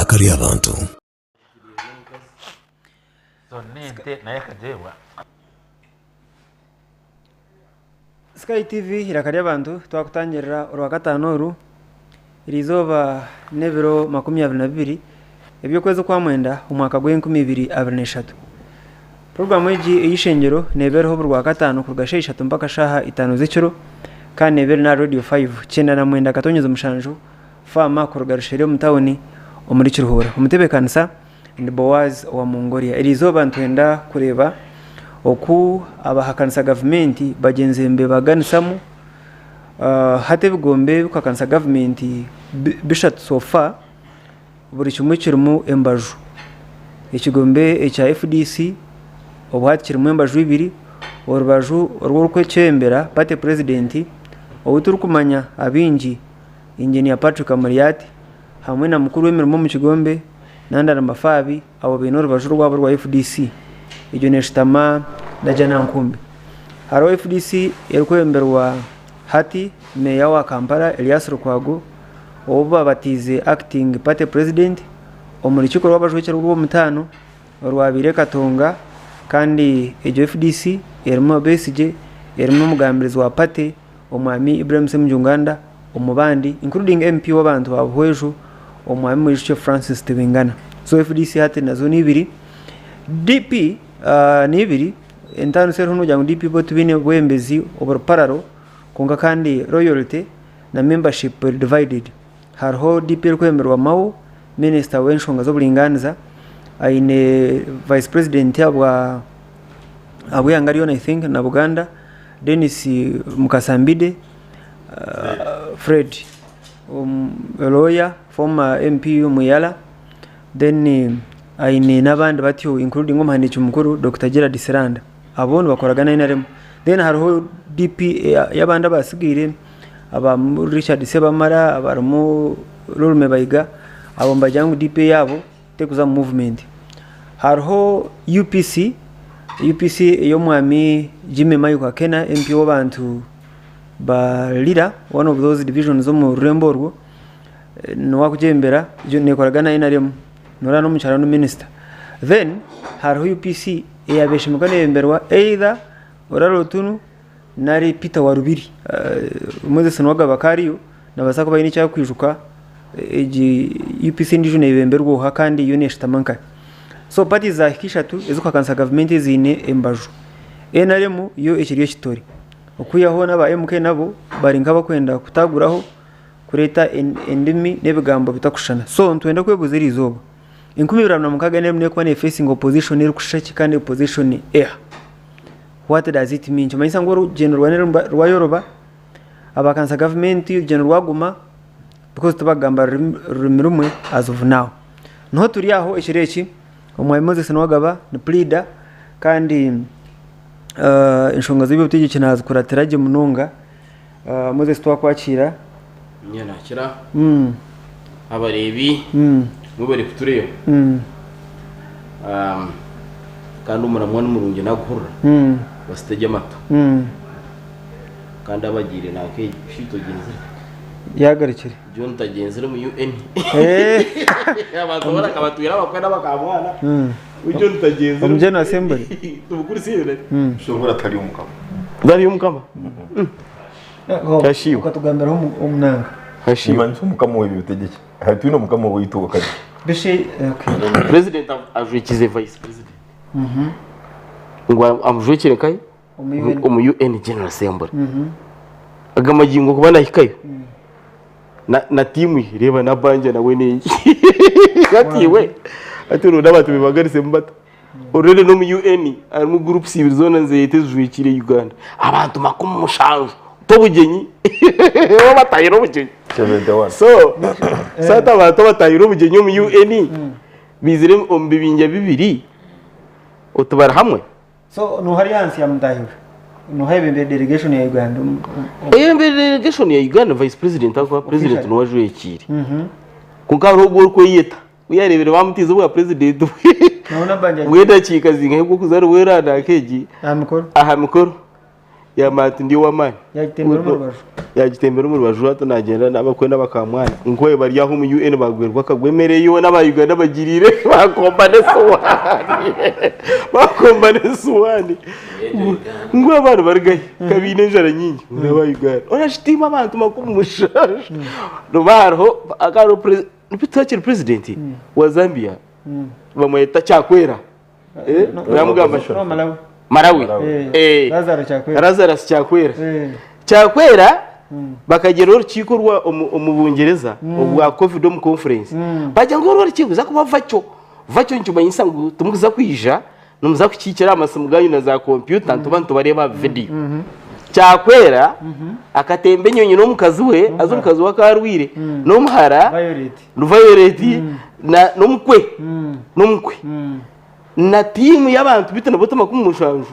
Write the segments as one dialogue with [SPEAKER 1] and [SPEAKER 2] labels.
[SPEAKER 1] Eiraka ry'abantu.
[SPEAKER 2] Sky TV eiraka ry'abantu twakutangirira orwakataano oru erizooba n'ebiro 22 eby'okwezi okwamwenda omwaka gw'enkumi ibiri abiri n'eshatu. Puroguraamu egi ey'eishengyero neeba eriho buri Rwakataano kuruga shaaha ishatu mpaka shaaha itaano z'ekiro kandi neeba eri n'aha Reediyo Faayivu, 99.7 Faama kuruga Rushere omu tauni omuri Kiruhura. Omutebeekanisa ni Boaz owa Mongolia. Eriizooba nitwenda kureeba oku abahakanisa gavumenti bagyenzi nibebaganisamu. Hati ebigombe ebirikuhakanisa gavumenti bishatu so far. Buri kimwe kirimu embaju. Ekigombe ekya FDC obu hati kirimu embaju ibiri, orubaju orw'orikwecembera party president ou turikumanya abaingi Engineer Patrick Amuriat hamwe na mukuru w'emirimo omu kigombe Nandala Mafabi abo baine orubaju rwabo orwa FDC egyo neshutama Najjanankumbi. Hariho FDC erikwebemberwa hati meeya wa Kampala Erias Lukwago ou babatiize Acting Party President omu rukiiko rw'abajwekyerwa orw'omutaano orwabaire Katonga kandi egyo FDC erimu Besigye, erimu n'omugambirizi wa party Omwami Ibrahim Ssemujju Nganda omu bandi including MP w'abantu ba Buhweju Omwami Mwijukye Francis Tibingana. So FDC hati nazo n'ibiri. DP n'ibiri, entaaniso eriho n'okugira ngu DP bo tibaine bwebembezi oburi parallel kwonka kandi loyalty na membership eri divided. Hariho DP erikwemererwa Mao, minisita w'enshonga z'oburingaaniza, aine vice president ahabwa ahabw'eihanga ryona I think na Buganda, Denis Mukasa Mbide, Fred lawyer, former MP omu Yala, then aine n'abandi batyo including omuhandiiki mukuru Dokita Gerald Siranda. Abo nibakoragana NRM. Then hariho DP y'abandi abatsigaire aba Richard Ssebamala abarimu Lulume Bayiga abo nibagira ngu DP yaabo terikuza omu movement. Hariho UPC, UPC ey'omwami Jimmy Maiko Akena MP w'abantu ba Lira one of those divisions omu rurembo orwo niwe arikugyebembera neekoragana na NRM noreeba n'omukyara ni minisita. Then hariho UPC eyabaire eshemereire kuba neyebemberwa either Orara Otunu nari Peter Warubiri. Moses Nuwagaba akaba ariyo nabaasa kuba aine eki arikwijuka egi UPC endiijo neyebemberwa oha kandi yo neshutama nkahi. So parties zahika ishatu ezirikuhakanisa gavumenti eziine embaju. NRM yo ekiri ekitore okwihaho n'aba MK nabo bari nk'abarikwenda kutaguraho kureeta endimi n'ebigambo bitakushushana. So nitwenda kwebuuza eriizooba. 2026 NRM nekuba ne facinga opposition erikushusha ki kandi opposition eha? What does it mean? Nikimanyisa ngu orugyendo rwa NRM rwayoroba, abakanisa gavumenti orugyendo rwaguma because tibakugamba rurimi rumwe as of now. Niho turi aho ekiro eki, Omwami Moses Nuwagaba ni puriida kandi enshonga z'eby'obutegyeki nazikuratira gye munonga. Moses twakwakiira.
[SPEAKER 3] Nyowe nakira abareebi mwebare kutureeba kandi omuramwa ni murungi naguhurira basitegye amatu kandi abagiire nanka shi togyenzire
[SPEAKER 2] Yagarukire.
[SPEAKER 3] John tagyenzire omu UN abantu boona akabatwire abakwe n'abakamwana we John tagyenzire
[SPEAKER 2] Omu General Assembly.
[SPEAKER 3] Tumukurisiire
[SPEAKER 4] Shobora atari omukama.
[SPEAKER 3] Tari omukama. Hashiwe.
[SPEAKER 2] Okatugambiraho omunanga.
[SPEAKER 3] Hashiwe.
[SPEAKER 4] Nimanyisa omukama w'eby'obutegyeki. Hati twine omukama waitu ow'akadi.
[SPEAKER 2] Bishi okay.
[SPEAKER 3] President ajwekize vice president. Ngu amujwekire nkahi? Omu UN General Assembly. Aga magingo kuba nahikayo na tiimu ye reeba Nabanja nawe nenki. Hati iwe hati oronda abantu bebagarisemu bata? Already n'omu UN harimu groups ibiri zoona nizeyeta ezijwekire Uganda. Abantu 70 t'obugyenyi bo batahire obugyenyi.
[SPEAKER 4] 71.
[SPEAKER 3] So so hati abantu abatahire obugyenyi omu UN baizire omu bibinja bibiri otubari hamwe.
[SPEAKER 2] So noha ari ahansi ya mutaahi we? Noha ayebembire delegation ya Uganda?
[SPEAKER 3] Oyebembire delegation ya Uganda vice president ahakuba president niwe ajwekiire. Kwonka hariho ogwo orikweyeta ku yareebire bamutiize obwa president
[SPEAKER 2] Nawe nabanja
[SPEAKER 3] bw'edakiika zingahi bw'okuza ariwe eraanaka egi
[SPEAKER 2] aha mikoro.
[SPEAKER 3] aha mikoro. Yamanya ati ndi ow'amaani.
[SPEAKER 2] Yagitembera omu rubaju.
[SPEAKER 3] Yagitembera omu rubaju hati nagyenda n'abakwe n'abakamwana nkoye bari aho omu UN bagwerwa akagwa emere yoona aba Uganda bagiriire bakomba n'esuwaani bakomba n'esuwaani ngu abantu barugahi ka baine enjara nyingi ngu n'aba Uganda orashitiima abantu 70 noba hariho hariho tihaakiri president wa Zambia bamweta Chakwera. Eh, yamugamba
[SPEAKER 2] No, Malawi.
[SPEAKER 3] Malawi.
[SPEAKER 2] Eh,
[SPEAKER 3] Eh.
[SPEAKER 2] Lazarus Chakwera.
[SPEAKER 3] Lazarus Chakwera.
[SPEAKER 2] Eh.
[SPEAKER 3] Chakwera bakagira orukiiko rwa omu omu Bungereza obwa Covid omu conference. Bagira ngu oru orukiiko ruza kuba virtual. Virtual nikimanyisa ngu timukuza kwija nimuza kukiikira aha masimu ganyu na za kompyuta nituba nitubareeba aha video. Chakwera akatemba enyonyi n'omukazi we, haza omukazi we akaba arwaire, n'omuhara
[SPEAKER 2] Violet.
[SPEAKER 3] Violet na n'omukwe n'omukwe na tiimu y'abantu bitu nabo ti 70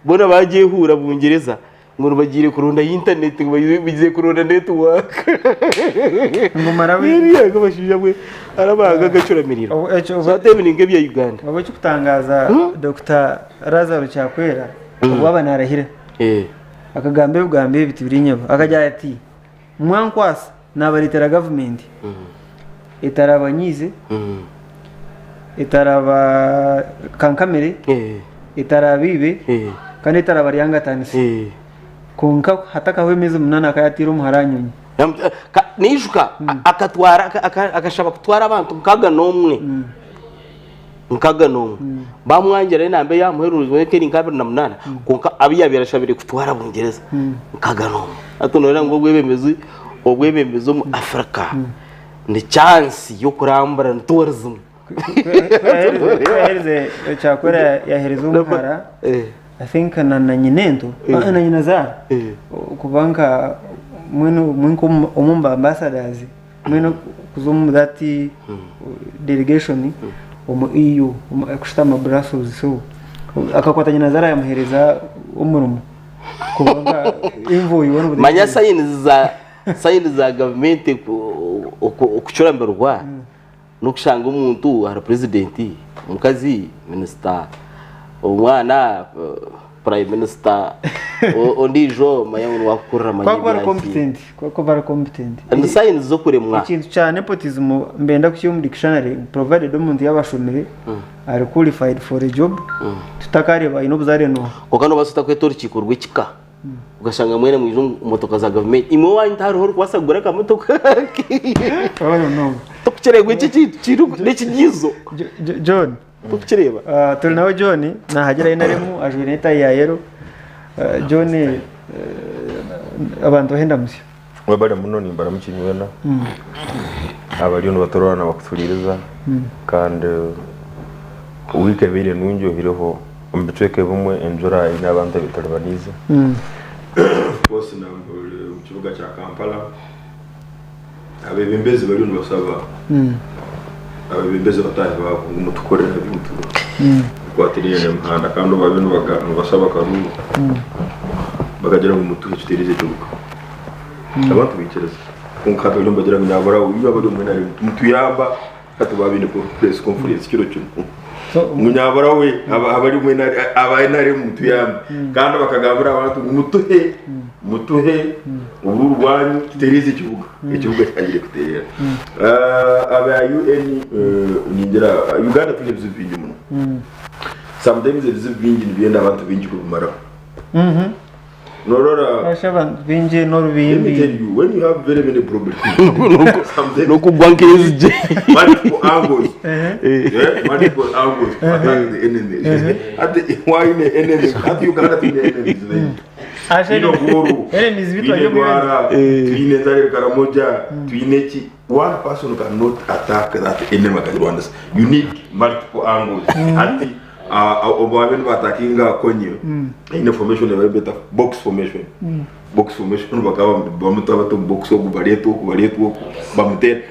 [SPEAKER 3] boona bagyehuura Bungyereza ngu nibagiire kuronda yintaneti ngu bagiire kuronda netiwaaka.
[SPEAKER 2] Ngu Malawi.
[SPEAKER 3] Eriya nk'abashaija bwe arabanga agacuramiriro.
[SPEAKER 2] Obu- ekyo-
[SPEAKER 3] So hati ebi ni nk'ebya Uganda.
[SPEAKER 2] Obu ekikutangaaza Dokita Lazaro Chakwera obu aba narahira akagamba ebigambo ebi tibiri nyebo akagira ati Mwankwasa nabareetera gavumenti etarabanyiize, etarabakankamire, etarabiibe kandi etarabaryangatanise. Kwonka hatakahwa emyezi munaana akaba yataire omuhara aha nyonyi.
[SPEAKER 3] Naijuka akatwara akashaba kutwara abantu 61 61 bamwangira enamba eyamuherurizwe eka eri nka 28 kwonka abu yabaire ashabire kutwara Bungyereza 61. Hati noreeba ngu obwebembezi obwebembezi omu Africa ni chance y'okurambura ni tourism.
[SPEAKER 2] Ku yaaherize Kyakwera yaahereza omuhara I think na na nyinento na nyinazaara kuba nka mbwenu nka omwe omu ba ambassadors Mbwenu kuza omu that delegation omu EU kushutama Brussels so akakwata nyinazaara yamuhereza omurimo kuba nka envoy one of the
[SPEAKER 3] Manya sayinizi za sayini za gavumenti okucuramirwa n'okushanga omuntu ari purezidenti, omukazi minisita, omwana prime minister, ondiijo manya ngu niwe arikukurira manya
[SPEAKER 2] Kwakuba ari
[SPEAKER 3] ebyaki.
[SPEAKER 2] competent, kwakuba ari competent.
[SPEAKER 3] Ni signs z'okuremwa.
[SPEAKER 2] Ekintu kya nepotism mbenda kukiha omu dictionary provided omuntu yaaba ashomire ari qualified for a job tutakareeba aine obuzaare nooha.
[SPEAKER 3] Kwonka noobaasa ota kweta orukiiko rw'ekika Okashanga mwena mwija omu motoka za gavumenti. Imwe owanyu tihariho orikubaasa kugura akamotoka Tokukireeba eki ekintu kiri n'ekigiizo.
[SPEAKER 2] John.
[SPEAKER 3] Tokukireeba.
[SPEAKER 2] Ah, turi nawe John nahagira aine aremu ajwaire n'etayi ya yellow. Ah, John eh, abantu bahenda musyo.
[SPEAKER 4] Mwebale muno nimbaramukya inywena abariyo nibaturora nabakutuhuriiriza kandi wiiki ebaire nungi oihireho omu bicweka ebimwe enjura eine abantu abu etaribaniize. Of course na omu kibuga kya Kampala abebembezi bariyo nibasaba abebembezi bataahi baabo ngu mutukorere ebintu bikwatiraine n'emihanda kandi obu bariyo nibasaba akaruuru bakagira ngu mutuhe tuteereze ekibuga. Abantu baikiriza kwonka hati bariyo nibagira ngu nabura iwe abari omu NRM mutuyamba hati baaba baine press conference kiro kinu ngu nyabura we abari omu aba NRM mutuyambe kandi bakagambira abantu ngu mutuhe mutuhe obururu bwanyu tutereeze ekibuga ekibuga kitangire kutereera. Aba UN ningira Uganda twine ebizibu bingi muno sometimes ebizibu bingi nibyenda abantu baingi kubimaraho. Norora
[SPEAKER 2] Kasha abantu baingi
[SPEAKER 4] Let me
[SPEAKER 2] n'orubimbi.
[SPEAKER 4] tell you, when you have very many problems, sometimes
[SPEAKER 3] N'okugwa nk'enzigye.
[SPEAKER 4] multiple angles, yeah, multiple angles to attack the enemy. Ati wine enemy, ati Uganda twine enemies baingi.
[SPEAKER 2] Asha
[SPEAKER 4] Twine obworu,
[SPEAKER 2] enemies bitu
[SPEAKER 4] twine
[SPEAKER 2] bari omu
[SPEAKER 4] endwara, twine enjara eri Karamoja, twine ki. One person cannot attack that enemy akagirwanisa. You need multiple angles. Ati obu baabaire nibaatakinga Kony, haine formation ei barikweta box formation. Box formation bakaba bamuta bati omu box ogu bareetwa oku bareetwa oku bamuteera.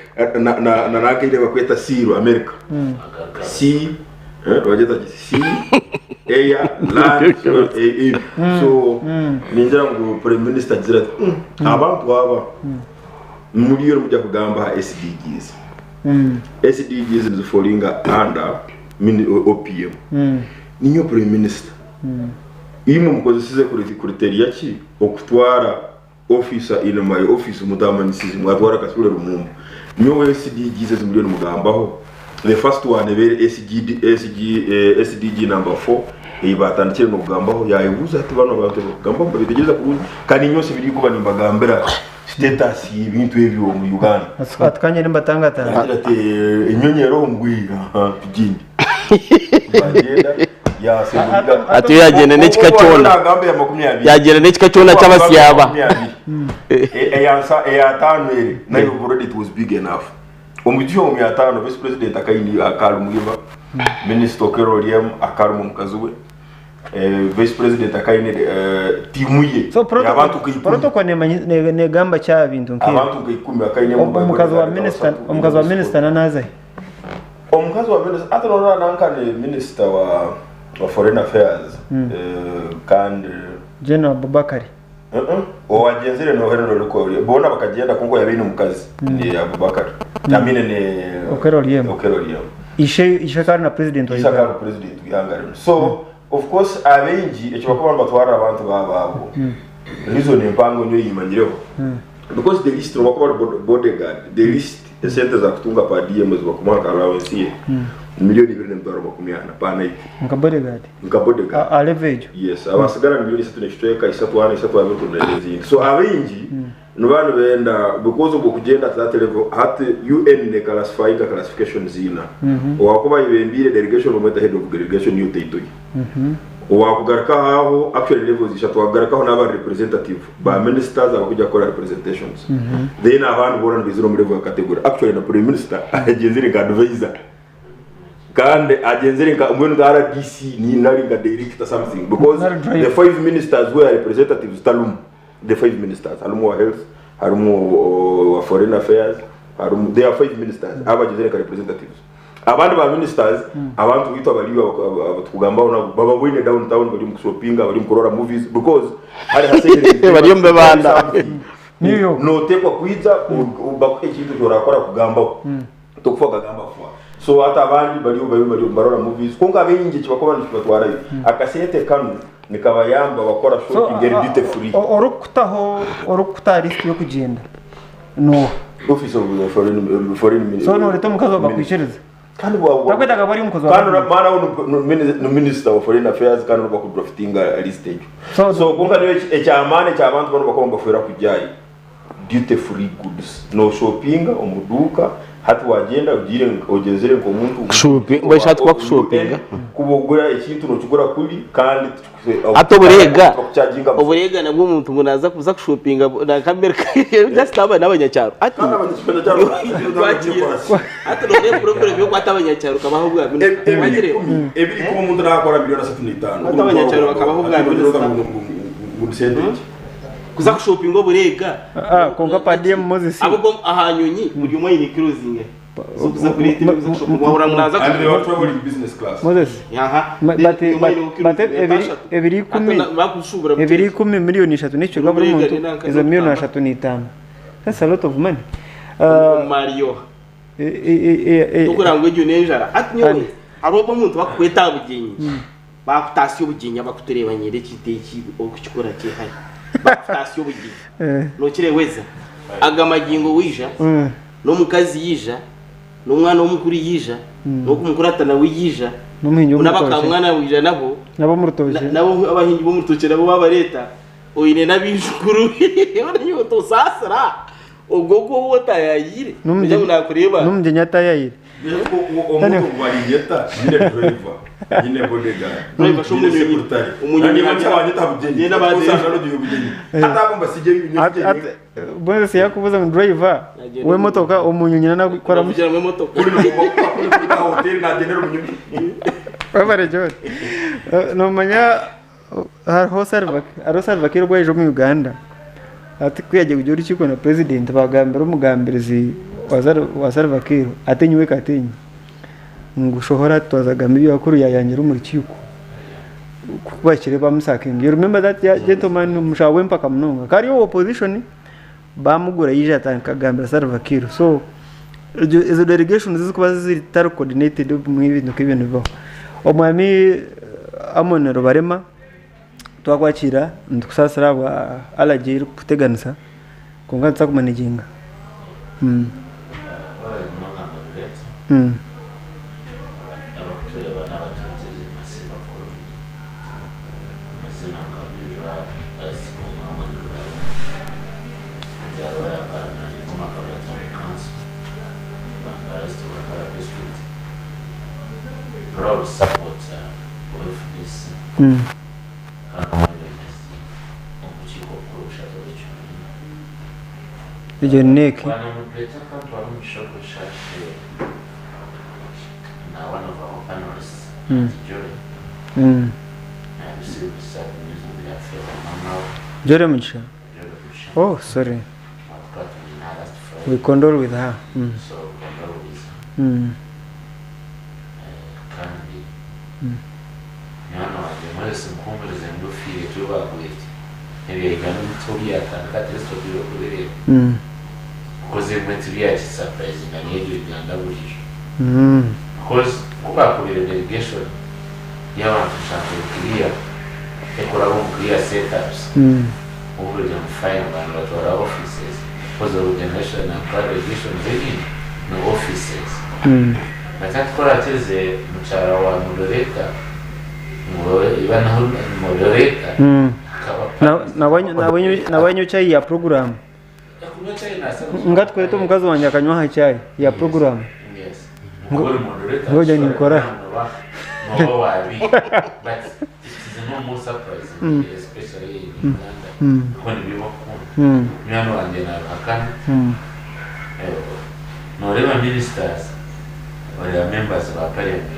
[SPEAKER 4] Na na na nanka ei barikweta seal America. Sea bagyeta ki? Sea, air, land, eh, so ningira ngu Prime Minister agizire ati abantu aba muriyo nimujya kugamba aha SDGs. SDGs niziforinga under OPM. Ninyowe Prime Minister. Imwe mukozesize criteria ki okutwara officer in my office mutamanyisize mwatwara Kasule Lumumba? Nyowe SDGs ezi muriyo nimugambaho, the first one ebeire SGD, SG, SDG number 4 ei batandikire nokugambaho yayebuuza ati banu abantu ebi barikugambaho nibabetegyereza kurungi? Kandi nyowe nshemereire kuba nimbagambira status y'ebintu ebyo omu Uganda.
[SPEAKER 2] Ati kangye nimbatangatanga.
[SPEAKER 4] Agira ati enyonyi eroho ngwi aha tugyende. Bagyenda yasembuliga.
[SPEAKER 3] Ati yagenda n'ekika kyona.
[SPEAKER 4] Nagamba eya 20.
[SPEAKER 3] Yagenda n'ekika kyona ky'abasyaba.
[SPEAKER 4] Eyansa eyataano ere nayo already it was big enough. Omu gihe omu yataano vice president akaini akarumwiba, minister Okello Oryem akaruma omukazi we, vice president akaine tiimu ye
[SPEAKER 2] So
[SPEAKER 4] y'abantu nka ikumi.
[SPEAKER 2] protocol negamba kya bintu nk'ebyo.
[SPEAKER 4] Abantu nka 10 akaine
[SPEAKER 2] Omukazi wa minister, omukazi wa minister nanazahe?
[SPEAKER 4] Omukazi wa minister ati nonora nankane minister wa foreign affairs, kandi
[SPEAKER 2] General Abubakari.
[SPEAKER 4] Owagenzire noherero riko bona bakagenda konko yabaine omukazi ni Abubakar. Amine ni
[SPEAKER 2] Okello Oryem.
[SPEAKER 4] Okello Oryem.
[SPEAKER 2] Ishe kari na president wa
[SPEAKER 4] Ishe
[SPEAKER 2] Uganda.
[SPEAKER 4] kari president w'ihanga rino. So of course abengi ekyo bakuba nibatwara abantu bababo. Reason empango niyo yimanyireho. Because the list bakuba bari bodyguard, the list esente za kutunga per diem zibakumuha nka allowance ye. 2,240,000 per night.
[SPEAKER 2] Nka bodyguard.
[SPEAKER 4] Nka bodyguard.
[SPEAKER 2] A level egyo.
[SPEAKER 4] Yes, abasigara miliyoni isatu n'ekicweka, isatu ana, isatu abiri kumi n'ezindi. So abaingi nibaba nibenda because obwo kugyenda to that level hati UN ne classifying classification zina. Owakuba yebembiire delegation bamweta head of delegation niyo title ye. Owakugaruka aho actually levels ishatu wakugarukaho n'aba representative ba ministers abakujya kukora representations. Then abandi boona nibizira omu level ya category. Actually na prime minister agenzire nka advisor. Kandi agenzire nka mbwenu nka RDC ni nari nka director something because
[SPEAKER 2] Nari driver.
[SPEAKER 4] the 5 ministers were representatives talumu. The 5 ministers harumu wa health, harumu wa foreign affairs, harumu, there are 5 ministers abagenzire nka representatives. Abandi ba ministers abantu bitwa bari tukugambaho nabo baba bwine downtown bari mu shopping, bari mu kurora movies because hari hasegereye
[SPEAKER 3] Bari mu bibanda.
[SPEAKER 2] New York.
[SPEAKER 4] Notekwa kwija bakuhe ekintu kyorakora kugambaho. Tokufa kagamba kufa. So hata abandi bariyo bariyo bariyo barora movies konka abengi kibakuba nikibatwarayo. Akasente kanu nikabayamba bakora shopping eri duty free.
[SPEAKER 2] Orukutaho orukuta list yo kugenda. No.
[SPEAKER 4] Office of the foreign minister.
[SPEAKER 2] So noreta omukazi wabakwikiriza.
[SPEAKER 4] Kandi wa
[SPEAKER 2] Takwetaga bari omukozi wa
[SPEAKER 4] kandi
[SPEAKER 2] government.
[SPEAKER 4] mana no minister of foreign affairs kandi bakudraftinga list egyo.
[SPEAKER 2] So
[SPEAKER 4] So konka niyo ekyamaani eky'abantu bano bakuba nibafuera kujyayo. Duty free goods. No shopping omuduuka hati wagenda ugire ogenzere nk'omuntu
[SPEAKER 3] Shopping, bashatse kuba kushopinga.
[SPEAKER 4] Kuba ogura ekintu nokigura kuri kandi
[SPEAKER 3] Ate oburega.
[SPEAKER 4] bakucharginga.
[SPEAKER 3] Oburega nabwo omuntu ngo naza kuza kushopinga na Amerika just aba n'abanyacyaro. Ati
[SPEAKER 4] Kandi abanyacyaro
[SPEAKER 3] ati none problem yo kwata abanyacyaro kabaho bwa minister. Wagire
[SPEAKER 4] Ebiri kuba omuntu nakora 3,500,000.
[SPEAKER 3] Ate abanyacyaro bakabaho bwa minister.
[SPEAKER 4] Ngo sente.
[SPEAKER 3] Kuza kushopinga oburega.
[SPEAKER 2] Konka per diem Moses.
[SPEAKER 3] Abo go ahanyonyi buri umwe yine cruising. So kuza kuri TV kuza kushopinga wahora munaza
[SPEAKER 4] And they were traveling business class.
[SPEAKER 2] Moses.
[SPEAKER 3] Aha.
[SPEAKER 2] But ebiri ikumi
[SPEAKER 3] bakushubura
[SPEAKER 2] ebiri ikumi miliyoni eshatu n'ekicweka buri muntu
[SPEAKER 3] Oburega
[SPEAKER 2] izo miliyoni
[SPEAKER 3] ni
[SPEAKER 2] ashatu n'itaano. That's a lot of money.
[SPEAKER 3] Mario. Tukurangwa egyo n'enjara. Ati nyowe hariho omuntu bakukweta bugenyi. Bakutasya obugenyi abakutureba nyere ekiteeki okukikora kihari. Bakutasya obugenyi. Nokireweza. Aga magingo wija n'omukazi yija n'omwana w'omukuru yija n'okumukurata nawe yija
[SPEAKER 2] N'omuhingi w'omurutookye.
[SPEAKER 3] n'abakamwana wija nabo
[SPEAKER 2] Nabo omurutookye.
[SPEAKER 3] Nabo abahingi b'omurutookye nabo babareta oine n'abijukuru onanyowe tosaasira ogwo gwo otayayire
[SPEAKER 2] N'omugyenyi-
[SPEAKER 3] kugira ngu nakureeba
[SPEAKER 2] N'omugyenyi atayayire.
[SPEAKER 4] Omuntu wariyeta nyine driver nyine bodyguard
[SPEAKER 3] Driver sho
[SPEAKER 4] nyine
[SPEAKER 3] umunyonyi.
[SPEAKER 4] secretary
[SPEAKER 3] Umunyonyi
[SPEAKER 4] nani
[SPEAKER 3] hanya-
[SPEAKER 4] wanyeta bugenyi
[SPEAKER 3] Nyine abandi-
[SPEAKER 4] usanga no bugenyi atabo mbasige
[SPEAKER 2] Ati Moses yakubuza ngu driver
[SPEAKER 3] Agenda
[SPEAKER 2] w'emotoka omunyonyi nanakora
[SPEAKER 3] kugira ngo emotoka
[SPEAKER 4] kuri no kuri kuri hotel nagenera umunyonyi
[SPEAKER 2] Wabare John. Nomanya hariho Salva hariho Salva Kiir ogwaija omu Uganda. Ati ku yagiye kugira orukiiko na president bagambira omugambirizi wa Salva Kiir ate nyowe katinyi ngu shohora twazagamba ebyakuru yayangira omu rukiiko. Kubakire bamusakinga. You remember that gentleman omushaho w'empaka munonga. Kari opposition bamugura yija atandika kugambira Salva Kiir. So ezo delegations zikuba zitari coordinated mu bintu nk'ibintu bibaho. Omwami Amon Rubarema Twakwakiira nitukusaasira ahabwa allergy erikukuteganisa kwonka nituza kumanaginga. Egyo ni NEC. Jolly Mugisha? Oh, sorry. We condole with her.
[SPEAKER 1] Munywani wangye mwesi muhumurize ngu ofiire tiwe baagwete. Ebyahika n'omuti obyatandika at least otwire kubireeba. Because ebimwe tibyakisapurayizinga n'eryo Uganda buriijo. Because ku baakubire delegation y'abantu nshange clear ekuraba omu clear setups, obu ngu fine abantu batwara offices because organization na delegations enyingi ni offices. But hati ku orakirize mukyara wa moderator ngu iba naho moderator akaba
[SPEAKER 2] Nabonye chai ya program.
[SPEAKER 1] Kunywa chai nasaba.
[SPEAKER 2] Nga tukwete omukazi wangye akanywa aha chai ya program.
[SPEAKER 1] Yes. Ngo moderator.
[SPEAKER 2] Ngoja nikora.
[SPEAKER 1] Noba wabi. But it is no more surprising, especially in Uganda. Kuko nibibakunda. Munywani wangye nabihakana. Noreeba ministers bareba members ba parliament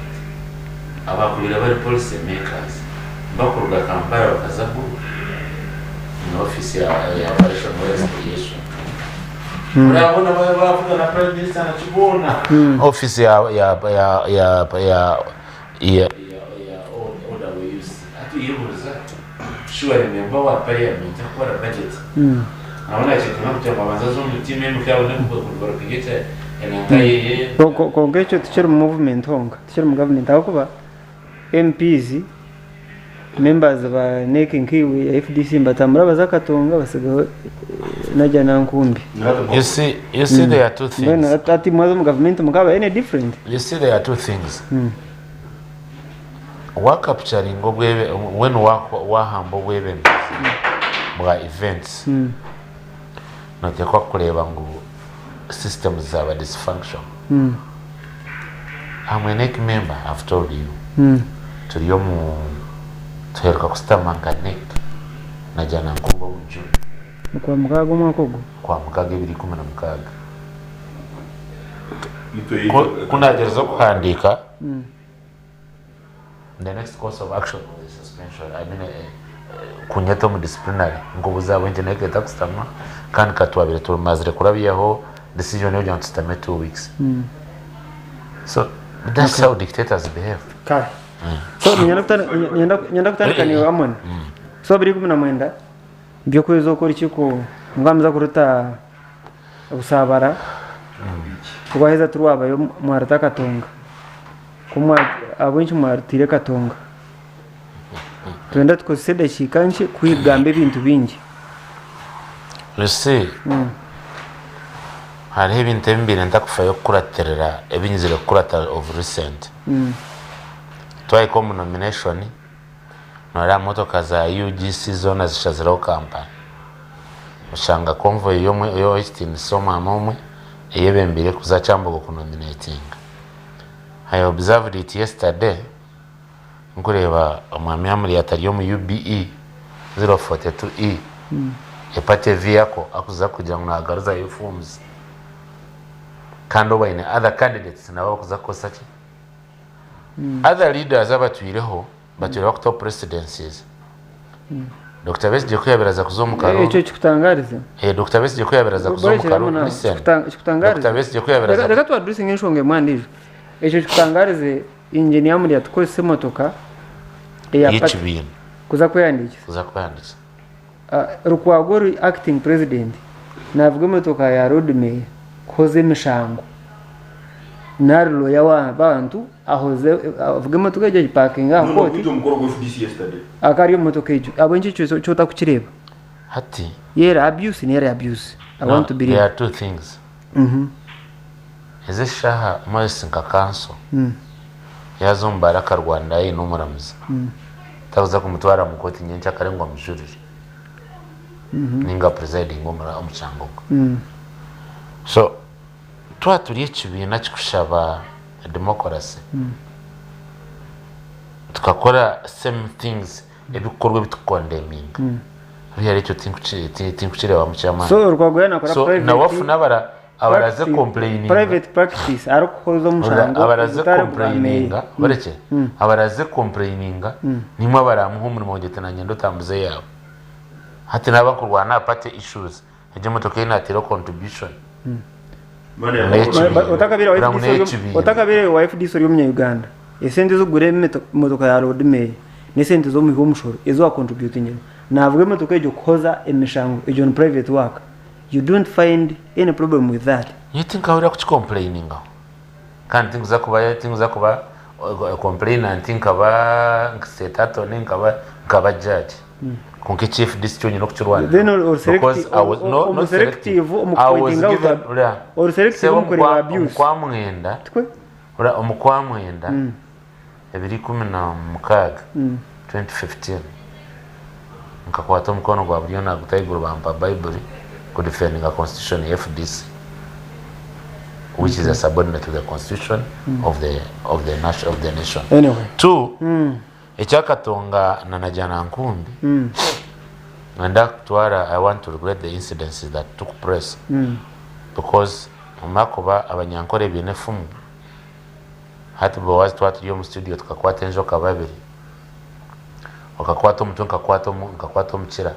[SPEAKER 1] abakubire bari policy makers bakuruga Kampala bakaza Gulu mu office ya Operation Wealth Creation. Urabona bavuga na prime minister nakibona office ya OWC atuyibuza sure member wa parliament akora budget. Naona kintu kugira ngo abanze aze omu tiimu emwe abone kudevelopinga enanga yeye.
[SPEAKER 2] Konka ekyo tikiri mu movement honka, tikiri mu government ahakuba MPs, members ba NEC nkiwe ya FDC mbatambura baza Katonga basigaho najja Nankumbi.
[SPEAKER 1] You see, there are two things.
[SPEAKER 2] Mbwenu ati mwaza mu government mukaba any different.
[SPEAKER 1] You see, there are two things. Wakapturing obwebe when wahamba obwebembezi bwa events, notekwa kureeba ngu systems zaba dysfunction. I'm a NEC member, I've told you. Turi omu tuheruka kusitama nka NEC najya Nankumba omu June.
[SPEAKER 2] Kwa 6 omwaka ogwo.
[SPEAKER 1] Kwa 6 2016. Kunagereza okuhandiika, the next course of action was a suspension, I mean, kunyeta omu disciplinary nkubuzaabwe nti NEC etakusitama kandi katwabire tumazire kurabyaho decision yokugira ngu tusitame 2 weeks. So that's how dictators behave.
[SPEAKER 2] Kare. So nyenda kutandika niwe Amon. So 2019 byokwezi okora ekiko ngamiza kuruta busabara kubaheza turwabayo mwarata Katonga kumwa abinshi mwarutire Katonga twenda tukozese edakiika nkye kwigamba ebintu bingi.
[SPEAKER 1] You see, hariho ebintu ebibiri ntakufayo kukuratirira ebinyizire kukurata of recent. Twahika omu nomination, noreeba motoka za UGC zoona zishazireho kampani, oshanga convoy y'omwe y'owekitiinisa omwami omwe eyebembire kuza Kyambogo kunominatinga. I observed it yesterday, nkureeba omwami Amuri atari omu UBE 042E eparty vehicle akuza kugira ngu nagaruzayo forms kandi oba aine other candidates nabo bakuza kukozesa ki. Other leaders abatwireho batwire bakuta presidencies. Dr Besigye kuyabiraza kuza omu karuru.
[SPEAKER 2] Ekyo kikutangariza?
[SPEAKER 1] Dr Besigye kuyabiraza kuza omu karuru, listen.
[SPEAKER 2] Kikutangariza?
[SPEAKER 1] Dr Besigye kuyabiraza
[SPEAKER 2] Reka twadressinga enshonga emwe ndijo. Ekyo kikutangarize engineer Amuri atukozesa emotoka eya party
[SPEAKER 1] y'ekibiina
[SPEAKER 2] kuza kweyandikisa?
[SPEAKER 1] Kuza kweyandikisa.
[SPEAKER 2] Rukwago ori acting president navuga emotoka ya road mayor kuhoza emishango. Nari lawyer w'abantu ahoze avuge emotoka egyo agipakinge aha kooti
[SPEAKER 4] Gwija omukoro gwa FDC yesterday.
[SPEAKER 2] akaba ari omu motoka egyo. Ahabw'enki ekyo eki otakukireeba?
[SPEAKER 1] Hati
[SPEAKER 2] Yeera abuse neera abuse. I
[SPEAKER 1] no,
[SPEAKER 2] want to
[SPEAKER 1] there
[SPEAKER 2] believe.
[SPEAKER 1] are two things. Ezi eshaaha Moses nka kanso yaaza omu baara akarwanira aine omuramuzi takuza kumutwara mu kooti nyenkyakare ngu amujurire ninga apresidinge omushango gwe. So Twaba turi ekibiina kikushaba demokorasi, tukakora same things ebikorwa ebi tukukondeminga, hariya ekyo tinkukireebamu ky'amaani.
[SPEAKER 2] So Rukwago nakora
[SPEAKER 1] So
[SPEAKER 2] private
[SPEAKER 1] nawe afune abara abaraze
[SPEAKER 2] practice,
[SPEAKER 1] complaininga
[SPEAKER 2] private practice arikuhoza omushango
[SPEAKER 1] abaraze
[SPEAKER 2] ogutari gwa meeya.
[SPEAKER 1] complaininga orekye abaraze complaininga nimwe abaramuha omurimo kugira ati nanye ndotambuze eyawe. Hati naaba nkurwana aha party issues Egyo emotoka ei naateire contribution n'ekibiina.
[SPEAKER 2] Otakabaire owa FDC ori omunya Uganda, esente ez'okugura emotoka ya Lord Mayor n'esente z'omuhi w'omushoro ezi wa contributingire, naavuga emotoka egyo kuhoza emishango, egyo ni private work, you don't find any problem with that?
[SPEAKER 1] Nyowe tinkahurira kuki complainingaho kandi tinkuza kuba tinkuza kuba complainant nkaba state attorney nkaba nkaba judge. Kwonka eki FDC kyonyine okukirwanira
[SPEAKER 2] Then ori
[SPEAKER 1] because
[SPEAKER 2] selective
[SPEAKER 1] I was no
[SPEAKER 2] omu
[SPEAKER 1] not selective
[SPEAKER 2] selective omu
[SPEAKER 1] I was
[SPEAKER 2] kupointinga out
[SPEAKER 1] given
[SPEAKER 2] ab-
[SPEAKER 1] ora
[SPEAKER 2] ori selective
[SPEAKER 1] sebo
[SPEAKER 2] omu kureeba
[SPEAKER 1] omukwa
[SPEAKER 2] abuse.
[SPEAKER 1] omukwamwenda
[SPEAKER 2] Tikwe?
[SPEAKER 1] ora omukwamwenda ebiri 16 2015 nkakwata omukono gwa buryo naguta ahaiguru bampa Baiburi kudefendinga constitution ya FDC which is a subordinate to the constitution of the of the nation of the nation.
[SPEAKER 2] Anyway.
[SPEAKER 1] Two, Ekyakatonga na Najjanankumbi nenda kutwara I want to regret the incidences that took place because omara kuba abanyankore baine efumu hati Boaz twaba turi omu studio tukakwata enjoka babiri okakwata omutwe nkakwata nkakwata omukira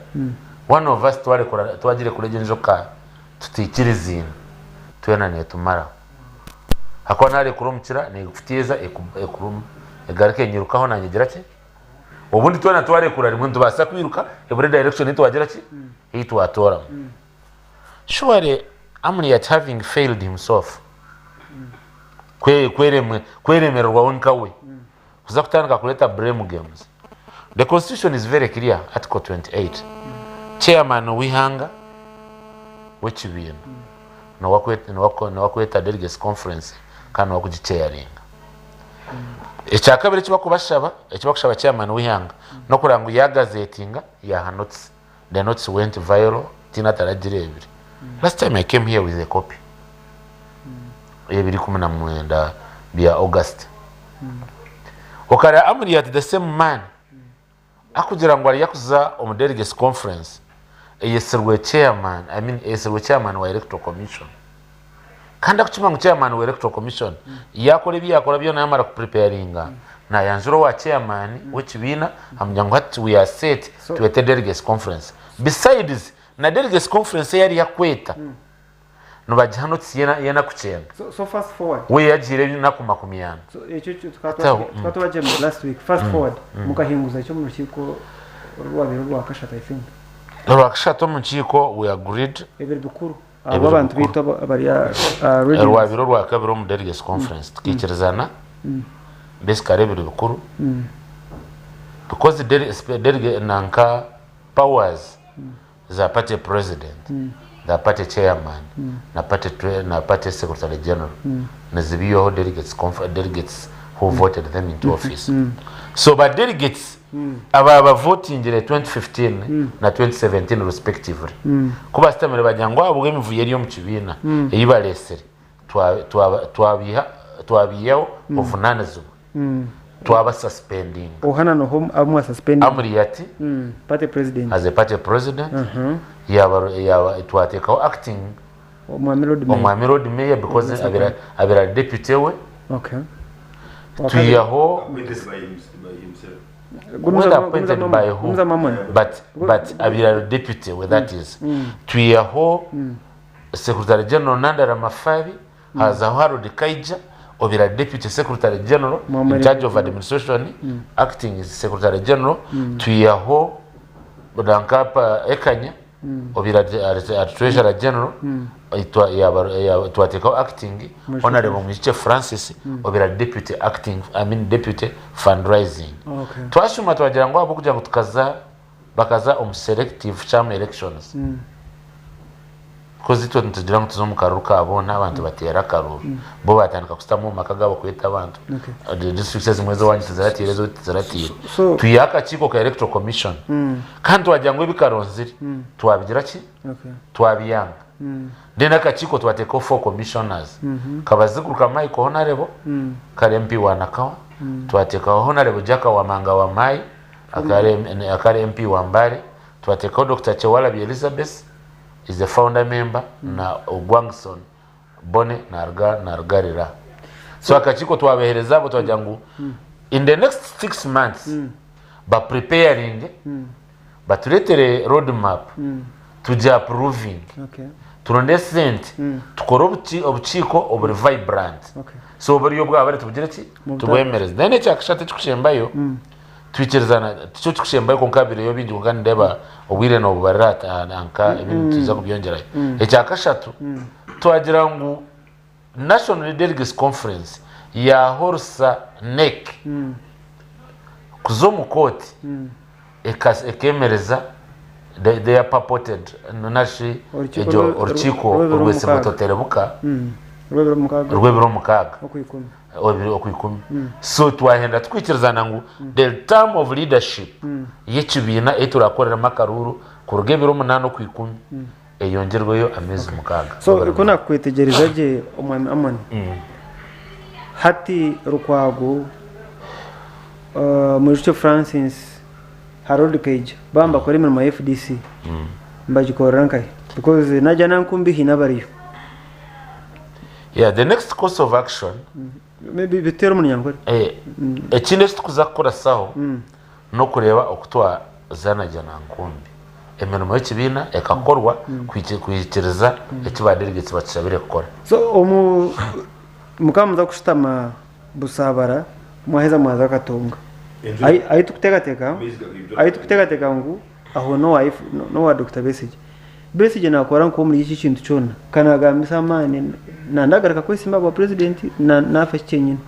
[SPEAKER 1] one of us twarekura twagirekura egyo enjoka tutaikiriziine twena netumaraho. Ahakuba naarekura omukira neekuteeza ekuruma, egaruka enyirukaho naanye egira ki? Obundi twena twarekura rimwe nitubaasa kwiruka ebure direction ei twagira ki? Ei twatooramu. Surely Amuriat having failed himself, kweremererwa we nka we, kuza kutandika kureeta blame games. The constitution is very clear, article 28, chairman w'eihanga w'ekibiina niwe akweta delegates conference kandi niwe akugicharinga. Ekyakabiri eki bakubashaba, eki bakushaba chairman w'eihanga n'okureba ngu yagazetinga yaha notice. The notice went viral, tihaine ataragireebire. Last time I came here with a copy y'ebiri 19 bya August. Okareeba Amuriat the same man akugira ngu ariyo kuza omu delegates conference eyetsirwe chairman, I mean eyetsirwe chairman wa electoral commission. Kandi akukimanya ngu chairman wa electoral commission yakora ebi yakora byona yamara ku preparinga nayanjura owa chairman w'ekibiina amugira ngu hati we are set twete delegates conference. Besides na delegates conference ei ariyo akweta nibagiha notice y'enaku kyenda.
[SPEAKER 2] So, so fast forward.
[SPEAKER 1] We yagihaire enaku 40.
[SPEAKER 2] So ekyo ekyo tukaba
[SPEAKER 1] Hati aho,
[SPEAKER 2] tukaba twagyenda last week. Fast forward. Mukahinguza ki omu rukiiko orwabaire orwakashatu I think.
[SPEAKER 1] Orwakashatu omu nkiiko we agreed
[SPEAKER 2] Ebiro bikuru.
[SPEAKER 1] Ebiro
[SPEAKER 2] Ahabw'abantu
[SPEAKER 1] bikuru.
[SPEAKER 2] baitu abari aha regions.
[SPEAKER 1] Orwabaire orwakabiri omu delegates conference tukaikirizana basically ebiro bikuru because nanka powers za party president, za party chairman na party na party secretary general nizibiihaho delegates conf delegates who voted them into office. So ba delegates abaabavotingire 2015 na 2017 respectively ku baasitamire bagira ngu ahabw'emivuyo eri omu kibiina ei bareetsire twa twa twabiiha twabiihaho obuvunaanizibwa twaba suspendinga.
[SPEAKER 2] Oha na noha abu mwa suspendinga?
[SPEAKER 1] Amuriat
[SPEAKER 2] Party president.
[SPEAKER 1] as a party president yaaba yaaba twateekaho acting
[SPEAKER 2] Omwami Lord Mayor.
[SPEAKER 1] Omwami Lord Mayor because abaire abaire ari deputy we.
[SPEAKER 2] Okay.
[SPEAKER 1] Twihaho
[SPEAKER 4] Appointed by himself.
[SPEAKER 1] Whether appointed by who but but abaire ari deputy we that is. Twihaho Secretary General Nandala Mafabi hazaho Harold Kaija obaire ari Deputy Secretary General in charge of administration acting Secretary General twihaho Nankapa Ekanya. obaire ari Treasurer General, twateekaho acting Honourable Mwijukye Francis obaire ari Deputy acting, I mean Deputy Fundraising. Twashuma twagira ngu ahabw'okugira ngu tukaza bakaza omu selective charm elections because itwe nitugira ngu tuze omu karuru ka boona abantu bateere akaruru bo batandika kushutama omu maka gaabo kweta abantu districts ezimwe ez'owanyu tiziratiire ez'owaitu tiziratiire twiha akakiiko ka electoral commission kandi twagira ngu ebikaronzire twabigira ki twabiyanga then akakiiko twateekaho four commissioners Kabaziguruka Michael Honarebo kari MP wa Nakawa twateekaho Honarebo Jack Wamanga Wamai Akaba ari MP wa Mbale, twateekaho Dokita Kyewalabye Elizabeth is a founder member na Ogwangson Bonny naruga naruga Lira. So akakiiko twabehereza abo twagira ngu in the next 6 months ba preparing baturetere road map tugi approving turonde esente tukore obukiiko oburi vibrant so buriya obwaba bari tubugire ki tubwemereze. Then ekyakashatu ekikushembayo Twikirizana, tikyo kikushembayo kwonka biriyo bingi kwonka nindeeba obwire noobubarira aha nka ebindi nituza kubyongyerayo. Ekya kashatu, twagira ngu National Delegates Conference yaahorisa NEC kuza omu kooti ekeemereza their purported nari shi egyo orukiiko orwetsirwe Toterebuka rw'ebiro mukaaga. Okwikumi. So twahenda tukwikirizana ngu the term of leadership y'ekibiina ei turakoreremu akaruuru kuruga ebiro munaana okwikumi eyongyerweyo ameezi mukaaga.
[SPEAKER 2] So ku nakukwetegyereza gye Omwami Amon, hati Lukwago, Mwijukye Francis, Harold Kaija baaba nibakora emirimo ya FDC nibagikorera nkahi? Because Najja Nankumbi haine abariyo.
[SPEAKER 1] Yeah, the next course of action
[SPEAKER 2] Maybe biteera omunyankore.
[SPEAKER 1] Eh, ekindi eki tukuza kukurasaho n'okureeba oku twaza na Janankumbi emirimo y'ekibiina ekakorwa kuhikiriza eki ba delegates batushabire kukora.
[SPEAKER 2] So omu mukaba muza kushutama Busaabara mwaheza mwaza Katonga.
[SPEAKER 4] Enju-
[SPEAKER 2] Ahi tukuteekateeka
[SPEAKER 4] Amaizi gakaijura.
[SPEAKER 2] ahi tukuteekateeka ngu aho n'owa Dokita Besigye. Besigye nakora nk'omuri eki ekintu kyona ka nagambisa amaani nandagaruka kwesimba ahabwa purezidenti nafa ki kyenyini.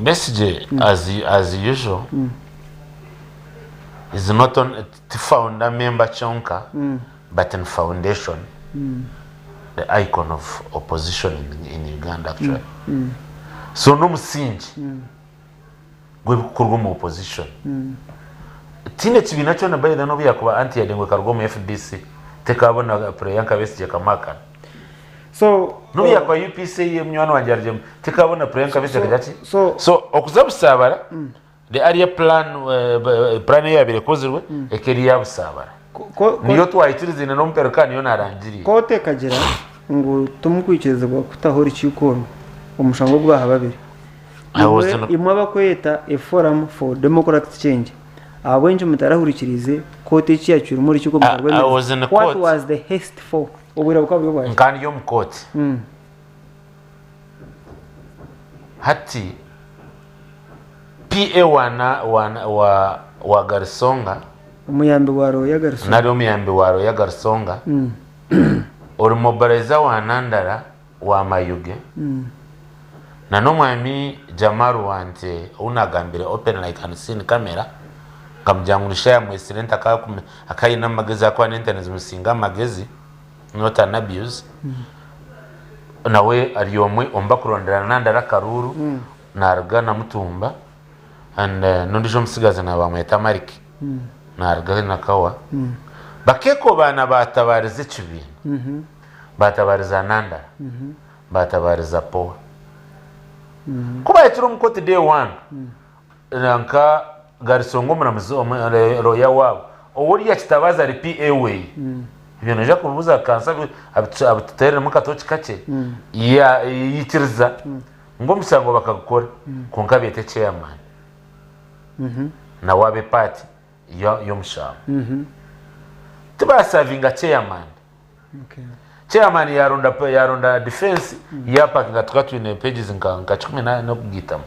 [SPEAKER 1] Besigye as, as usual is not on, ti founder member kyonka but ni foundation the icon of opposition in, in Uganda actually so n'omusingi gw'ebikukorwa omu opposition. Tihaine kibiina kyona by the n'obu yakuba anti yade ngu ekaruga omu FDC tekaabona pureya nka Besigye ekamuhakana.
[SPEAKER 2] So
[SPEAKER 1] N'obu yakuba UPC ei munywani wangye arugiremu tekaabona pureya nka Besigye akagira ki?
[SPEAKER 2] So
[SPEAKER 1] So okuza Busaabara the earlier plan plan eyabaire ekozirwe eka eri eya Busaabara. Niyo twahikirizaine n'omuperuka niyo naarangiriire.
[SPEAKER 2] Kooti ekagira ngu timukwikirizibwa kutaho orukiiko oru omushango ogu baaha babiri.
[SPEAKER 1] I was
[SPEAKER 2] Imwe,
[SPEAKER 1] in-
[SPEAKER 2] imwe abakweyeta a forum for democratic change ahabw'enki mutarahurikiriize kooti eki yacwiremu orukiiko
[SPEAKER 1] I was in
[SPEAKER 2] mukarwemereza? What
[SPEAKER 1] court.
[SPEAKER 2] was the haste for? Obwire bukaba buri obwaki?
[SPEAKER 1] Nkaba ndi omu kooti. Hati PA wa, na, wa, wa, wa Garisonga
[SPEAKER 2] Omuyambi wa Roya Garisonga.
[SPEAKER 1] nari omuyambi wa Roya Garisonga ori mobilizer wa Nandara wa Mayuge na n'omwami Jamal Wante ou nagambire openly I can see in camera nkamugira ngu nisha yamwetsire nti akaba aine amagezi ahakuba n'ente nizimusinga amagezi not an abuse nawe ari omwe omu bakurondera Nandara akaruuru naruga Namutumba and n'ondijo omutsigazi nabamweta Mariki naruga Nakawa bakekobaana batabariza ekibiina. Baatabariza Nandara, baatabariza Poa. Ku baahikire omu kooti day one, nka Garisongo omuramuzi, lawyer waabo, ou oriya Kitabazi ari PA we, ebyo noija kubibuuza kanso abituteereremu akatooki kakye, yaikiriza ngu omushango bakagukora kwonka beete chairman nawe abe part y'omushango. Tibaasavinga chairman. Chairman yaronda yaronda defense yapakinga tukaba twine pages nka nka kikumi na n'okugiitamu.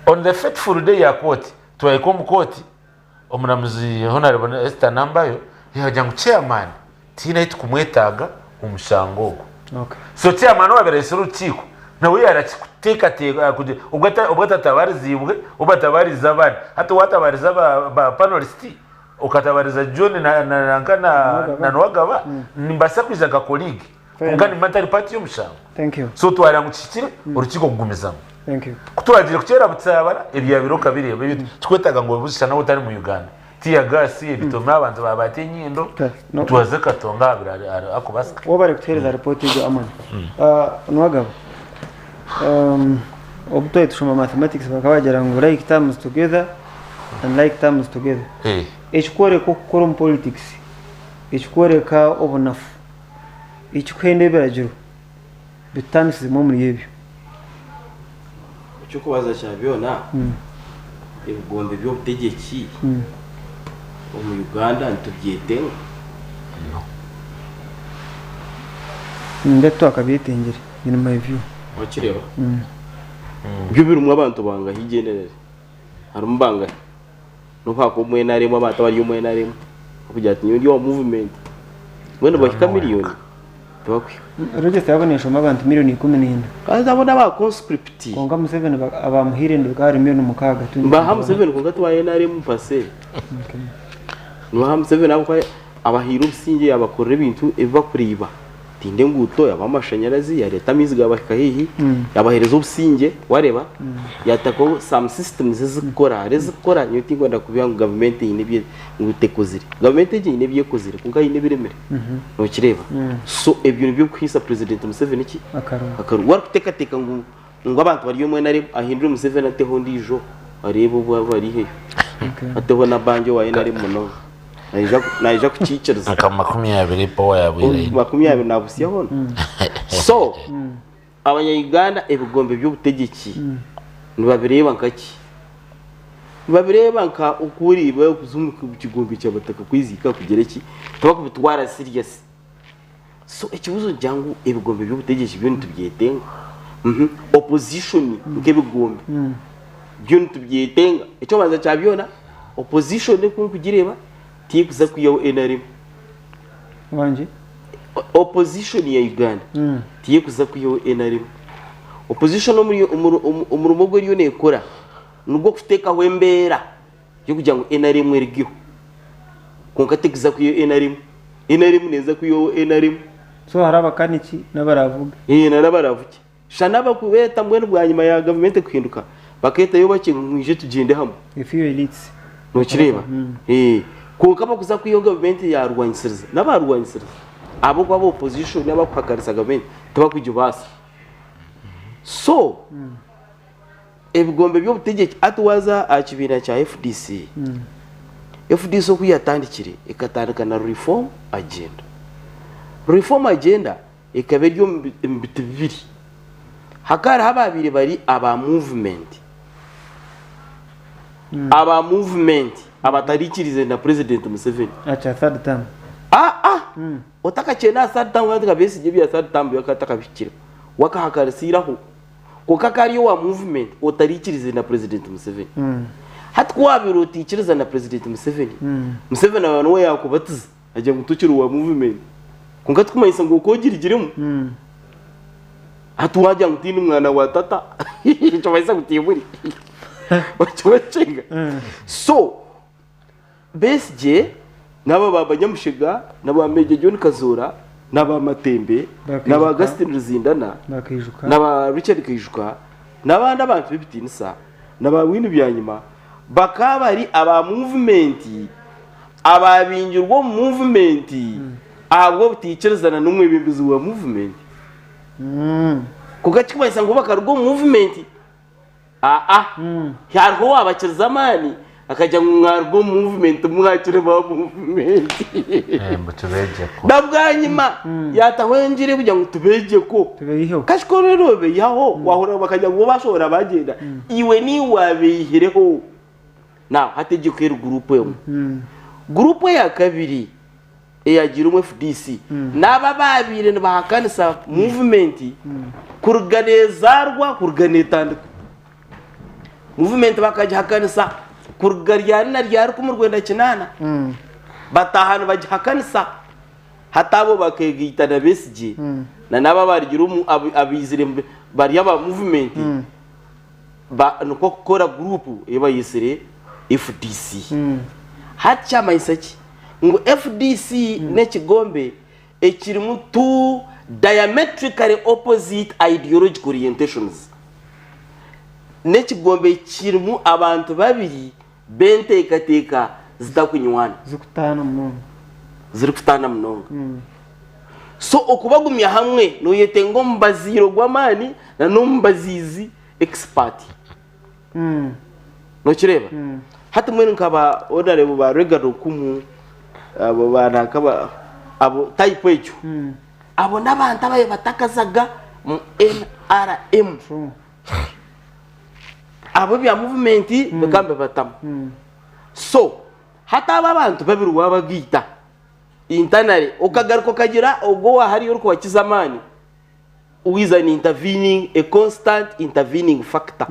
[SPEAKER 1] On the fateful day ya kooti twahika omu kooti omuramuzi Honorable Esther Nambayo yagira ngu chairman. Tihaine ahi tukumwetaaga omu mushango ogu.
[SPEAKER 2] Okay.
[SPEAKER 1] So chairman owaabaire ayetsire orukiiko nawe yaarakikuteekateeka kugira obwo ata obwo atatabaariziibwe obu atabaariize abandi. Hati waatabaariza aba ba panelist okatabariza John na na nanka na
[SPEAKER 2] Nuwagaba.
[SPEAKER 1] na Nuwagaba nimbaasa kwija nka colleague
[SPEAKER 2] Fair
[SPEAKER 1] kwonka
[SPEAKER 2] enough.
[SPEAKER 1] nimba ntari part y'omushango.
[SPEAKER 2] Thank you.
[SPEAKER 1] So twareeba ngu kihikire orukiiko kugumizamu.
[SPEAKER 2] Thank you.
[SPEAKER 1] Ku twagiire kukyera butsabara ebyabire okabireeba ebyo tikwetaaga ngu obibuze shana waaba otari mu Uganda. Tear gas ebitomi abantu babaata enyindo
[SPEAKER 2] Okay. No.
[SPEAKER 1] twaze Katonga ahabire ari ari akubasika.
[SPEAKER 2] Webare kutuhereza report egyo Amon. Nuwagaba, obu twari tushoma mathematics bakaba bagira ngu like terms together and like terms together.
[SPEAKER 1] Eh.
[SPEAKER 2] Ekikworeka okukora omu politics, ekikworeka obunafu, ekikuhenda ebiragiro, bitutaanisizemu omuri ebyo.
[SPEAKER 3] Eky'okubanza kya byona, ebigombe by'obutegyeki omu Uganda nitubyetenga?
[SPEAKER 2] Nindeeba titwakabyetengire in my view.
[SPEAKER 3] Wakireeba? Byo birimu abantu bangahi generally? Harimu bangahi? Nobu hakuba omu NRM abantu abari omu NRM barikugira ati nyowe ndi owa movement mbwenu nibahika miriyoni? Tibakuhika.
[SPEAKER 2] Register yaabo neshoma abantu miriyoni 14.
[SPEAKER 3] Kandi abo n'aba conscript.
[SPEAKER 2] Kwonka Museveni abamuhaire nibika hari miriyoni 6.
[SPEAKER 3] Nibaha Museveni kwonka ti wa NRM per se. Nibaha Museveni ahabw'okuba abahaire obusingye yabakorera ebintu ebi bakureeba. Tinda enguuto, yabaha amashanyarazi, yareeta amaizi gabahika haihi, yabaheereza obusingye, wareeba, yateekaho some systems ezikukora, hariho ezikukora nyowe tinkwenda kubiha ngu gavumenti eine ebi ngu tekozire. Gavumenti egi eine ebi ekozire kwonka haine ebiremire, nokireeba? So ebyo nibyo bikuhaisa President Museveni ki?
[SPEAKER 2] Akaruru.
[SPEAKER 3] Akaruru. Warikuteekateeka ngu ngu abantu bari omu NRM ahindure Museveni ateho ondiijo areebe obu abariiheyo. Ateho Nabbanja owa NRM munonga. Naija naija kukiikiriza.
[SPEAKER 1] Nka 20 power yabwire aine.
[SPEAKER 3] 20 nabusya hoona. So abanya-Uganda ebigombe by'obutegyeki nibabireeba nka ki? Nibabireeba nka oku oriiba okuza omu kigombe ky'abataka kweziika kugira ki, tibakubitwara serious. So ekibuuzo nikigira ngu ebigombe by'obutegyeki byo nitubyetenga? Opposition nk'ebigombe byo nitubyetenga? Eky'okubanza kya byona opposition oku ndikugireeba terikuza kwihaho NRM.
[SPEAKER 2] Wangi?
[SPEAKER 3] Opposition ya Uganda tiyekuza kwihaho NRM. Opposition omurimo ogu eriyo neekora nigw'okuteekaho embeera y'okugira ngu NRM erugeho. Kwonka tekuza kwihaho NRM. NRM neeza kwihaho NRM.
[SPEAKER 2] So hariho abakaniki n'abaravuge.
[SPEAKER 3] Ee, na n'abaravuge. Shana abakubeeta mbwenu bwanyima ya gavumenti kuhinduka, bakeetayo bakye ngu mwije tugyende hamwe.
[SPEAKER 2] A few elites.
[SPEAKER 3] Nokireeba? Ee. Kwonka abakuza kwihaho gavumenti yaarwanisiriza, n'abaarwanisiriza, ahabw'okuba aba opposition abakuhakanisa gavumenti tibakugibaasa. So, Ebigombe by'obutegyeki hati waaza aha kibiina kya FDC, FDC oku yatandikire ekatandika na Reform Agenda. Reform Agenda ekaba eri omu biti bibiri. Hakaba hariho abaabaire bari aba movement, aba movement abatariikiriize na President Museveni.
[SPEAKER 2] Aha third term.
[SPEAKER 3] Aa! Otakakyenda aha third term kandi nka Besigye ebya third term byo akaba atakabihikiremu. We akahakarisiiraho. Kwonka akaba ari owa movement otariikirize na President Museveni. Hati ku waabaire otaikiriza na President Museveni, Museveni aba niwe yaakubatiza agira ngu tokiri owa movement. Kwonka tikumanyisa ngu okoogirigiremu. Hati waagira ngu tindi mwana wa tata, nikimanyisa ngu tiimuri. Okimanya? So, Besigye n'aba ba Banyamushega na ba Major John Kazoora na ba Matembe na ba Augustine Ruzindana na ba Richard Kaijuka n'abandi abantu b'ebitiinisa na ba Winnie Byanyima bakaba bari aba muvumenti abaabingirwe omu muvumenti ahabw'obutaikirizana n'omwebembezi wa muvumenti. Kwonka tikirikumanyisa ngu bakaruga omu muvumenti. Aa, hariho owaabakirize amaani akagira ngu mwaruga omu movement mwakire ba movement.
[SPEAKER 1] Mbu tubeegyeko.
[SPEAKER 3] Na bwanyima yaataho engiri erikugira ngu tubeegyeko.
[SPEAKER 2] Tubeiheho.
[SPEAKER 3] Kashi ku oriyo noobeihaho waahurira bakagira ngu bo baashohora baagyenda, iwe niiwe waabeihireho. Now hati egyo ekaba eri guruupu emwe. Guruupu eya kabiri eyagiire omu FDC n'abo abaabaire nibahakanisa muvumenti kuruga neezaarwa kuruga neetandika. Muvumenti bakagihakanisa kuruga ryari na ryari 1980 bataaha nibagihakanisa. Hati abo bakegaita na Besigye na n'abo abarugire omu abaizire bari aba movement ba nikwo kukora group ei bayetsire FDC. Hati kyamanyisa ki? Ngu FDC n'ekigombe ekirimu two diametrically opposite ideological orientations. N'ekigombe kirimu abantu babiri b'enteekateeka zitakunywana.
[SPEAKER 2] Zirikutaana munonga.
[SPEAKER 3] Zirikutaana munonga. So okubagumya hamwe noyetenga omubaziire ogw'amaani na n'omubaziizi expert. Nokireeba? Hati mbwenu nka ba honourable ba Reagan Okumu, abo ba nanka ba abo type egyo, abo n'abantu ababaire batakazaga mu NRM.
[SPEAKER 2] True.
[SPEAKER 3] Abo ebya movement bikaba nibibatamu. So hati abo abantu babiri wabagaita internally okagaruka okagira ogwo owahariyo orikubakiza amaani who is an intervening, a constant intervening factor.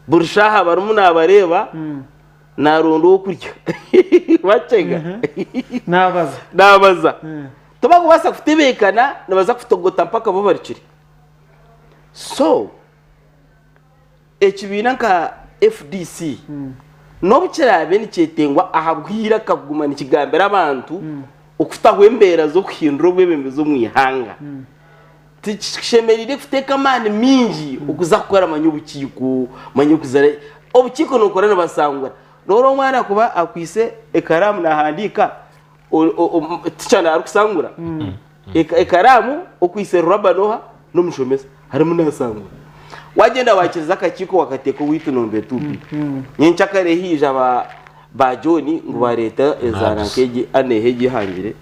[SPEAKER 3] Buri shaaha barimu nabareeba naronda ow'okurya wakyega
[SPEAKER 2] Nabaza.
[SPEAKER 3] nabaza. Tibakubaasa kutebeekana nibaza kutogota mpaka bo barukire. So ekibiina nka FDC n'obu kiraabe nikyetengwa ahabw'eiraka kuguma nikigambira abantu okutaho embeera z'okuhindura obwebembezi omu ihanga, tikishemereire kuteeka amaani maingi okuza kukora manya obukiiko, manya okuza obukiiko nookora nibasangura. Noreeba omwana kuba akwaitse ekaraamu naahandiika, tica arikusangura ekaraamu okwaitse ruraba n'oha n'omushomesa arimu naasangura wagyenda waakiriza akakiiko wakateeka owaitu nombetuupi nyenkyakare haija ba ba John ngu bareeta ezaara nk'egi aneeha egi ehangire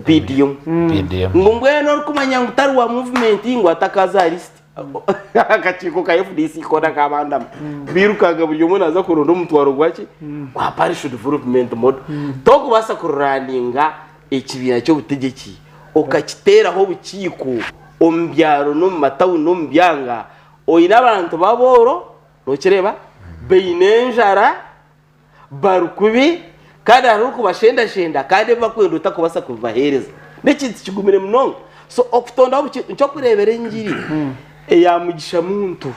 [SPEAKER 3] PDM
[SPEAKER 1] PDM.
[SPEAKER 3] ngu mbwenu orikumanya ngu tari wa movement ngu atakaaza aha list Akakiiko ka FDC koona kabandamu. Bairukanga buri omwe naaza kuronda omutwaro gwaki? Gwa Parish Development Model. Tokubaasa kururaninga ekibiina ky'obutegyeki okakiteeraho obukiiko omu byaro n'omu matawuni n'omu byanga oine abantu b'abooro, nokireeba, baine enjara, bari kubi kandi hariho orikubashendashenda kandi ebi barikwenda otarikubaasa kubibaheereza. N'ekintu kigumire munonga. So okutondaho obukiiko nikyokureebera engiri eya Mugisha Muntu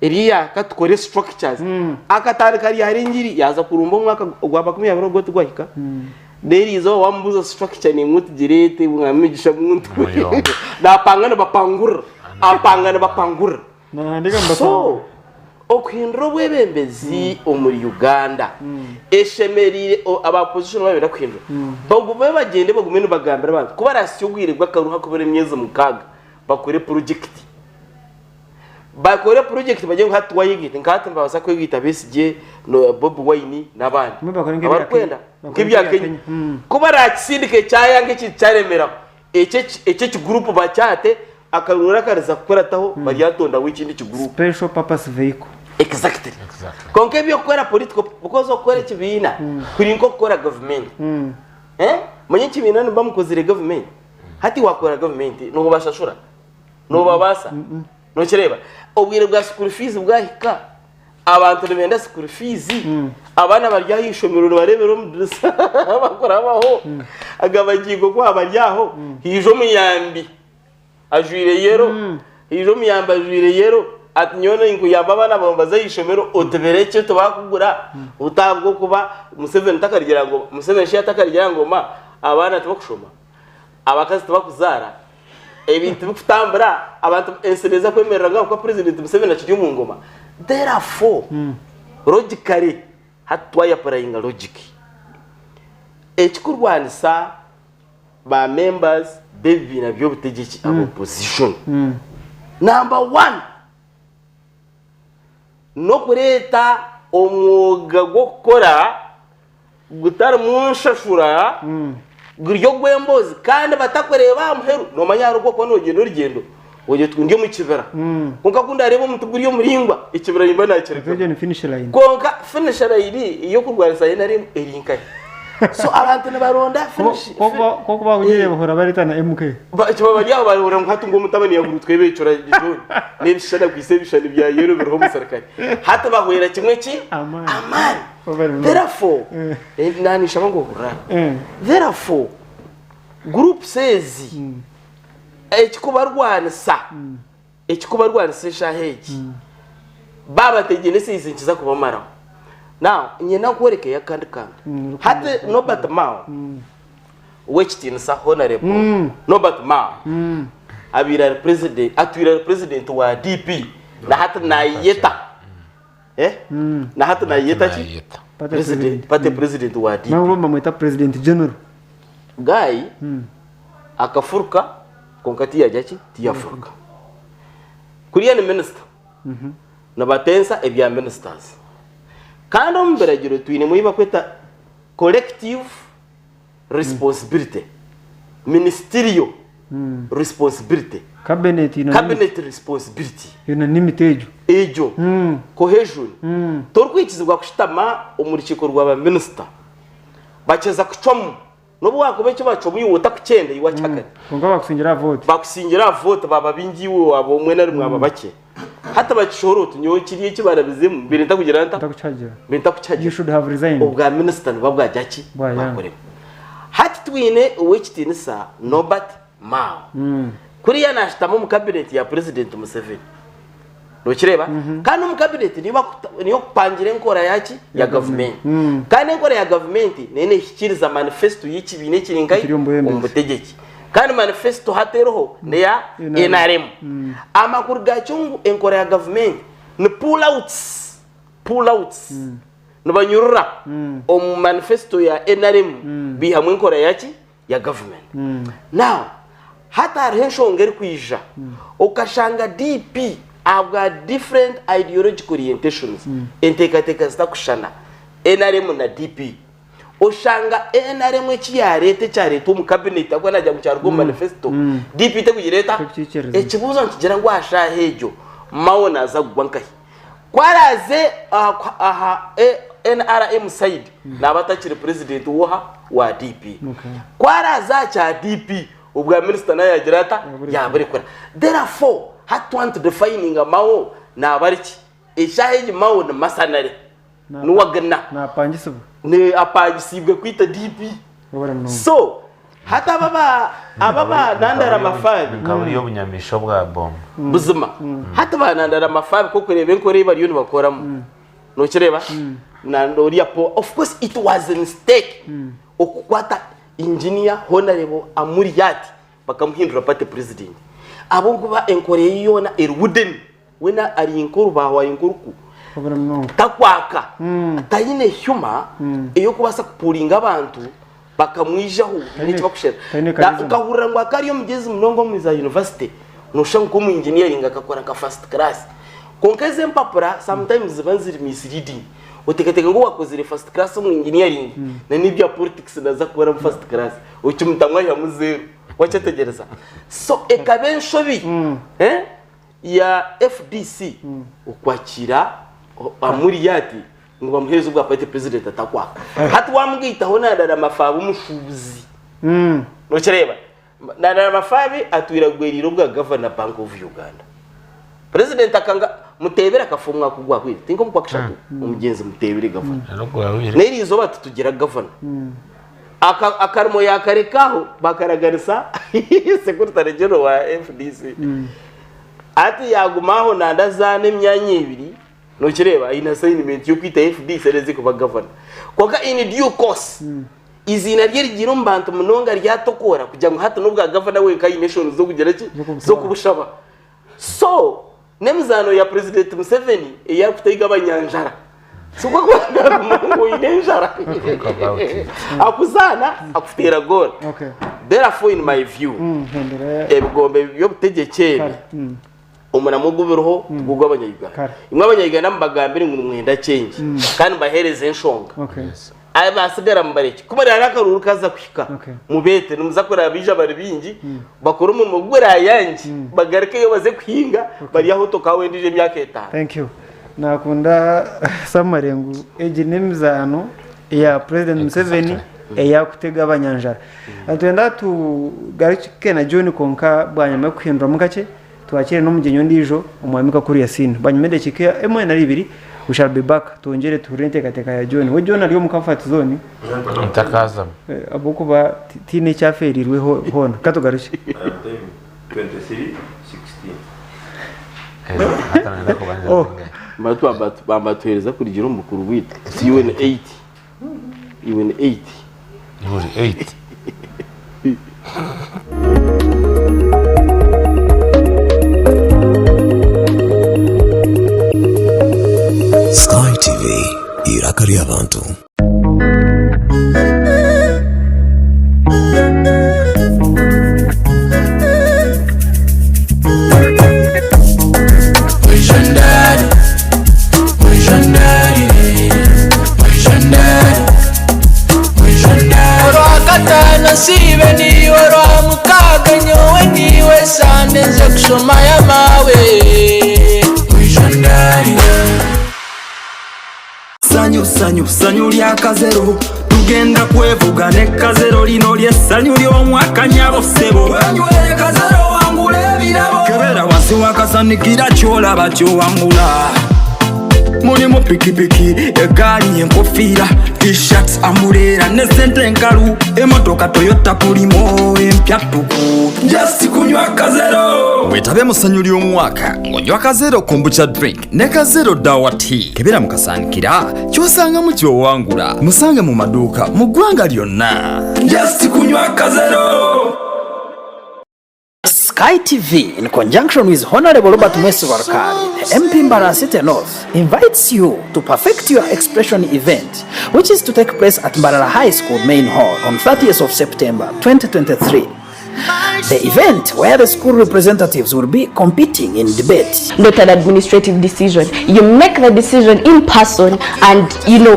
[SPEAKER 3] eri eya ka tukore structures. Akatandika ryari engiri yaaza kurumba omwaka ogwa 20 ogwo tigwahika. Reero eizooba wamubuuza structure nimwe otugireete mwa Mugisha Muntu. Naapanga nibapangurira, apanga nibapangurira.
[SPEAKER 2] Nahandiika ngu
[SPEAKER 3] So, okuhindura obwebembezi omuri Uganda eshemereire aba opposition baaba nibenda kuhindura bagume bagyende bagume nibagambira abantu ku barahitsye obwire bw'akaruha kubura emyezi mukaaga bakore purojekiti bakore purojekiti bagire ngu hati twayegaita nka hati nibabaasa kwegaita Besigye, Bobi Wine n'abandi
[SPEAKER 2] Mbwenu bakore nk'ebya
[SPEAKER 3] abarikwenda
[SPEAKER 2] Kenya. Bakore
[SPEAKER 3] nk'ebya
[SPEAKER 2] nk'ebya
[SPEAKER 3] Kenya
[SPEAKER 2] Kenya. Mm.
[SPEAKER 3] ku barakisindika ekyayanga ekintu kyaremeraho Ekyo ekiguruupu bakyate, akaruru akariza kukurataho baryatondaho ekindi kiguruupu.
[SPEAKER 2] Special purpose vehicle.
[SPEAKER 3] Exactly.
[SPEAKER 1] Exactly.
[SPEAKER 3] Kwonka eby'okukora political because okukora ekibiina kuri nk'okukora gavumenti. Eh? Manya ekibiina nimuba mukozire gavumenti. Hati wakora gavumenti noobashashura? Noobabaasa? Nokireeba? Obwire bwa school fees bwahika, abantu nibenda school fees, abaana bari aha ishomero nibareebera omu dirisa bakurabaho, aga bagiigo ku bari aho, haija omuyambi ajwaire yero, haija omuyambi ajwaire yero ati nyowe ninkuyamba abaana baawe baze aha ishomero otubirekye tibakugura, ahabw'okuba Museveni takarigira ngu, Museveni shi yatakarigira ngoma abaana tibakushoma, abakazi tibakuzaara. Ebintu bikutambura abantu ensi neeza kwemerera ngu ahabw'okuba president Museveni akiri omu ngoma. Therefore, logically hati twayapurayinga logic, ekikurwanisa ba members b'ebibiina by'obutegyeki aba opposition, number one, n'okureeta omwoga gw'okukora gutarimu nshashura guri ogw'emboozi kandi batakureeba aha muheru. Noomanya hariho obu orikuba noogyenda orugyendo ogira oti ndi omu kibira kwonka ku ndaareeba omuti guri omuraingwa ekibira nimba naakirekamu.
[SPEAKER 2] Egyo ni finish line.
[SPEAKER 3] Kwonka finish line ey'okurwanisa NRM eri nkahi? So abantu nibaronda finish.
[SPEAKER 2] Ku okuba ogireeba ohurira bareetana MK.
[SPEAKER 3] Kiba bari aho barahurira ngu hati ngu omutabani yahurira twebecura John n'ebishushani akwaitse ebishushani bya yellow biriho omuserukare. Hati bahwera kimwe ki?
[SPEAKER 2] Amaani.
[SPEAKER 3] Amaani.
[SPEAKER 2] Oba bari
[SPEAKER 3] Therefore, eh, na ninshaba ngu ohurire aha. Therefore, Groups ezi ekikubarwanisa ekikubarwanisa eshaaha egi baaba bataine size nikiza kubamaraho. Now nyenda nkworekeyo akandi kantu. Hati Norbert Mao ow'ekitiinisa Honourable Norbert Mao abaire ari president atwire ari president wa DP na hati nayeyeta eh na hati nayeyeta ki?
[SPEAKER 1] Nayeyeta.
[SPEAKER 2] Party
[SPEAKER 3] President
[SPEAKER 2] president.
[SPEAKER 3] party president wa DP.
[SPEAKER 2] Nabo bamweta president general.
[SPEAKER 3] Guy akafuruka kwonka tiyagya ki tiyafuruka kuriya ni minisita nibatensa ebya ministers kandi omu biragiro twinemu ei bakweta collective responsibility ministerial responsibility
[SPEAKER 2] Cabinet unanimity.
[SPEAKER 3] Cabinet responsibility.
[SPEAKER 2] Unanimity egyo.
[SPEAKER 3] Egyo cohesion torikwikizibwa kushutama omu rukiiko rwa ba minisita bakyeza kucwamu N'obu waakuba eki bacwamu iwe otakukyenda, iwe wakihakana.
[SPEAKER 2] Kwonka bakusingira aha vote.
[SPEAKER 3] Bakusingira aha vote baaba baingi iwe waaba omwe nari mwaba bakye. Hati bakishohora oti nyowe kiriya eki barabizemu mbaire ntakugira nta?
[SPEAKER 2] Ntakukihagira.
[SPEAKER 3] Mbaire ntakukihagira.
[SPEAKER 2] You should have resigned.
[SPEAKER 3] Obwa minisita nibuba bwagira ki?
[SPEAKER 2] Bwayanga.
[SPEAKER 3] Bwakorerwa. Hati twine ow'ekitiinisa Norbert Mao. Kuriya naashutama omu cabinet ya President Museveni. Nokireeba? Kandi omu cabinet niyo bakuta niyo kupangira enkora ya ki? Ya gavumenti. Kandi enkora ya gavumenti neyo nehikiiriza manifesto y'ekibiina ekiri nkahi?
[SPEAKER 2] Ekiri omu bwebembezi.
[SPEAKER 3] Omu butegyeki. Kandi manifesto hati eriho neya
[SPEAKER 2] NRM.
[SPEAKER 3] NRM. Amakuru gakyo ngu enkora ya gavumenti ni pull outs, pull outs. Nibanyurura omu manifesto ya NRM baihamu enkora ya ki? Ya gavumenti. Now hati hariho enshonga erikwija okashanga DP ahabwa different ideological orientations, enteekateeka zitakushushana, nrm na DP, oshanga nrm eki yaareeta ekyareetwa omu cabinet ahabw'okuba naagira ngu kyaruga omu manifesto, DP terikugira eta?
[SPEAKER 2] Terikukiikiriza.
[SPEAKER 3] Ekibuuzo nikigira ngu aha shaaha egyo Mao naaza kugwa nkahi? Ku araaze aha nrm side naaba atakiri president woha? Wa DP. Ku araaze aha kya DP obwa minisita nawe yaagira ata? Yaaburekura. Therefore hati twaba nitudefininga Mao naaba ari ki? Eshaaha egi Mao ni masanare, ni wagner.
[SPEAKER 2] Naapangisibwa.
[SPEAKER 3] Apangisiibwe kwita DP. So hati aba ba aba ba nandara mafabi.
[SPEAKER 1] Nka buriya obunyamaishwa bwa bombo.
[SPEAKER 3] Buzima hati ba nandara mafabi ku orikureeba enkora ei bariyo nibakoramu nokireeba na oriya po of course it was a mistake okukwata engineer honourable Amuriat bakamuhindura party president ahabw'okuba enkora ye yoona eri wooden. Weena ari nk'orubaaho ari nk'oruku takwaka, taine humor ey'okubaasa kupuuringa abantu bakamwijaho haine eki bakusherura. Okahurira ngu akaba ari omugyezi munonga omu za yunivasite, nooshusha ngu nk'omu engineering akakora nka first class. Kwonka ezo empapura sometimes niziba ziri misleading. Oteekateeka ngu waakozire first class omu engineering na n'ebya politics naaza kukoramu first class, okimutamu aihamu zeero. Wakyetegyereza? So ekaba enshobi. Ya FDC okwakiira Amuriat ngu bamuheereze obwa party president atakwaka. Hati wamugaitaho Nandala Mafabi omushuubuzi. Nokireeba? Nandala Mafabi atwire agweriire obwa Governor Bank of Uganda. President akanga Mutebile akafa omwaka ogwahweire tinka omu kwakashatu omugyenzi Mutebile Governor. N'eriizooba titugira Governor. Akarimo yaakareka aho bakaraganisa Secretary General wa FDC. Hati yaaguma aho nanda azaana emyanya ebiri, nokireeba aine assignment y'okwita FDC ereze kuba gavana. Kwonka in due course, eiziina rye rigiire omu bantu munonga ryatokoora kugira ngu hati n'obwa gavana wenka aine enshoni z'okugira ki? Z'okubushaba. So, n'emizaano ya Purezidenti Museveni ei arikuteiga abanyanjara. Sikwo kuba ngu oine enjara.
[SPEAKER 1] Talk about it.
[SPEAKER 3] Akuzaana akuteera goal.
[SPEAKER 2] Okay.
[SPEAKER 3] Therefore in my view,
[SPEAKER 2] Hendera.
[SPEAKER 3] ebigombe by'obutegyeki ebi
[SPEAKER 2] Kare.
[SPEAKER 3] omuramwa ogubiriho tigwo gw'abanya-Uganda.
[SPEAKER 2] Kare.
[SPEAKER 3] Imwe abanya-Uganda mubagambire ngu nimwenda change kandi mubaheereze enshonga.
[SPEAKER 2] Okay.
[SPEAKER 3] Abasigara mubarekye. Ku muraare akaruuru kaza kuhika,
[SPEAKER 2] Okay.
[SPEAKER 3] mubeete nimuza kureeba baija bari baingi, bakore omurimo gurayangi, bagarukeyo baze kuhinga, bari aho tokaho endiijo emyaka etaano.
[SPEAKER 2] Thank you. Nakunda summary ngu egi n'emizaano ya President Museveni eyakutega abanyanjara. Nitwenda tugaruke na John kwonka bwanyima y'okuhinduramu kakye twakire n'omugyenyi ondiijo Omwami Kakuru Yasin. Bwanyima y'edakiika emwe nari ibiri We shall be back twongyere tuhurire enteekateeka ya John. We John ari omu comfort zone
[SPEAKER 1] Ntakaazamu.
[SPEAKER 2] ahabw'okuba tihaine eki afeereirwe hoona. Ka tugarukye.
[SPEAKER 4] 23 16.
[SPEAKER 1] Hati nayenda kubanja
[SPEAKER 2] Oh.
[SPEAKER 1] zingahi?
[SPEAKER 3] Bambatuhereza kurugira omu bukuru bwaitu. Iwe ni 8. Iwe ni 8.
[SPEAKER 1] Iwe ori 8.
[SPEAKER 5] Sky TV, eiraka ry'abantu.
[SPEAKER 6] Orwakataano nsiibe niiwe Orwamukaaga nyowe niiwe Sande nze kushomayo amaawe
[SPEAKER 7] Sanyu sanyu sanyu lya kazero tugenda kwevuga ne kazero lino lyessanyu ly'omwaka nyabo ssebo wenywere kazero wangula ebirabo kebera wansi wakasanikira kyolaba kyowangula mulimu pikipiki egaali enkofiira t-shirts amuleera ne sente enkalu emotoka toyota kulimo empya ttuku just kunywa kazero wetabe mu ssanyu ly'omwaka ng'onywa kazero kombucha drink ne kazero dawa tea kebera mu kasanikira ky'osangamu ky'owangula musange mu maduuka mu ggwanga lyonna just kunywa kazero
[SPEAKER 8] Sky TV, in conjunction with Honorable Robert Mwesigwa Rukali, the MP Mbarara City North, invites you to Perfect Your Expression event, which is to take place at Mbarara High School Main Hall on 30th of September 2023. The event, where the school representatives will be competing in debate,
[SPEAKER 9] not an administrative decision. You make the decision in person and, you know,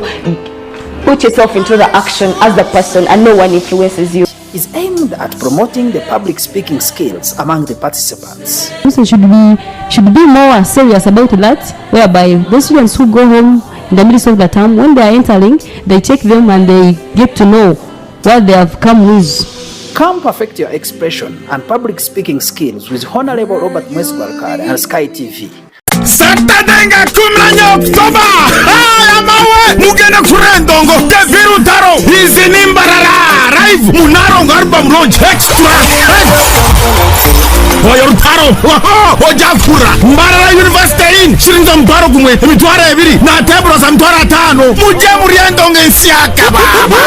[SPEAKER 9] put yourself into the action as the person and no one influences you.
[SPEAKER 8] is aimed at promoting the public speaking skills among the participants.
[SPEAKER 10] So should be should be more serious about that, whereby the students who go home in the middle of the term, when they are entering, they check them and they get to know what they have come with.
[SPEAKER 8] Come perfect your expression and public speaking skills with Honorable Robert Mwesigwa Rukali and Sky TV.
[SPEAKER 7] Saturday nga 14 October aya mawe mugende kuri Endongo David Rutaro izi ni Mbarara live Munarongo album launch extra Oyo Rutaro ojakura Mbarara University Inn shiringi omutwaro gumwe emitwaro ebiri na teburo za mitwaro ataano muje muri Endongo ensi yakababa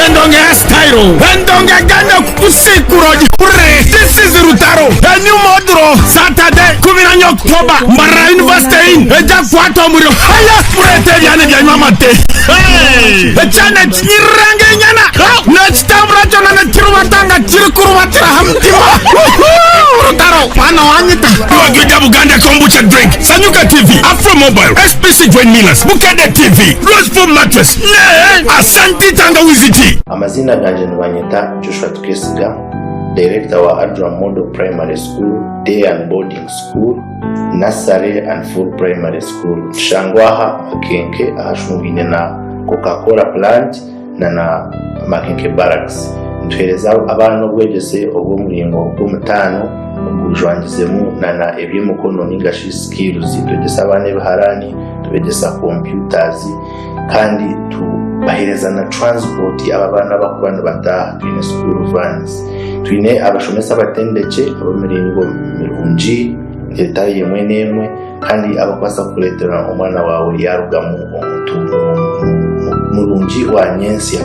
[SPEAKER 7] Endongo ya style Endongo egenda kukusikura ogihure This is Rutaro a new model Saturday 14 October Mbarara University Inn ejja kukwata omuriro haya mureete ebyana ebyanywa amate Hey! Ekyana ekinyirira enyana nekitambura kyona nekirubata nga kirikurubatira aha mutima Woohoo! Rutaro mwana wanyita Wagwiga Buganda Kombucha Drink Sanyuka TV Afro Mobile SPC Joint Millers Bukedde TV Rose Foam Mattress ne Asante Tangawizi Tea
[SPEAKER 11] Amazina gangye nibanyeta Joshua Tukesiga, Director wa Adram Model Primary School, Day and Boarding School, Nursery and Full Primary School. Tushangwa aha Makenke ahashungaine na Coca-Cola Plant na na Makenke Barracks. Nituheereza abaana obwegyese obw'omuringo gw'omutaano ogujwangizemu na na eby'emikono ninga shi skills. Twegyesa abaana ebiharani, tubegyesa computers kandi tubaheereza na transport aba abaana abakuba nibataaha twine school vans. Twine abashomesa abatendekye ab'emiringo mirungi etari emwe n'emwe kandi abakubaasa kukureetera omwana waawe yaarugamu omuntu murungi wa nyentsya.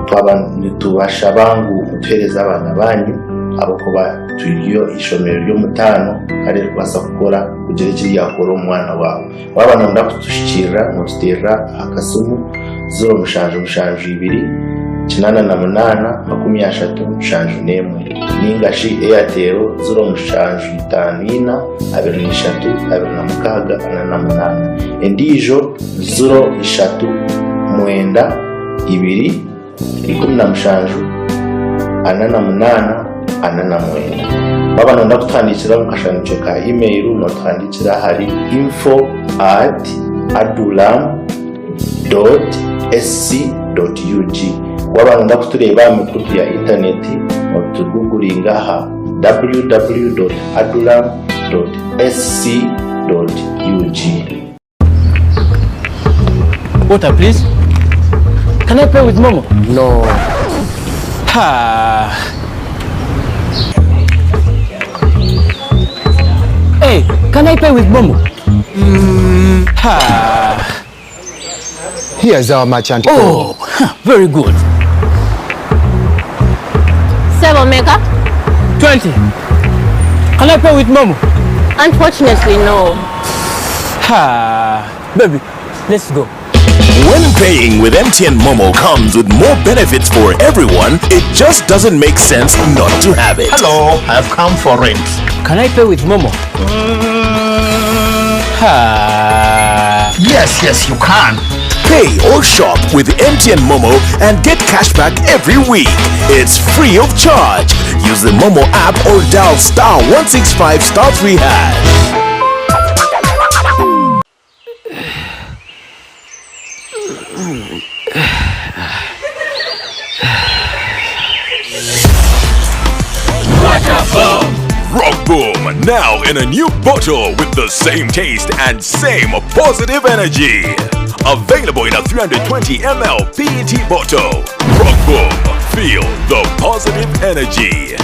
[SPEAKER 11] Twaba nitubashaba ngu mutuheereze abaana baanyu ahabw'okuba turi eishomero ry'omutaano kandi erikubaasa kukora kugira eki ryakora omu mwana waawe. Waaba nooyenda kutuhikiirira nootuteerera aha kasimu 0772 88 37 ninga shi Airtel 0754 23 26 48 endiijo 039 2 17 48 49. Waaba nooyenda kutuhandiikira omu kashanikyo ka email nootuhandiikira ahari info at adulam dot sc dot ug. Waaba nooyenda kutureeba aha mikutu ya intaneti nootuguguringa aha www dot adulam dot sc dot ug.
[SPEAKER 12] Water, please. Can I pay with Momo? No. Ha. Hey, can I pay with Momo? Mm, ha.
[SPEAKER 13] Here's our merchant code.
[SPEAKER 12] Oh, very good.
[SPEAKER 14] Sebo Mega?
[SPEAKER 12] 20. Can I pay with Momo?
[SPEAKER 14] Unfortunately, no.
[SPEAKER 12] Ha. Baby, let's go.
[SPEAKER 15] When paying with MTN Momo comes with more benefits for everyone, it just doesn't make sense not to have it.
[SPEAKER 7] Hello, I've come for rent.
[SPEAKER 12] Can I pay with Momo? Ha.
[SPEAKER 7] Yes, yes, you can.
[SPEAKER 15] Pay or shop with MTN Momo and get cashback every week. It's free of charge. Use the Momo app or dial star 165 star 3 hash. Rock Boom now in a new bottle with the same taste and same positive energy. Available in a 320 ml PET bottle. Rock Boom, feel the positive energy.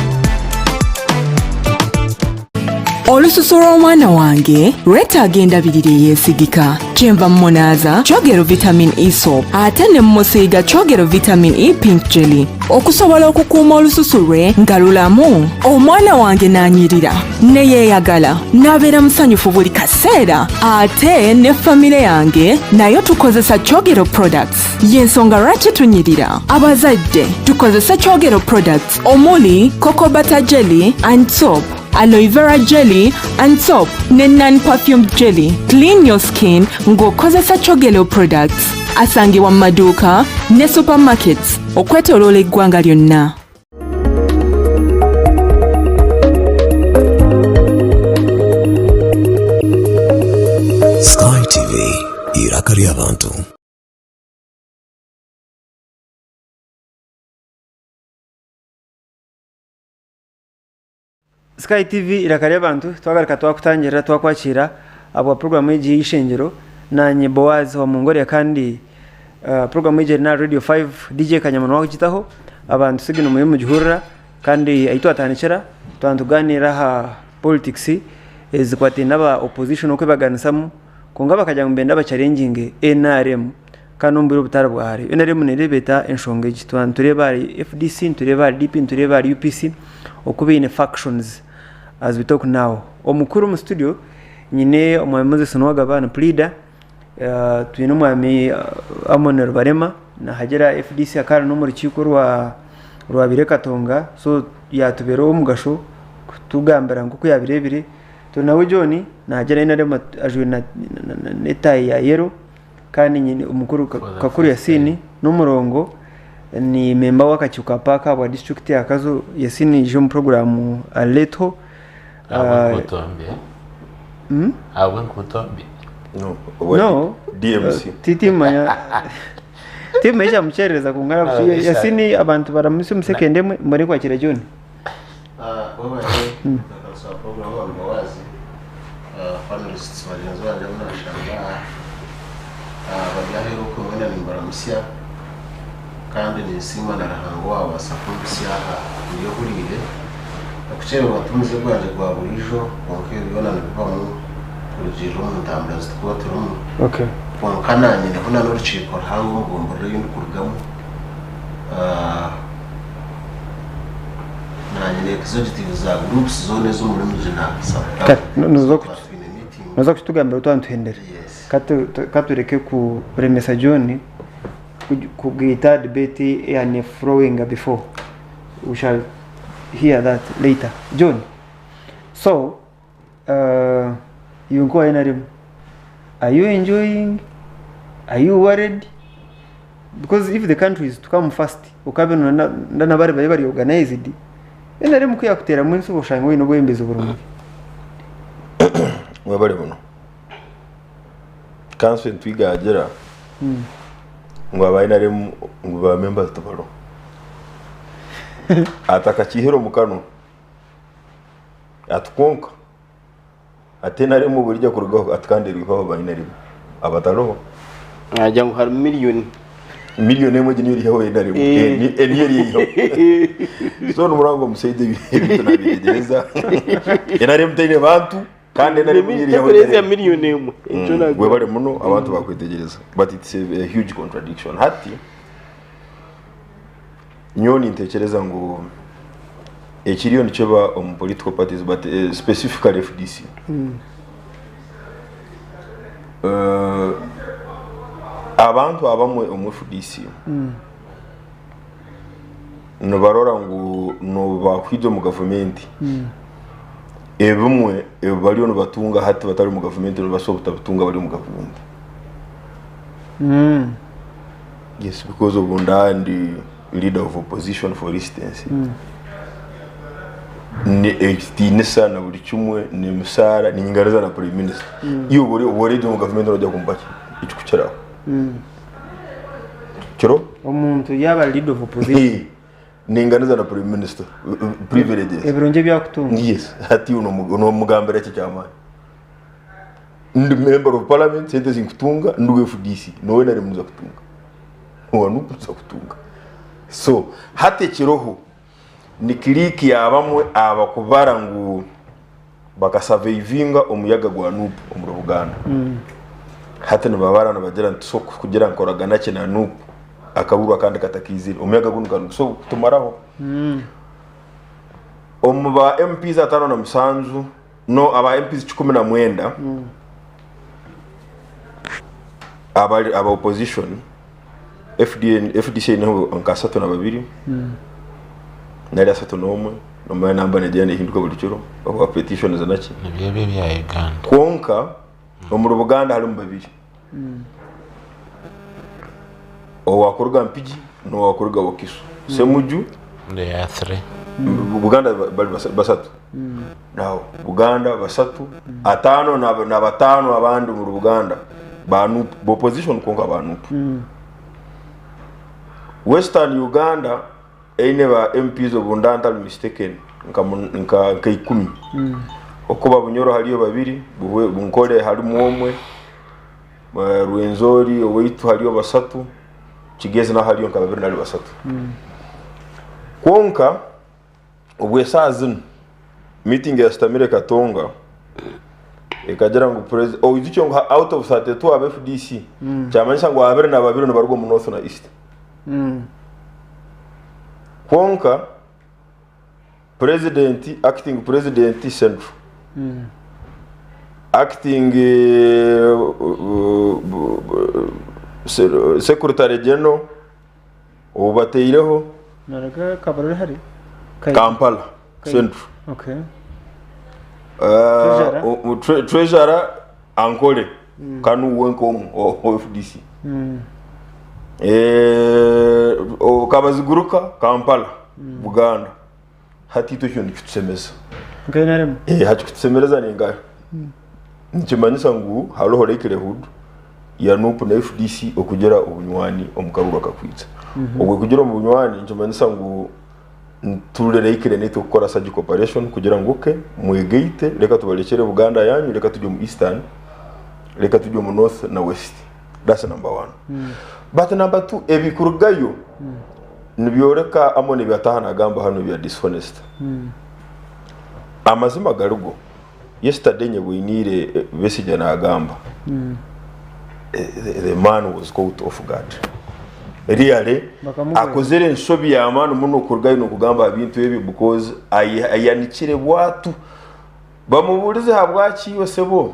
[SPEAKER 16] Olususu lw'omwana wange lwetaaga endabirira eyeesigika. Kyenva mmunaaza Kyogero Vitamin E Soap ate ne mmusiiga Kyogero Vitamin E Pink Jelly okusobola okukuuma olususu lwe nga lulamu. Omwana wange n'anyirira ne yeeyagala n'abeera musanyufu buli kaseera ate ne famire yange nayo tukozesa Kyogero products. Y'ensonga lwaki tunyirira. Abazadde tukozese Kyogero products omuli Cocoa Butter Jelly and Soap, aloe vera jelly and soap ne non-perfumed jelly. Clean your skin ng'okozesa Kyogero products. Asangibwa mu maduuka ne supermarkets okwetooloola eggwanga lyonna.
[SPEAKER 5] Sky TV, iraka ry'abantu.
[SPEAKER 2] Sky TV iraka ry'abantu twagaruka twakutangirira twakwakira ahabwa puroguramu egi y'eishengyero nanye Boaz wa Mongolia kandi uh, puroguramu egi eri na Radio 5 DJ Kanyama niwe abantu sigino muriyo mugihurira kandi ahi twatandikira twaba nitugaaniira aha politics ezikwataine n'aba opposition okwebaganisamu kwonka bakagira ngu nibenda bacharenginge NRM kandi omu bwire obutari bwa hare. NRM nereeba eta enshonga egi? Twaba nitureeba ahari FDC, nitureeba ahari DP, nitureeba ahari UPC oku baine factions as we talk now. Omukuru omu studio nyine Omwami Moses Nuwagaba ni puriida, twine Omwami Amon Rubarema nahagira FDC akaba ari n'omu rukiiko orwa orwabaire Katonga so yatubeera ow'omugasho kutugambira nk'oku yabireebire. Turi nawe John nahagira NRM ajwaire n'etaayi ya yellow. Kandi nyine omukuru Kakuru Yasini n'omurongo ni memba w'akakiiko ka paaka ahabwa disiturikiti ya Kazo. Yasini yaija omu puroguraamu Leto.
[SPEAKER 1] Ahabw'enkuuto mbi, eh? Ahabw'enkuuto mbi.
[SPEAKER 2] No,
[SPEAKER 4] DMC.
[SPEAKER 2] Titimanya timanya ekyamukyerereza kwonka Yasini abantu baramutsya omu sekende emwe mbone kwakira John.
[SPEAKER 17] Webale kugarusa puroguramu aha Mbabazi. Panelists bagyenzi bangye abu naashanga aha bari aheeru okwe mwena nimbaramutsya kandi ninsiima na Ruhanga owaabaasa kumpitsya aha ndi ohuriire. Okukyererwa ti muze gwangye gwa buriijo kwonka ebyo byona nibibamu kurugiirira omu ntambura zi turikuba turimu. Kwonka naanye nyineho n'orukiiko ruhango omu gomborora ei ndikurugamu. Naanye na executive za groups zoona ez'omuri Mugina
[SPEAKER 2] Kati
[SPEAKER 17] sub-county
[SPEAKER 2] noza
[SPEAKER 17] twaba twine meeting.
[SPEAKER 2] noza kutugambira twaba nituhendera.
[SPEAKER 17] Yes.
[SPEAKER 2] Ka tureke kuremesa John kugaita debate eya ne-flowinga before. We shall hear that later. John, so uh, iwe nk'owa NRM, are you enjoying? Are you worried? Because if the country is to come first, okabe nabari bari bari organized, NRM ku yakuteramu ensi oshange oine obwebembezi burungi.
[SPEAKER 4] Mwebale muno. Kanso Ntwiga agira ngu aba NRM ngu ba members tibariho. Ati akakiihire omu kanwa. Ati kwonka ati NRM obu erija kurugaho ati kandi eriho aba NRM abatariho.
[SPEAKER 3] Naagira ngu harimu miriyoni.
[SPEAKER 4] Miriyoni emwe egi niyo eriihaho NRM. Niyo eriihaho. So nimureba ngu omushaija ebintu nabyetegyereza. NRM teine bantu kandi NRM niyo eriihaho
[SPEAKER 3] Tekurenzya
[SPEAKER 4] NRM.
[SPEAKER 3] miriyoni emwe. Ekyo naagira.
[SPEAKER 4] Webare muno abantu bakwetegyereza. But it's a huge contradiction. Hati nyowe nintekyereza ngu ekiriyo nikiba omu political parties but specifically FDC. Abantu abamwe omu FDC nibarora ngu n'obu baakwija omu gavumenti, ebimwe ebi bariyo nibatunga hati batari omu gavumenti nibabaasa obutabitunga bari omu gavumenti. Yes, because obu ndaba ndi leader of opposition for instance, ni ekitiinisa na buri kimwe n'emisaara ninyinganiza na prime minister. Iwe obu ori obu oreija omu gavumenti noija kumpa ki ekikukiraho? Kiro?
[SPEAKER 2] Omuntu yaaba ari leader of opposition.
[SPEAKER 4] Eh, ninganiza na prime minister privileges.
[SPEAKER 2] Ebirungi ebi arikutunga.
[SPEAKER 4] Yes, hati iwe nomugambira ki eky'amaani? Ndi member of parliament sente zinkutunga ndi owa FDC nowe nari muza kutunga owa nup muza kutunga so hati ekiroho ni clique ya bamwe abakubara ngu bakasaveivinga omuyaga gwa nup omuri Buganda hati nibabara nibagira nti tusobola kugira nkoragana ki na nup akaruru akandi katakaizire omuyaga gunu nigusobola kutumaraho omu ba MPs 57 No aba MPs 19 abari aba opposition FDN, FDC eineho nka 32 nari 31 nomanya namba negyenda nehinduka buri kiro ahabwa petitions naki.
[SPEAKER 1] Nibyo ebyo ebya Uganda.
[SPEAKER 4] Kwonka omuri Buganda harimu babiri owakuruga Mpigi n'owakuruga Wakiso. Ssemuju
[SPEAKER 1] They are three.
[SPEAKER 4] Buganda bari basatu. Naho Buganda basatu, ataano na bataano abandi omuri Buganda ba NUP, ba opposition kwonka ba NUP. Western Uganda eine ba MPs obu nda ntari mistaken nka nka nka ikumi. Okuba Bunyoro hariyo babiri, Bunkore harimu omwe, Rwenzori owaitu hariyo basatu, Kigezi naho hariyo nka babiri nari basatu. Kwonka Obwo eshaaha zinu meeting eyashutamire Katonga ekagira ngu oijukye ngu out of 32 aba FDC kyamanyisa ngu 22 nibaruga omu North na East. Kwonka president, acting president Central, acting secretary general Obu bataireho
[SPEAKER 2] Naraga Kabarole hari?
[SPEAKER 4] Kampala Central.
[SPEAKER 2] Okay. Treasurer?
[SPEAKER 4] Treasurer Ankole kanu we nk'omwe owa FDC. Kabaziguruka Kampala Buganda. Hati itwe ekyo nikitusemeza.
[SPEAKER 2] Nka NRM?
[SPEAKER 4] Hati kitusemereza ningahi? Nikimanyisa ngu hariho likelihood ya NUP na FDC okugira obunywani omu karuru akakwitsa. Obwe kugira obunywani nikimanyisa ngu turi likely naitwe kukora surgical operation kugira ngu okay mwegaite reka tubarekyere Buganda yanyu reka tujye omu Eastern reka tujye omu North na West. That's number one. But number two ebikurugayo nibyoreka Amon ebi ataaha nagamba hanu ebya dishonest. Amazima garigo yesterday nyebweiniire Besigye nagamba the man was caught off guard. Really akozire enshobi y'amaani muno kurugayo nokugamba aha bintu ebyo because ayanikire bwatu. Bamubuurize habwaki iwe sebo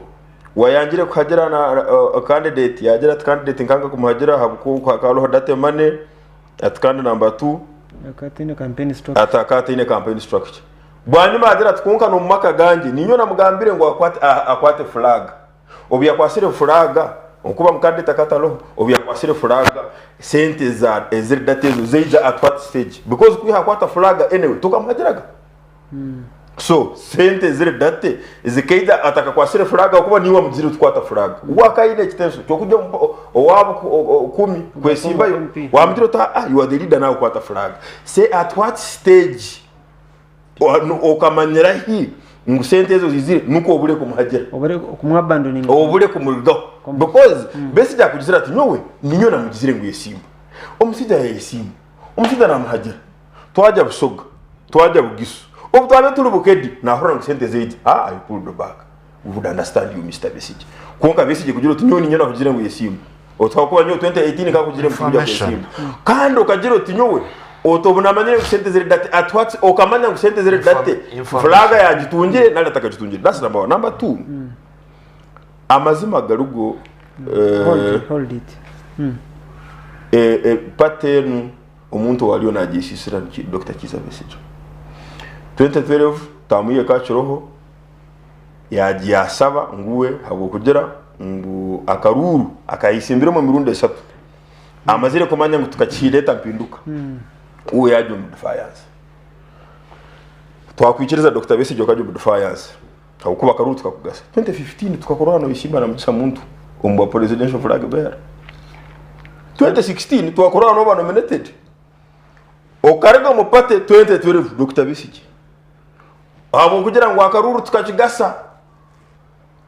[SPEAKER 4] wayangire kuhagira na candidate yagira ati candidate nkanga kumuhagira ahabw'okuba hakaba hariho dirty money. Ati kandi namba tu
[SPEAKER 2] Akaba ataine campaign structure.
[SPEAKER 4] ati akaba ataine campaign structure. Bwanyima agira ati kwonka n'omu maka gangye ninyowe namugambire ngu akwate akwate flag. Obu yakwasire flag okuba mu candidate akaba atariho, obu yakwasire flag sente za eziri data ezo zaija at what stage? Because kwiha akwata flag anyway tokamuhagiraga. So sente eziri date zikaija atakakwasire flag ahakuba niiwe wamugizire oti kwata flag. We akaba aine ekitenso ky'okurya owaabo kumi kwesimbayo wamugira oti aa you are the leader nawe kwata flag. Say at what stage okamanyira hi Ngu sente ezo zizire nukwo obure kumuhagira.
[SPEAKER 2] Obure kumuabandoninga.
[SPEAKER 4] Obure kumurugaho. Because Besigye akugizire ati nyowe ninyowe namugizire ngu yesimba. Omusaija yayesimba. Omusaija namuhagira. Twagya Busoga, twagya Bugisu. Obu twabaire turi Bukedi nahurira ngu sente zaija. Ah I pulled back. We would understand you Mister Besigye. Kwonka Besigye kugira oti nyowe ninyowe nakugizire ngu yesimba. Oti ahakuba nyowe 2018 nkakugizire ngu tikuja
[SPEAKER 1] Information.
[SPEAKER 4] kwesimba. Kandi okagira oti nyowe oti obu namanyire ngu sente ziri date at what okamanya ngu sente ziri
[SPEAKER 1] Inform-
[SPEAKER 4] date
[SPEAKER 1] information.
[SPEAKER 4] flag yagitungire nari atakagitungire. That's number one. Number two, amazima garigo
[SPEAKER 2] Hold it, hold it.
[SPEAKER 4] Party enu omuntu owariyo nagyesisira ni Dokita Kiiza Besigye. 2012 taamuye kakiroho yasaba ngu we habw'okugira ngu akaruuru akayesimbiremu emirundi esatu amazire kumanya ngu tukakireeta mpinduka we yagya omu defiance. Twakwikiriza Dokita Besigye okagya omu defiance habw'okuba akaruuru tukakugasa. 2015 tukakurora noyesiimba na Mugisha Muntu omu bwa presidential flag bearer. 2016 twakurora noba nominated okaruga omu party 2012 Dokita Besigye. Ahabw'okugira ngu akaruuru tukakigasa,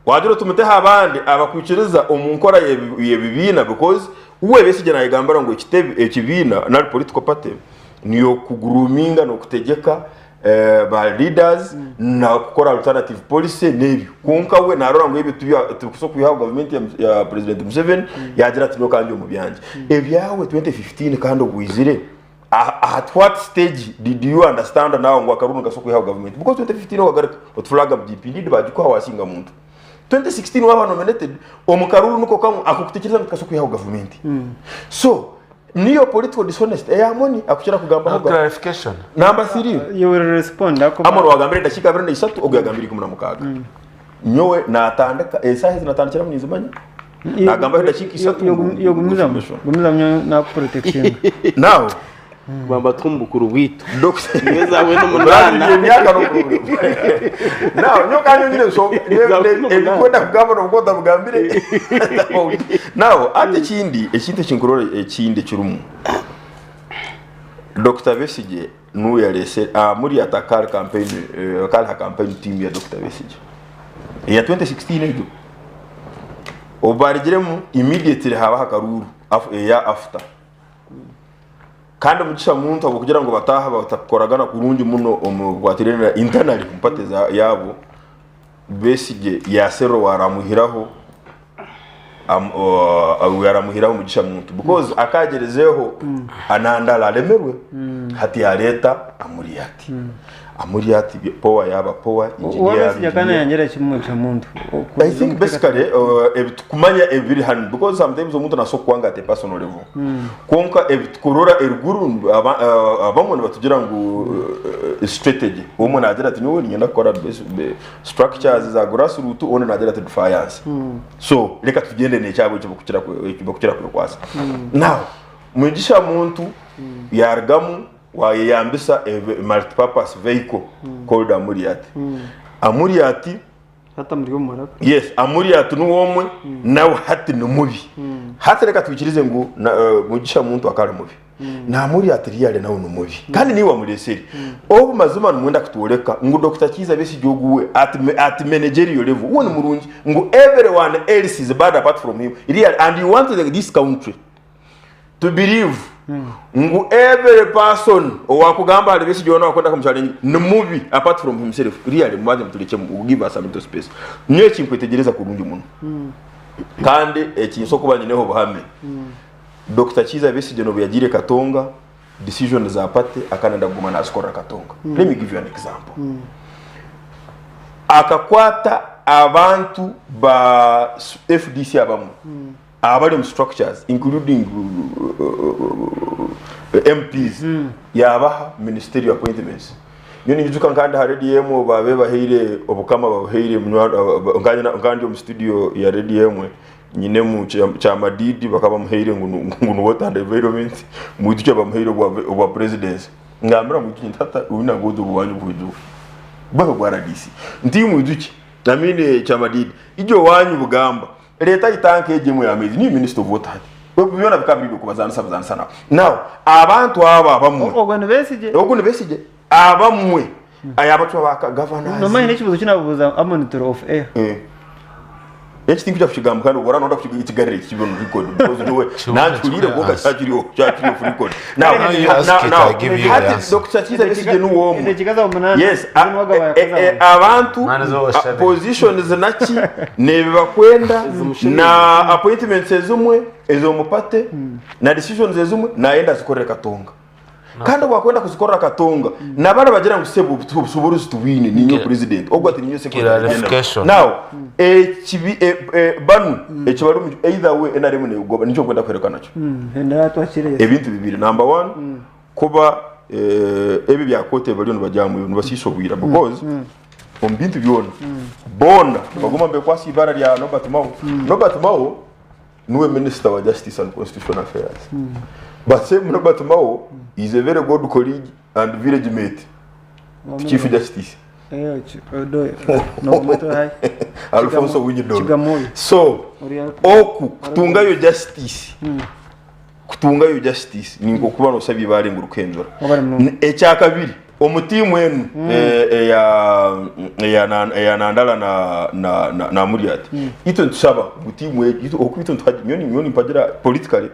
[SPEAKER 4] wagira oti muteho abandi abakwikiriza omu nkora y'ebibiina because we Besigye nayegambira ngu ekitebe ekibiina nari political party niyo kuguruminga n'okutegyeka ba leaders na kukora alternative policy n'ebyo kwonka we narora ngu ebyo tibikusobola kwihaho gavumenti ya president Museveni yagira ati nyowe kangye omu byangye. Ebyawe 2015 kandi obwizire At what stage did you understand now ngu akaruru nikasobola kwihaho government because 2015 wagaruka oti flag DP indeed bagikuha wasinga muntu 2016 waba nominated omu karuru niko kamwe akokutekereza ngu tikasobola kwihaho government so niyo political dishonest eya Amoni akukira kugambaho
[SPEAKER 1] No clarification.
[SPEAKER 4] Number 3
[SPEAKER 2] You will respond ako.
[SPEAKER 4] Amoni wagambire edakiika 23 ogu yagambire 16 nyowe natandika esaaha ezi natandikiramu ninzimanya Nagambaho edakiika isatu ngu
[SPEAKER 2] Yogumizamu gumizamu nakuprotectinga.
[SPEAKER 4] Now
[SPEAKER 3] Bamba tuha omu bukuru bwaitu.
[SPEAKER 4] Doctor
[SPEAKER 3] Niwe zawe n'omunaana.
[SPEAKER 4] emyaka n'obukuru. Now nyowe kandi nyine ensonga ebikwenda kugamba n'obu otabugambire. Now ati ekindi ekintu ekinkurora ekindi ekirimu Dr Besigye nuwe yarese muri ata campaign akari ha campaign team ya Dr Besigye. Eya 2016 egyo obu barugiremu immediately habaho akaruuru eya after kandi omugisha muntu ahabw'okugira ngu bataaha batakukoragana kurungi muno omu bikwatiraine na internally omu party yaabo Besigye yaserra owaramuhiraho owaramuhiraho omugisha muntu because akagyerezeho anandala aremerwe hati yareeta Amuriat. Amuriat power yaaba power engineer
[SPEAKER 2] Uwa
[SPEAKER 4] yaaba
[SPEAKER 2] Besigye akana
[SPEAKER 4] engineer.
[SPEAKER 2] yangira kimwe kya muntu.
[SPEAKER 4] I think basically ebitukumanya ebiri hanu because sometimes omuntu nasobola kukwanga at a personal level kwonka ebitukurora eruguru abamwe nibatugira ngu strategy omwe nagira ati nyowe niinyenda kukora structures za grassroot ondi nagira ati defiance so reka tugyende nekyabo ekibakukira ekibakukira kwekwasa now Mugisha Muntu yarugamu wayeyambisa a multipurpose vehicle called Amuriat. Amuriat
[SPEAKER 2] Hati amuri omu maraka.
[SPEAKER 4] Yes, Amuriat niwe omwe nawe hati ni mubi. Hati reka twikirize ngu na, eh, Mugisha Muntu akaba ari mubi. Na Amuriat really nawe ni mubi. Kandi niiwe wamureesire. Obu mazima nimwenda kutworeka ngu Dokita Kiiza Besigye ogu we at, at managerial level we ni murungi ngu everyone else is bad apart from him. Really, and you want the, this country to believe ngu every person owakugamba ahari Besigye weena owakwenda kumuchallenginga ni mubi apart from himself really mubanze muturekye give us a little space. Nyowe eki nkwetegyereza kurungi muno kandi eki nsobola kuba nyineho obuhame Dokita Kiiza Besigye n'obu yagiire Katonga decision za party akaba nayenda kuguma nazikorera Katonga. Let me give you an example. Akakwata abantu ba FDC abamwe abari omu structures including MPs yabaha ministerial appointments. Nyowe ninyijuka nka ndi aha radio emwe obu baabaire bahaire obukama babuhaire nka ndi omu studio ya radio emwe nyinemu Kyamadidi bakaba bamuhaire ngu ni water and environment, Mwijukye bamuhaire obwa presidency. Ngambira Mwijukye nti hati obu nabwo obwanyu buhwirweho bwabe bwa RDC. Nti Mwijukye, I mean Kyamadidi, ijo owanyu bugamba Reeta itanka egyo emwe y'amaizi niyo minister of water hati. Ebyo byona bikaba biri eby'okubazanisa buzanisa nawe. Now, abantu abo abamwe.
[SPEAKER 2] Ogwo ni Besigye.
[SPEAKER 4] Ogwo ni Besigye. Abamwe. Ayabacwa ba governors.
[SPEAKER 2] Nomanya n'ekibuzo kinabuuza Amon turi off air.
[SPEAKER 4] Eki tinkwija kukigamba kandi obwo oraba noyenda kukigarira eki kibe on record because nyowe nankihuriire kwonka kyakiri kyakiri off record. Now,
[SPEAKER 1] Now you ask
[SPEAKER 4] now,
[SPEAKER 1] it,
[SPEAKER 4] now,
[SPEAKER 1] I give you the
[SPEAKER 4] hati
[SPEAKER 1] answer.
[SPEAKER 4] Dr. Kiiza Besigye niwe omwe.
[SPEAKER 2] Edakiika za munaana.
[SPEAKER 4] Yes,
[SPEAKER 2] Zinu wagaba yakaza
[SPEAKER 4] abantu
[SPEAKER 1] Mwana zo washabe.
[SPEAKER 4] positions naki nebibakwenda na appointments ezimwe ezomupate na decisions ezimwe nayenda azikorere Katonga. Kandi obwakwenda kuzikorera Katonga nabari bagira ngu sebo obusobozi tubwine ninyowe president ogwo ati ninyowe secretary general.
[SPEAKER 1] Clarification.
[SPEAKER 4] Now ekibi banu ekibari omu either way NRM negoba nikyo nkwenda kuhereka nakyo.
[SPEAKER 2] Endara twakire.
[SPEAKER 4] Ebintu bibiri number one kuba ebi bya kooti ebibariyo nibajyamu nibasiisa obwira because omu bintu byona boona nibaguma nibekwasa ibara rya Norbert Mao. Norbert Mao niwe minister wa justice and constitutional affairs. But same Norbert Mao is a very good colleague and village mate to Chief Justice. Alfonso Owiny-Dollo. So oku kutungayo justice kutungayo justice ninko kuba nosaba ibare ngu rukendura. Ekyakabiri omu tiimu enu eya eya Nandala na na na, na Amuriat itwe nitusaba ngu tiimu egi itwe oku itwe nituhagira nyowe nyowe nimpagira politically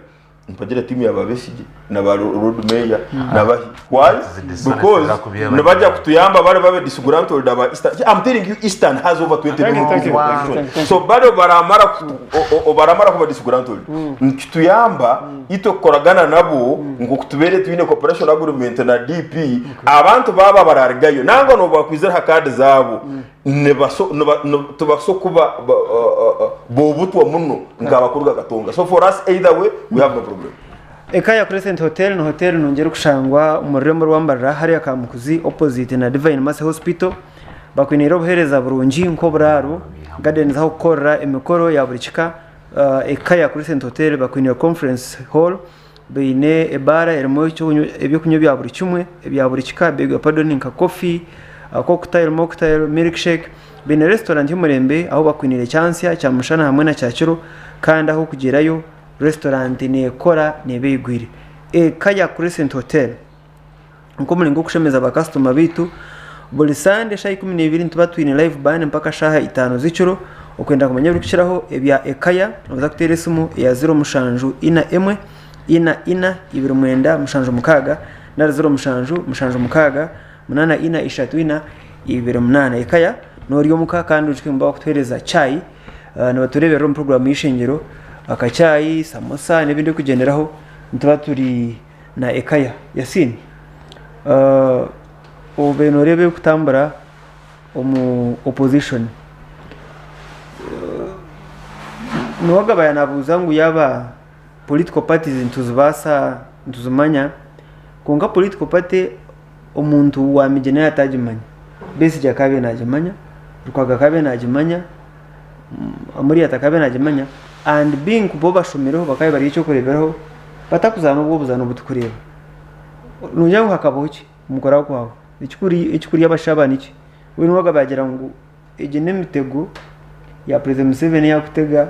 [SPEAKER 4] nimpagira tiimu ya ba Besigye na ba Lord Mayor na bahi why because nibajya kutuyamba bari babe disgruntled aba Eastern I'm telling you Eastern has over 20
[SPEAKER 2] Thank you, thank you,
[SPEAKER 4] million
[SPEAKER 2] thank you, thank you.
[SPEAKER 4] so bari baramara baramara kuba disgruntled nikituyamba itwe kukoragana nabo ngu kutubere twine cooperation agreement na DP abantu baba bararigayo nangwa nobakwizira ha kaadi zabo nibaso tubaso kuba bobutwa muno nk'abakuruga Katonga. So for us either way we have no problem.
[SPEAKER 2] Ekaya Crescent Hotel ni hotel nungi erikushangwa omu rurembo rwa Mbarara hariya Kamukuzi opposite na Divine Mercy Hospital. Bakwiniire obuheereza burungi nk'oburaaro, gardens ah'okukorera emikoro ya buri kika. Ekaya Crescent Hotel bakwiniire conference hall, baine ebaara erimu ebyokunywa ebya buri kimwe, ebya buri kika, beg your pardon, nka coffee, cocktail, mocktail, milkshake. Baine restaurant y'omurembe ahu bakwiniire kyansya, kyamushana hamwe na kyakiro kandi ah'okugyerayo restaurant neekora neeba eigwire. Ekaya Crescent Hotel nk'omuringo gw'okushemeza bakasitoma baitu, buri Sande shaaha 12 nituba twine live band mpaka shaaha itaano z'ekiro. Okwenda kumanya ebirikukiraho ebya Ekaya nooza kuteera esimu eya ziro mushanju ina emwe, ina ina, ibiri mwenda, mushanju mukaaga nari ziro mushanju, mushanju mukaaga, munaana ina, ishatu ina, ibiri munaana. Ekaya noorya omuka kandi oijuke ngu nibakutuheereza chai, nibatureeberera omu puroguraamu y'eishengyero, akachai, samosa n'ebindi ebirikugyenderaho nituba turi na Ekaya. Yasin, obaire nooreeba ebirikutambura omu opposition, Niwagaba yaanabuuza ngu yaaba political parties nituzibaasa, nituzimanya, kwonka political party omuntu wa Migyera yaaba atagimanya, Besigye akaabaire naagimanya, Lukwago akaabaire naagimanya, Amuriat akaabaire naagimanya and being ku bo bashomireho bakaabaire bari eky'okureeberaho batakuzaana obwo obuzaano obu turikureeba. Noogira ngu hakabaho ki omu kuraba kwawe? Ekikuri abashaho aba niki? We niwe yaagira ngu egi n'emitego ya President Museveni eyakutega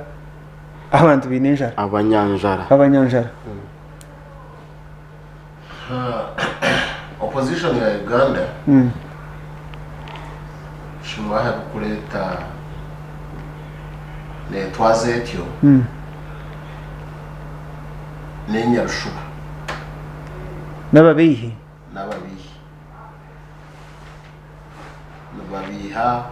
[SPEAKER 2] abantu baine enjara.
[SPEAKER 3] Abanyanjara.
[SPEAKER 2] Abanyanjara.
[SPEAKER 17] Opposition ya Uganda kimwe aha birikureeta neetwaza etyo n'enyabishuba.
[SPEAKER 2] N'ababeihi.
[SPEAKER 17] N'ababeihi. Nibabeiha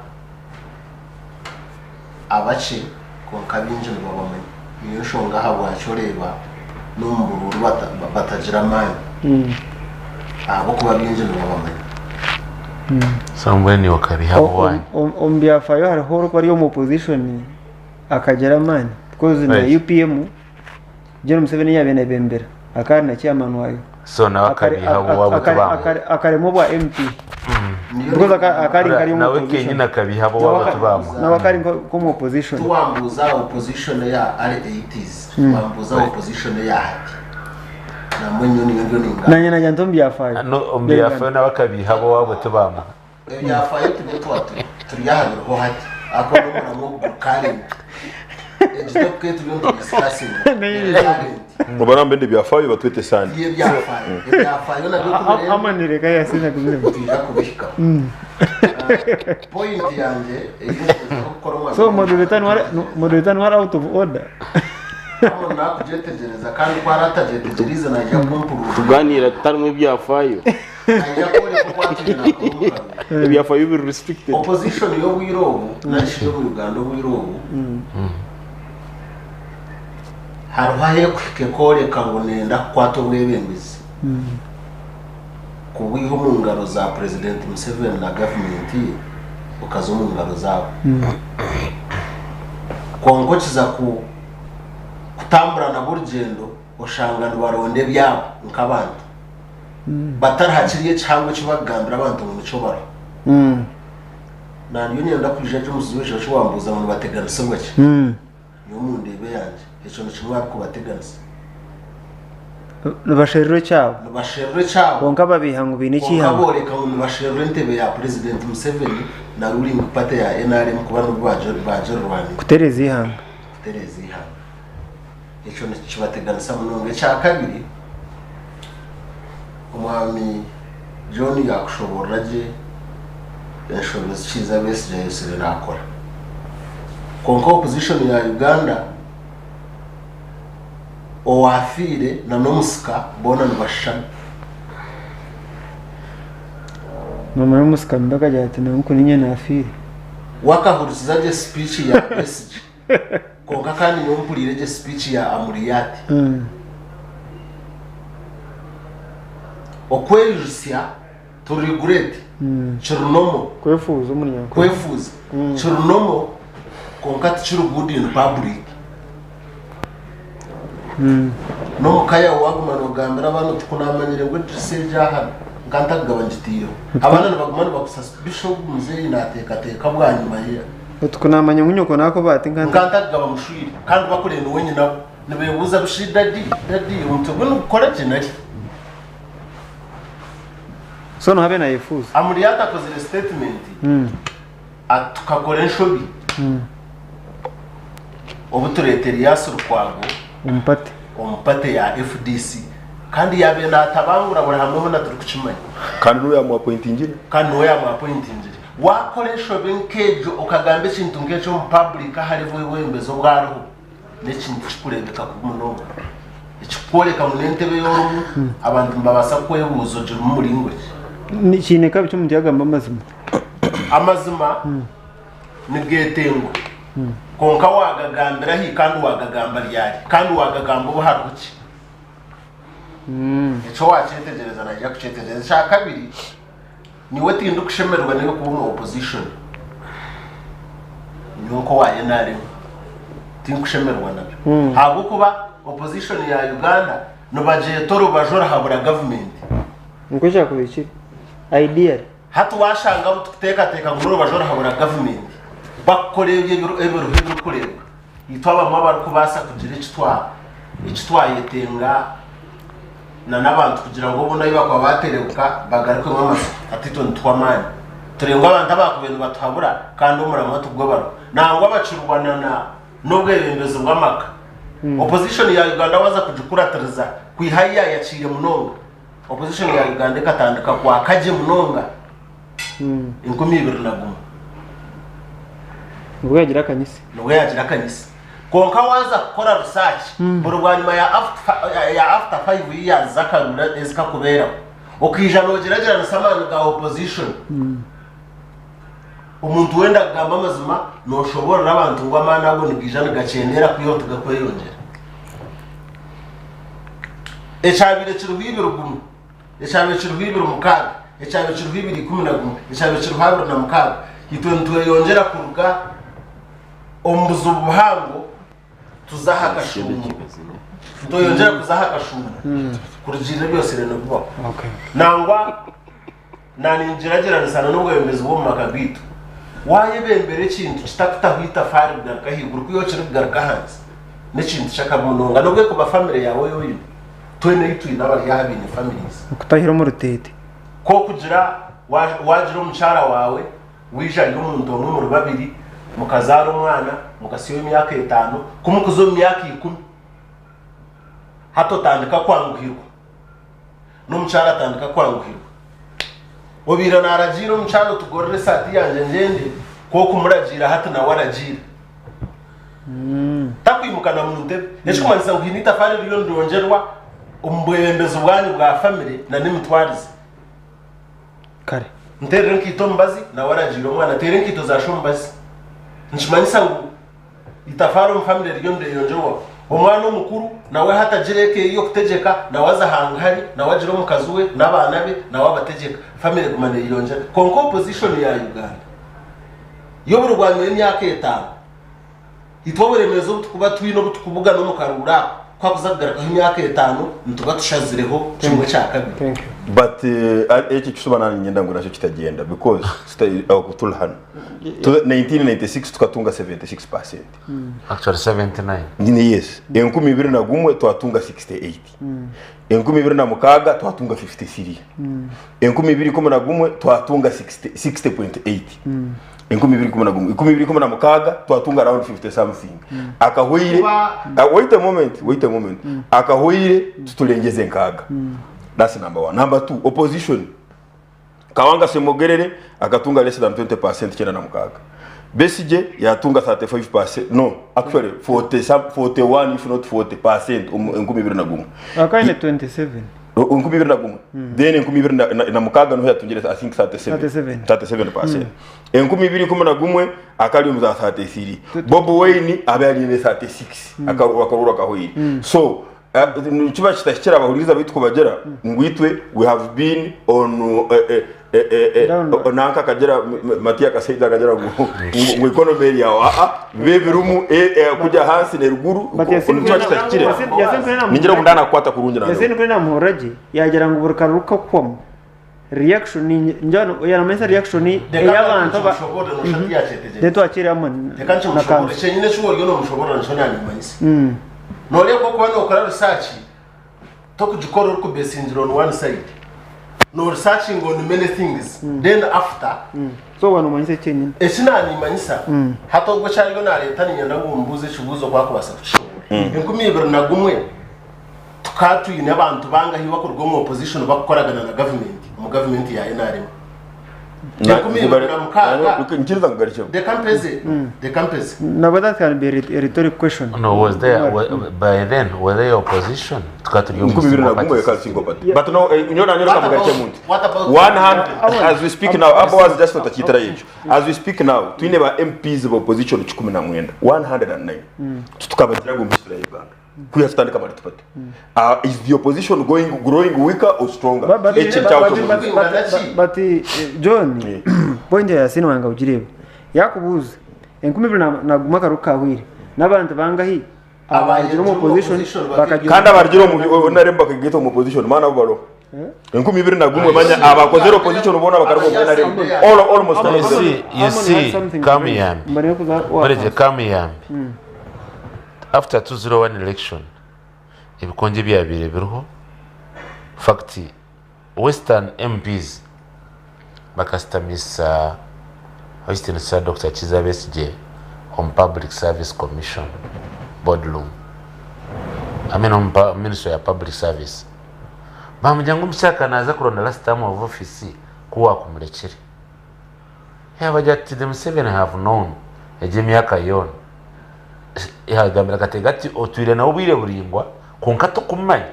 [SPEAKER 17] abakye kwonka abaingi nibabamanya. Niyo nshonga ahabwaki oreeba n'omu buruuru batagira amaani ahabw'okuba abaingi nibabamanya.
[SPEAKER 1] So mbwenu iwe okabiha abo wanyu.
[SPEAKER 2] Omu byafaayo hariho orikuba ari omu opposition akagira amaani because na UPM Gen Museveni yaabaire nayebembera akaba ari na chairman waayo.
[SPEAKER 1] So nawe akabiha abo waabo tibamuha.
[SPEAKER 2] Akaremwa obwa MP because akaba ari nk'ari omu
[SPEAKER 1] Nawe
[SPEAKER 2] opposition.
[SPEAKER 1] kenyini akabiha abo waabo tibamuha.
[SPEAKER 2] Nawe akaba ari nk'omu opposition.
[SPEAKER 17] Tiwambuuza opposition eya early eighties, wambuuza opposition eya hati. Nambwenu nyowe niyo ndiyo ningamba.
[SPEAKER 2] Nanye nagira nti omu byafaayo.
[SPEAKER 1] No, omu byafaayo nawe akabiha abo waabo tibamuha.
[SPEAKER 17] Ebyafaayo tibyo tuba turi aha biriho hati. Ahakuba n'omuramu ogu guri current. Egi topic ei turiyo nitudiscussinga.
[SPEAKER 4] Obarambe ndi ebyafaayo batwete sande.
[SPEAKER 17] Ti ebyafaayo. Ebyafaayo nabyo kubireeba.
[SPEAKER 2] Amani reka yasinga kubireba.
[SPEAKER 17] Nitwija kubihikaho. Point yangye ei ndikugezaho kukora omu
[SPEAKER 2] So moderator niwe moderator niwe ari out of order.
[SPEAKER 17] Amoni nakugyetegyereza kandi ku araatagyetegyerize naija kumpurura.
[SPEAKER 3] Tugaaniira tutarimu ebyafaayo.
[SPEAKER 17] Naija kworeka oku atwire naakora omu karuru.
[SPEAKER 3] Ebyafaayo biri restricted.
[SPEAKER 17] Opposition y'obwire obu nari shi y'omu Uganda obwire obu hariho ahu erikuhika ekooreka ngu neeyenda kukwata obwebembezi kubwiha omu ngaro za Purezidenti Museveni na gavumenti ye bukaza omu ngaro zaabo. Kwonka okiza kutambura nabo orugyendo oshanga nibaronda ebyabo nk'abantu batari ha kiriya ekihango eki bakugambira abantu ngu nikyo bariho. Nanye niinyenda kwija gye omu kizibu ekyo eki wambuuza ngu nibateganisibwa ki. Nyowe omu ndeeba eyangye, ekyo ni kimwe aha birikubateganisa.
[SPEAKER 2] Nibasherura ekyabo.
[SPEAKER 17] Nibasherura ekyabo.
[SPEAKER 2] Kwonka babeiha ngu baine
[SPEAKER 17] Kwonka
[SPEAKER 2] eky'eihanga.
[SPEAKER 17] booreka ngu nibasherura entebe ya Purezidenti Museveni na ruling party ya nrm kuba nibo baagirwanira.
[SPEAKER 2] Kutereeza eihanga.
[SPEAKER 17] Kutereeza eihanga. Ekyo nikibateganisa munonga. Ekyakabiri, Omwami John yaakushoboorora gye enshobe ezi Kiiza Besigye ayetsire naakora. Kwonka opposition ya Uganda, owaafiire na n'omusika boona nibashushana.
[SPEAKER 2] Noomanya omusika mbi akagira ati nangwa niinye naafiire.
[SPEAKER 17] Waakahurikiza gye speech ya Besigye. Kwonka kandi nyowe mpuriire gye speech ya Amuriat. Okweyijutsya to regret kiri normal.
[SPEAKER 2] Kwefuuza omunyankore.
[SPEAKER 17] Kwefuuza kiri normal kwonka tikiri good in public. N'omuka yaawe waaguma noogambira abaana oti ku naamanyire ngu edirisa egi aha nka ntakugaba ngitaireho. Abaana nibaguma nibakusasa Bishop muzeeyi naateekateeka bwanyima ye.
[SPEAKER 2] Oti ku naamanya ngu nyoko naakuba ati nka
[SPEAKER 17] Nka ntakugaba mushwire kandi bakureeba niwe nyinabo nibeebuuza bishi dadi dadi omutwe gwe nigukora gye nari?
[SPEAKER 2] So noha abe naayefuuza.
[SPEAKER 17] Amuriat akozire statement ati tukakora enshobi obu tureeta Erias Lukwago
[SPEAKER 2] Omu party.
[SPEAKER 17] omu party ya FDC kandi yaabaire naatabangura buri hamwe hoona turikukimanya.
[SPEAKER 4] Kandi niwe yaamuapointingire.
[SPEAKER 17] Kandi niwe yaamuapointingire. Waakora enshobe nk'egyo okagamba ekintu nk'ekyo omu public ahari obwebembezi obwariho, n'ekintu kikureebeka kubi munonga. Ekikworeka ngu n'entebe ei orimu abantu nibabaasa kukwebuuza ogirimu muringo ki.
[SPEAKER 2] Kiine kabi ki omuntu yaagamba amazima?
[SPEAKER 17] Amazima nigeetengwa, kwonka waagagambira hi kandi waagagamba ryari kandi waagagamba obu hariho ki? Ekyo waakyetegyereza naija kukyetegyereza. Ekya kabiri, nyowe tindikushemererwa n'ebirikuba omu opposition. Nyowe nk'owa NRM tinkushemererwa nabyo. Ahabw'okuba opposition ya Uganda nibagyeta orubaju oruhabura gavumenti.
[SPEAKER 2] Nikwo kyakubaire kiri. Ideally.
[SPEAKER 17] Hati waashanga abu turikuteekateeka ngu n'orubaju oruhabura gavumenti bakukora ebyo ebiriho ebirikureebwa, itwe abamwe abarikubaasa kugira eki twayetenga n'abantu kugira ngu obundi ahu barikuba baaterebuka bagarukwemu amatsiko. Hati itwe nituhwa amaani. Turebe ngu abantu abaakubaire nibatuhabura kandi omuramwa tigwo bariho. Nangwa bakirwana n'obwebembezi bw'amaka. Opposition ya Uganda waaza kugikuratiriza kwiha ahu yaayakiire munonga, Opposition ya Uganda ekatandika kwaka gye munonga 2001.
[SPEAKER 2] Nibwo yagira akanyisa.
[SPEAKER 17] Nibwo yagira akanyisa. Kwonka waaza kukora research buri bwanyima ya ya after 5 years z'akaruru ezikakubeeraho okaija noogyeragyeranisa amaani ga opposition omuntu wenda kugamba amazima nooshoboorora abantu ngu amaani ago nigaija nigakyendeera kwihaho tigakweyongyera. Ekyabaire kiriho ibiri gumwe, ekyabaire kiriho ibiri mukaaga, ekyabaire kiriho ibiri 11, ekyabaire kiriho 26, itwe nitweyongyera kuruga omu buzibu buhango tuza aha kashuumo. Nitweyongyera kuza aha kashuumo kurugiirira ebyosire nibibaho. Nangwa Naningyeragyeranisa na n'obwebembezi bw'omu maka gaitu. Waayebembera ekintu kitakutaho itafaari kugaruka ahaiguru kwihaho kirikugaruka ahansi, n'ekintu ky'akabi munonga. N'obu ekuba famire yaawe ei oine, twena ei twine abari aha baine families.
[SPEAKER 2] Okutahira omu ruteete.
[SPEAKER 17] Ku okugira waagira omukyara waawe, waija ari omuntu omwe omuri babiri, Mukazaara omwana, mukasiiba emyaka etaano, ku mukuza omu myaka ikumi, hati otandika kwanguhirwa. N'omukyara atandika kwanguhirwa. Obaire naaragiira omukyara oti gorora esaati yangye ngyende, ku okumuragiira hati nawe aragiira. Takwimuka na mu ntebe. Ekikumanyisa ngu haine eitafaari eririyo niryongyerwa omu bwebembezi bwanyu bwa famire n'emitwarize.
[SPEAKER 2] Kare.
[SPEAKER 17] Nteerera enkaito omubazi, nawe aragiira omwana ateere enkaito za sho omubazi. Nikimanyisa ngu itafaari omu famire ririyo niryeyongyerwaho. Omwana omukuru nawe hati agira eka eye y'okutegyeka, nawe aza hangahari, nawe agira omukazi we n'abaana be, nawe abategyeka. Famire eguma neeyeyongyera. Kwonka opposition ya Uganda yo buri bwanyima y'emyaka etaano, Itwe oburemeezi obu turikuba twine obu turikubugana omu karuuru ako, ku hakuza kugarukaho emyaka etaano, nituba tushazireho kimwe kya kabiri.
[SPEAKER 4] But ekyo ekishuba nanye niinyenda ngu nakyo kitagyenda because oku turi hanu 1996 tukatunga 76 percent.
[SPEAKER 1] Actually 79.
[SPEAKER 4] Yes, 2001 twatunga 68, 2006 twatunga 53, 2011 twatunga 60.8. 2011, 2016 twatunga around 50 something. Akahweire, wait a moment, wait a moment. Akahweire tutulengeze nkaaga. That's number one. Number two, opposition. Kawanga Ssemogerere akatunga less than 20% 96. Besigye yatunga 35%, no, actually 40, some, 41 if not 40% omu 2001.
[SPEAKER 2] Akaine 27.
[SPEAKER 4] 2001 then 2006 niho yatungire I think 37
[SPEAKER 2] 37.
[SPEAKER 4] 37 percent 2011 akari omu za 33 Bobi Wine abe ari ne 36 akaruru akahweire so nikiba kitahikire abahuriza baitu kubagira ngu itwe we have been on nanka akagira Matia Kasaija akagira ngu ngu economy eri aho aa bebirimu kujya ahansi neruguru nikiba kitahikire ningira ngu ndanakukwata kurungi
[SPEAKER 2] Yasin
[SPEAKER 4] nanyowe
[SPEAKER 2] kuri namuhurira gye yagira ngu buri karuru kakuhwamu reaction yaramanyisa reaction ey'abantu aba then twakire hamwe
[SPEAKER 17] Reka
[SPEAKER 2] na
[SPEAKER 17] nkimushoborore
[SPEAKER 2] kanso
[SPEAKER 17] kyenyine eki oriyo nomushoborora nikyo nanyimanyisa. Nooreeba okuba nookora research tokugikora orikubesingira on one side. No researching on many things then after
[SPEAKER 2] So waaba noomanyisa ekyenyine.
[SPEAKER 17] Eki naanimanyisa hati ogwo eki ariyo naareeta niinyenda ngu omubuuze ekibuuzo ku akubaasa kukishoboorora. 2001 tukaba twine abantu bangahi bakuruga omu opposition bakukoragana na gavumenti omu gavumenti ya nrm? 2006
[SPEAKER 4] Nkiriza nkugarukyeho.
[SPEAKER 17] Reka mpeze, reka mpeze.
[SPEAKER 2] Nabwo that can be a rhetoric question.
[SPEAKER 1] No, was there, by then, were they opposition? Tukaba turi omu
[SPEAKER 4] 2001
[SPEAKER 1] single party
[SPEAKER 4] ekaba
[SPEAKER 1] system.
[SPEAKER 4] single party. But no, nyowe nanye reka mugarukye muntu.
[SPEAKER 17] What about
[SPEAKER 4] One hand, as we speak now, Aboaz just otakiitirayo ekyo. As we speak now, twine ba MPs ba opposition 19, 109. Titukabagira ngu omu history ya Uganda. Kwiha tutandika multi party. Is the opposition going growing weaker or stronger? Ekyo nkyaho ky'omubuuzo.
[SPEAKER 2] But John, point ya Yasin wanga ogireeba. Yakubuuza 2001 akaruru kahweire n'abantu bangahi abarugire omu opposition bakagira
[SPEAKER 4] Kandi abarugire omu NRM bakagiita omu opposition maana abo baroho. 2001 manya abakozire opposition boona bakaruga omu NRM. All almost all
[SPEAKER 1] You
[SPEAKER 4] of them.
[SPEAKER 1] see, you see, Kamuyambi. Murekye Kamuyambi. After 201 election, ebikonjo ebyabaire biriho, fact Western MPs bakasitamisa Ow'ekitiinisa Dokita Kizza Besigye omu Public Service Commission boardroom, I mean omu Ministry ya Public Service. Baamugira ngu omukyaka naaza kuronda last term of office ku waakumurekire. Yaabagira ati the Museveni have known egi emyaka yoona. Yagambira Kateega ati otwire nawe obwire buraingwa kwonka tokumumanya.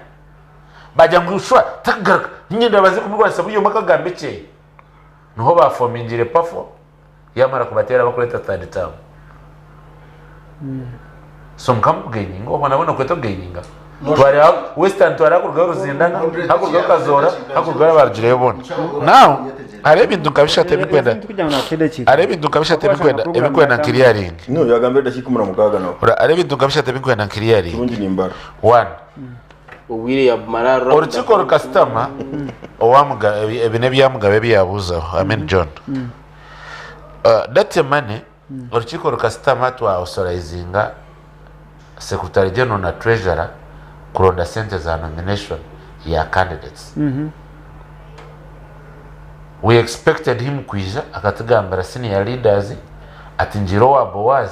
[SPEAKER 1] Bagira ngu shuwa takugaruka niinyenda baze kumurwanisa buri omwe akagamba ekyeye. Niho baafomingire pafo yaamara kubateera bakureeta third term. So mukama okugaininga obonabona okweta okugaininga. Twareeba Western twareeba hakurugayo Ruzindana, hakurugayo Kazoora, hakurugayo abarugireyo boona. Now hariho ebintu nka bishatu ebirikwenda hariho ebintu nka bishatu ebirikwenda ebirikwenda nkiriyaringe.
[SPEAKER 4] No, yagambire edakiika 16 nawe.
[SPEAKER 1] Hariho ebintu nka bishatu ebirikwenda nkiriyaringe.
[SPEAKER 4] Kirungi nimbara.
[SPEAKER 1] One,
[SPEAKER 3] Obwire yabumara arora
[SPEAKER 1] orukiiko rukasitama owa Mugabe ebi n'ebya Mugabe ebi yabuuzaho I mean John. That money Orukiiko rukasitama twa authorizinga Secretary General na Treasurer kuronda sente za nomination ya candidates. We expected him kwija akatugambira senior leaders Ati ngiire owa Boaz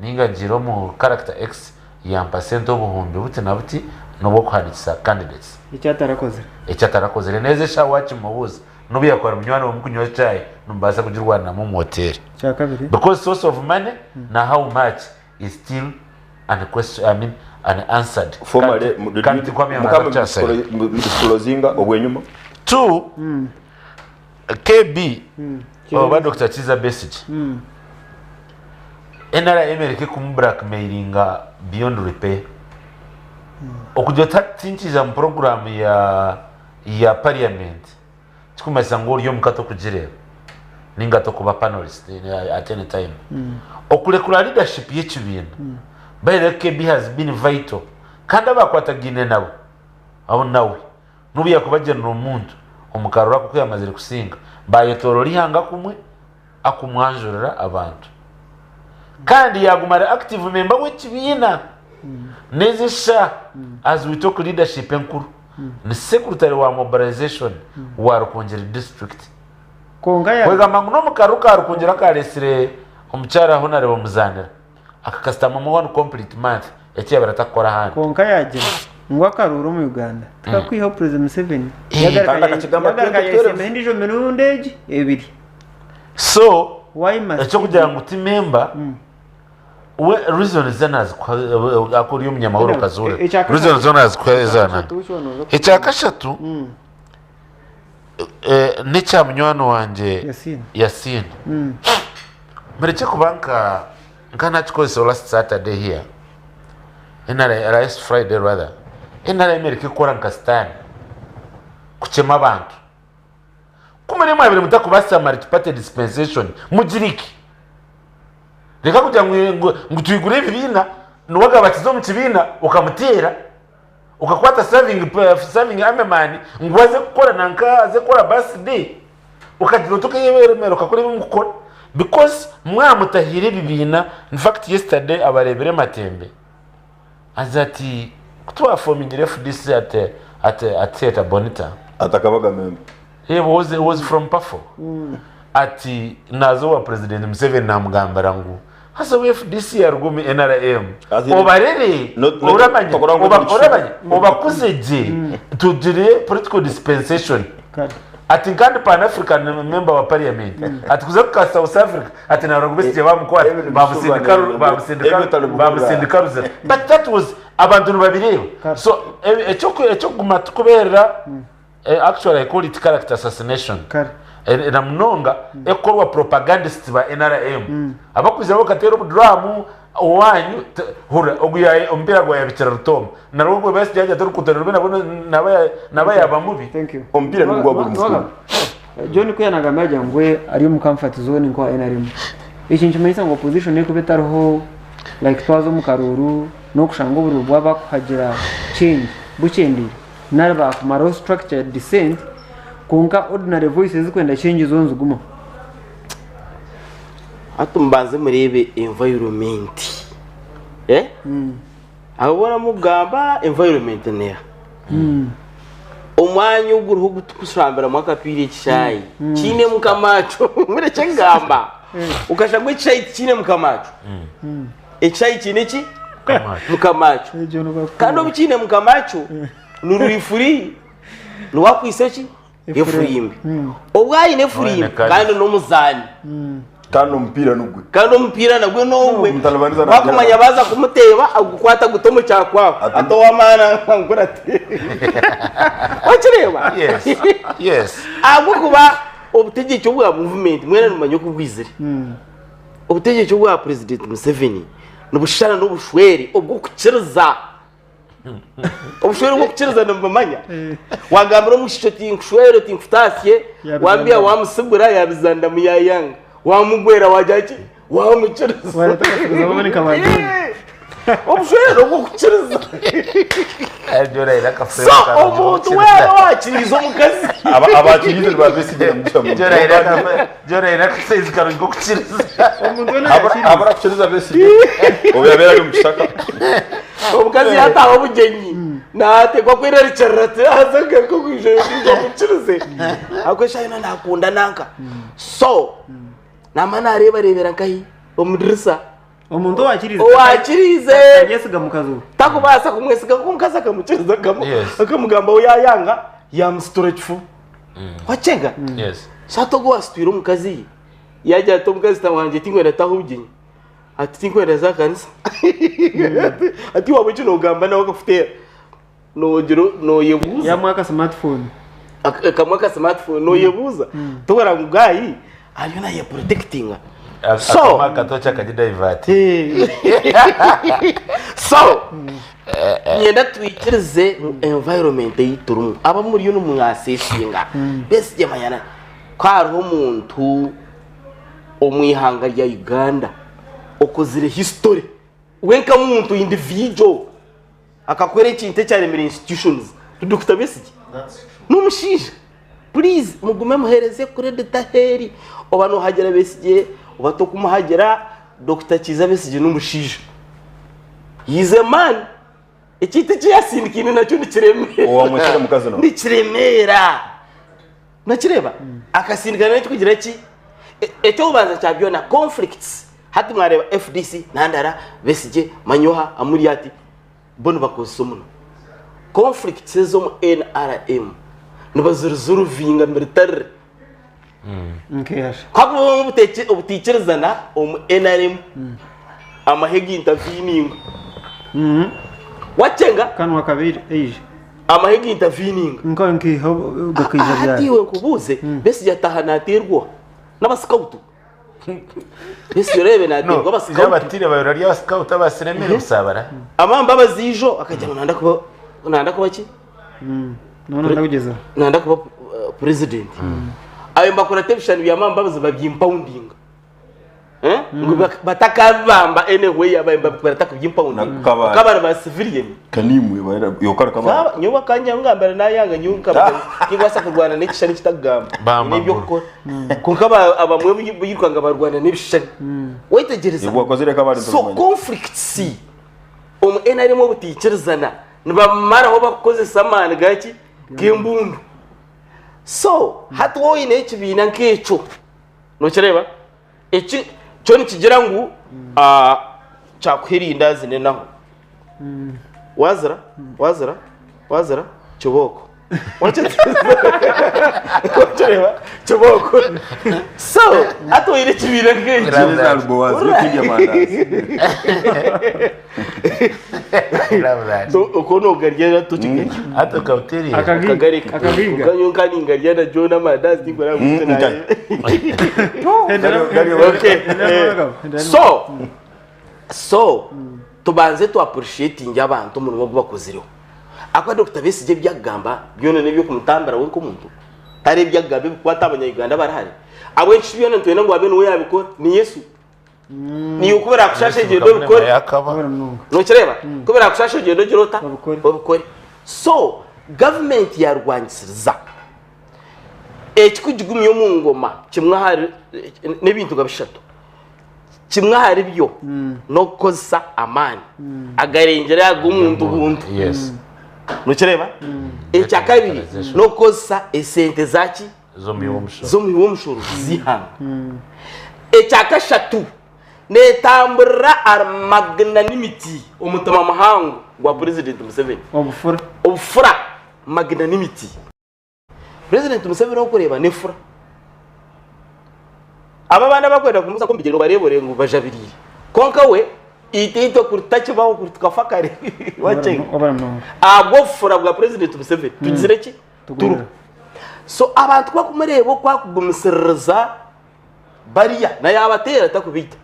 [SPEAKER 1] ninga ngiire omu character X yampa sente obuhumbi buti na buti n'obwokuhandikisa candidates.
[SPEAKER 2] Eki atarakozire.
[SPEAKER 1] Eki atarakozire. N'ezi eshaaha wakimubuuza n'obu yakuba ari munywani we mukunywa chai nimubaasa kugirwaniramu omu hoteeri.
[SPEAKER 2] Ekyakabiri.
[SPEAKER 1] Because source of money na how much is still unquestion, I mean unanswered.
[SPEAKER 4] Formally,
[SPEAKER 1] Kandi kandi tinkwamya ngu
[SPEAKER 4] mukama
[SPEAKER 1] naza
[SPEAKER 4] mudisclosinga obwenyuma.
[SPEAKER 1] Two, KB oba Dokita Kiiza Besigye, NRM ereke kumu blackmailinga beyond repair. Okugira oti hati tinkiija mu puroguraamu ya ya parliament tikumanyisa ngu ori omuka tokugireeba ninga tokuba panelist at any time. Okurekura leadership y'ekibiina, by the way KB has been vital kandi abakwatagaine nabo abo nawe N'obu yaakuba agyenire omuntu omu karuru ako ku yaamazire kusinga, baayetooroora eihanga kumwe akumwanjurira abantu. Kandi yaaguma ari active member w'ekibiina. N'ezi eshaaha as we talk leadership enkuru ni secretary wa mobilization wa Rukungiri district.
[SPEAKER 2] Kwonka ya
[SPEAKER 1] Kwegamba ngu n'omu karuru ka Rukungiri akaareetsire omukyara Honarebo Muzanira, akakasitamamu one complete month eki yaabaire atakukora ahandi.
[SPEAKER 2] Kwonka yaagira ngu akaruuru omu Uganda tikakwihaho President Museveni.
[SPEAKER 1] Eh.
[SPEAKER 2] Yagaruka
[SPEAKER 4] Kandi akakigamba
[SPEAKER 2] yagaruka
[SPEAKER 4] 2012.
[SPEAKER 2] yayesembaho endiijo mirundi egi ebiri.
[SPEAKER 1] So
[SPEAKER 2] Why must
[SPEAKER 1] ekyokugira ngu ti member we reason ze nazikuha aku ori omunyamahoro okaziwurira
[SPEAKER 2] Ekyakashatu.
[SPEAKER 1] reason zo nazikuha ezana
[SPEAKER 2] Ekyakashatu which one oza
[SPEAKER 1] ekyakashatu eh, n'ekya munywani wangye
[SPEAKER 2] Yasin.
[SPEAKER 1] Yasin murekye kuba nka Nka nakikozesa last Saturday here, NRM, last Friday rather, NRM ereke kukora nka sitaani kukyema abantu. Ku muri mwabire mutakubaasa multi-party dispensation mugire ki? Reka kugira ngu, ngu, ngu twigure ebibiina, niwe agabakiza omu kibiina okamuteera, okakwata serving, serving army man ngu aze kukora nanka aze kukora birthday. Okagira oti okeyebemera okakora ebi mukukora because mwamutahiire ebibiina in fact yesterday abareebire Matembe aza ati kutwafomingire FDC at, at, at theatre Bonita
[SPEAKER 4] Atakabaga member.
[SPEAKER 1] He was, he was from Pafo ati naza owa president Museveni namugambira ngu haza obu FDC yaruga omu NRM
[SPEAKER 4] As in-
[SPEAKER 1] obarere
[SPEAKER 4] Not- not-
[SPEAKER 1] oramanya
[SPEAKER 4] tokora ngu
[SPEAKER 1] oba-
[SPEAKER 4] turi
[SPEAKER 1] oramanya obakuze gye tugire political dispensation
[SPEAKER 2] Kare.
[SPEAKER 1] Ati nkandi pan African member wa parliament ati kuza kuka South Africa ati narora ngu Besigye bamukwata
[SPEAKER 4] Ebintu
[SPEAKER 1] bamusindika
[SPEAKER 4] bisuba
[SPEAKER 1] bamusindika
[SPEAKER 4] ebyo otari kuhurira.
[SPEAKER 1] bamusindika Ruzira but that was abantu nibabireeba so ekyokuguma tukuberera actually I call it character assassination
[SPEAKER 2] Kare.
[SPEAKER 1] na munonga ekukorwa propagandists ba NRM abakwija bakateera obuduramu Owanyu hurira ogu ya omupiira gwayabikira Rutoma narwo gwe Besigye yagira ati orukuuto nirubi nabwo naba naba yaba mubi.
[SPEAKER 2] Thank you.
[SPEAKER 4] Omupiira nigwo gwaba guri mukuru.
[SPEAKER 2] John ku yanagamba yagira ngu we ari omu comfort zone nka owa NRM. Eki nikimanyisa ngu opposition ekuba etariho like twaza omu karuuru n'okushanga obururu bw'abakuhagira change bukyendeire nari bakumaraho structure dissent kwonka ordinary voices ezirikwenda change zo nizigumaho.
[SPEAKER 3] Hati mubanze mureebe environment eh? Aho baramugamba environment neha? Omwanya oguriho ogu turikushambiramu akapiira ekishaayi kiine mukama wakyo murekye kugamba okashanga ekishaayi tikiine mukama wakyo ekishaayi kiine ki? Mukama wakyo kandi obu kiine mukama wakyo ni rwifuri niwe akwaitse ki? Efurimbi. Obu aine efurimbi kandi n'omuzaani.
[SPEAKER 4] Kandi omupiira nigwe.
[SPEAKER 3] Kandi omupiira nagwe n'ogwe.
[SPEAKER 4] Omutalibaniza
[SPEAKER 3] Wakumanya baaza kumuteeba agukwata aguta omu kyakwaho. Ati ow'amaani ankurate. Wakireeba?
[SPEAKER 1] Yes. Yes.
[SPEAKER 3] Ahabw'okuba obutegyeki obwa movement mwena nimumanya oku bwizire. Obutegyeki obwa President Museveni nibushushana n'obushwere obw'okukiriza. Obushwere obw'okukiriza nimubumanya? Wagambira omwishiki oti nkushwere oti nkutaasye, wambiha wamusigura yabizanda muyayanga, wamugwera wagira ki? Wamukiriza.
[SPEAKER 2] Wareeta akasiguza baboneka ba John.
[SPEAKER 3] Obushwere obw'okukiriza. So omuntu weena owakiriize omukazi.
[SPEAKER 4] Abakiriize nibabesigira mugisha mubi.
[SPEAKER 1] John aine akasaizi karungi k'okukiriza.
[SPEAKER 2] Omuntu weena yakiriize.
[SPEAKER 4] Abarakukiriza besigye. Obu yabaire ari omu kishaka.
[SPEAKER 3] Omukazi yataaha obugyenyi naateekwa kwerarikirira ati haza ngaruke kwija kwija mukirize ahabw'okuba eshaaha yoona naakunda nanka so naamara naareebareebera nkahi. Omu dirisa.
[SPEAKER 2] Omuntu owakiriize
[SPEAKER 3] Owakiriize.
[SPEAKER 2] Taryesiga mukazi we.
[SPEAKER 3] Takubaasa kumwesiga kuko omukazi akamukiriza akamugamba yayanga yamusitura ekifuba. Wakyega?
[SPEAKER 1] Yes.
[SPEAKER 3] So hati ogu owasitwire omukazi yagira ati omukazi ta wangye tinkwenda taha obugyenyi. Ati tinkwenda za kanisa. Ati waaba eki nogamba nawe akakuteera. Nogira noyebuuza.
[SPEAKER 2] Yamuha aka smartphone.
[SPEAKER 3] Akamuha aka smartphone noyebuuza. Tobura ngu guy ariyo naye protectinga. So
[SPEAKER 1] Akamuha akatoki akagidivert.
[SPEAKER 3] So niinyenda twikirize ngu environment ei turimu abamuriyo nimwasesinga Besigye manyana ku hariho omuntu omu ihanga rya Uganda okozire history we nkamuntu individual Akakora ekintu ekyaremire institutions. Dokita Besigye n'omushaija. Please mugume muhereze credit aheeri. Oba nohagira Besigye oba tokumuhagira, Dokita Kiiza Besigye n'omushaija. He is a man. Ekintu eki yasindikaine nakyo nikiremeera.
[SPEAKER 4] Owamwetsire omukazi no.
[SPEAKER 3] Nikiremeera. Nokireeba? Akasindikana n'ekikugira ki? Eky'okubanza kya byona, conflicts. Hati mwareeba FDC, Nandara, Besigye, Manyoha, Amuriat, bo nibakozesa omunwa. Conflicts ez'omu NRM nibaziresolvinga militarily.
[SPEAKER 2] Nkeyasha.
[SPEAKER 3] Ku hakubaho obutaikirizana omu NRM, amahe ga-interveninga. Wakyenga?
[SPEAKER 2] Kanwa kabi eije.
[SPEAKER 3] Amahe ga-interveninga.
[SPEAKER 2] Nka nkiha gakaija
[SPEAKER 3] Hati
[SPEAKER 2] ryari.
[SPEAKER 3] iwe nkubuuze, Besigye ataaha naateerwa n'abasikautu. Besigye oreebe naateerwa abasikautu.
[SPEAKER 1] Abatire bayora ry'abasikautu abasiremere busabara.
[SPEAKER 3] Amamba abaziijo akagira ngu nanda kuba nanda kuba ki?
[SPEAKER 2] Nona ndakugeza.
[SPEAKER 3] Nanda kuba president. Ayo mbakurata ebishushani bya Mambabazi babyimpawundinga. Eh? Ngu batakabibamba anyway abaye babikurata kubyimpawundinga.
[SPEAKER 4] Kabari.
[SPEAKER 3] Kabari ba civilian.
[SPEAKER 4] Kanimwe bayira yokara kabari.
[SPEAKER 3] Kaba nyowe akanya ngambira nayanga nyowe nkaba nkibaasa kurwana n'ekishushani kitakugamba.
[SPEAKER 4] Bamba
[SPEAKER 3] N'eby'okukora. Kwonka abamwe birukanga barwana n'ebishushani. Wetegyereza.
[SPEAKER 4] Yego wakozire kabari
[SPEAKER 3] So conflicts omu NRM obutaikirizana nibamaraho bakukozesa amaani gaki g'embundu. So hati waaba oine ekibiina nk'ekyo nokireeba eki kyo nikigira ngu kyakuha erindaazi n'enahu. Wazira wazira wazira kibooko. Wakireeba kibooko. So hati oine ekibiina nk'ekyo. Okwo nogarya tokigarya.
[SPEAKER 1] Hati okawuteriire.
[SPEAKER 3] Akagareka. Nyowe nka ningarya na John amandazi tinkureba ngu Okay. So so tubanze tu appreciatinge abantu omurimo ogu bakozireho. Ahakuba Dokita Besigye ebi akugamba byona n'ebyokumutambira we nk'omuntu. Tari ebi akugamba ebikukwata aha banya-Uganda abari hare. Ahabw'enki shi byona nitwenda ngu abe niwe yaabikora? Ni Yesu. Niiwe ku birakushasha ogyende obikore. Nokireeba? Ku birakushasha ogyende ogire ota? Obikore. So, gavumenti yaarwangisiriza ekikugigumya omu ngoma kimwe ahari n'ebintu nka bishatu. Kimwe ahari byo n'okukozesa amaani agarengire ag'omuntu buntu. Nokireeba? Ekyakabiri n'okukozesa esente zaki? Z'omuhi w'omushoro z'eihanga. Ekyakashatu neetamburira ahari magnanimity, omutima muhango gwa Purezidenti Museveni.
[SPEAKER 2] Obufura.
[SPEAKER 3] Obufura, magnanimity. Purezidenti Museveni orikureeba n'efura. Abo abandi abakwenda kumuza omu bigyere obareeba ngu bajabiriire. Kwonka we itwe itwe kuri tutakibaho kuri tukafa kare. Wakyenga. Ahabw'obufura bwa Purezidenti Museveni tugizire ki? Turiho. So abantu ku bakumureeba oku akugumisiririza bariya na yaabateera takubaita.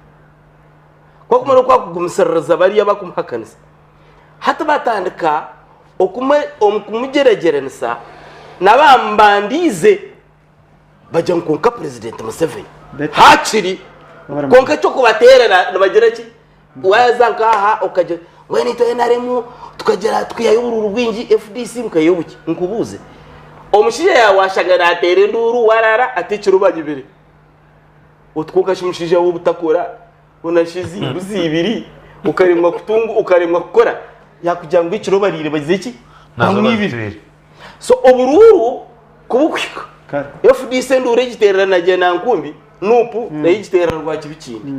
[SPEAKER 3] Ku bakumara oku akugumisiririza bariya abakumuhakanisa. Hati batandika omu kumugyeragyeranisa n'abambandiize bagira ngu kwonka Purezidenti Museveni haakiri kwonka eky'okubateera nibagira ki? Waaza nk'aha okagira mbwenu itwe NRM tukagira tukaihayo oburuuru bwingi FDC mukaihayo bukye. Nkubuuze, omushaija yaawe waashanga naateera enduuru warara ati ekiro banyibire, oti kwonka shi omushaija we obutakora onashize embuzi ibiri okaremwa kutunga okaremwa kukora yakugira ngu ekiro bariire bagize ki? Bamwibire. So oburuuru kubukuhika FDC enduuru egiteerera na Gyenankumbi, Nup nayo egiteerera Rwakibikindi.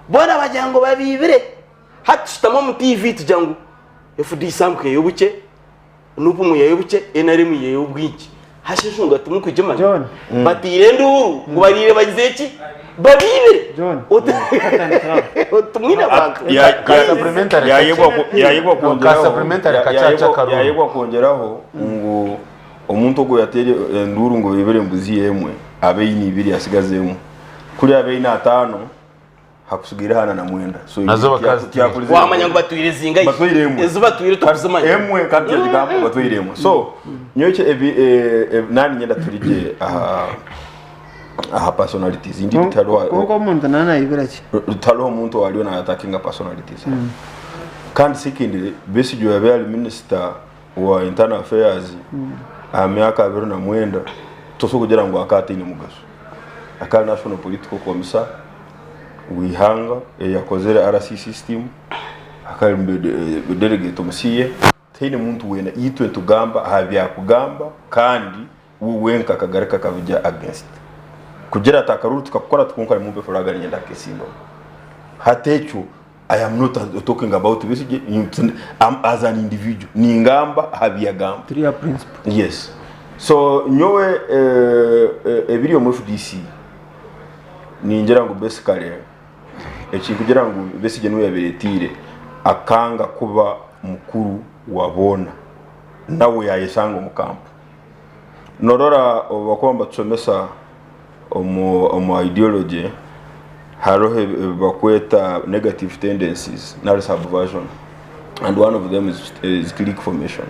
[SPEAKER 3] Boona bagira ngu babiibire. Hati tushutami omu TV tugira ngu FDC mwiheyo bukye, Nup mwiheyo bukye, NRM mwiheyo bwingi. Hashi enshonga timurikugimanya. Bataire enduuru ngu bariire bagize ki? Babiibire. Tumwine abantu.
[SPEAKER 4] Yayebwa kwongyeraho ngu omuntu ogwo yateire enduuru ngu baibire embuzi ye emwe abe aine ibiri asigaze emwe. Kuri abe aine ataano hakusigaire hana na mwenda. So
[SPEAKER 1] Nazo bakazitwire.
[SPEAKER 3] Wamanya ngu batwire zingahi?
[SPEAKER 4] Batwire emwe.
[SPEAKER 3] Ezi batwire tokuzimanya.
[SPEAKER 4] Emwe kandi kyagigamba batwire emwe. So nyowe ekyo ebi eh, eh, nani nyenda turigye aha aha personalities. Indeed tihariho
[SPEAKER 2] Kwonka omuntu naaba nayibira ki?
[SPEAKER 4] tihariho omuntu owariyo na attackinga personalities. Kandi secondly Besigye oyabaire ari minister wa internal affairs aha myaka 29 tosobola kugira ngu akaba ataine mugasho. Akaba ari national political commissar w'eihanga eyakozire RC system, akaba ari delegate omu CA. Tihaine muntu weena itwe nitugamba aha byakugamba kandi we wenka akagaruka akabigya against. Kugira ati akaruru tukakukora kwonka nimumpe flag niinyenda kukesimbamu. Hati ekyo I am not talking about Besigye as an individual ningamba aha biyagamba.
[SPEAKER 2] Turi aha principle.
[SPEAKER 4] Yes. So nyowe ebiri omu FDC ningira ngu basically ekikugira ngu Besigye niwe yabireteire akanga kuba mukuru wa boona nawe yayeshanga omu kampu. Norora obu bakuba nibatushomesa omu ideology hariho ebi barikweta negative tendencies nari subversion and one of them is clique formation.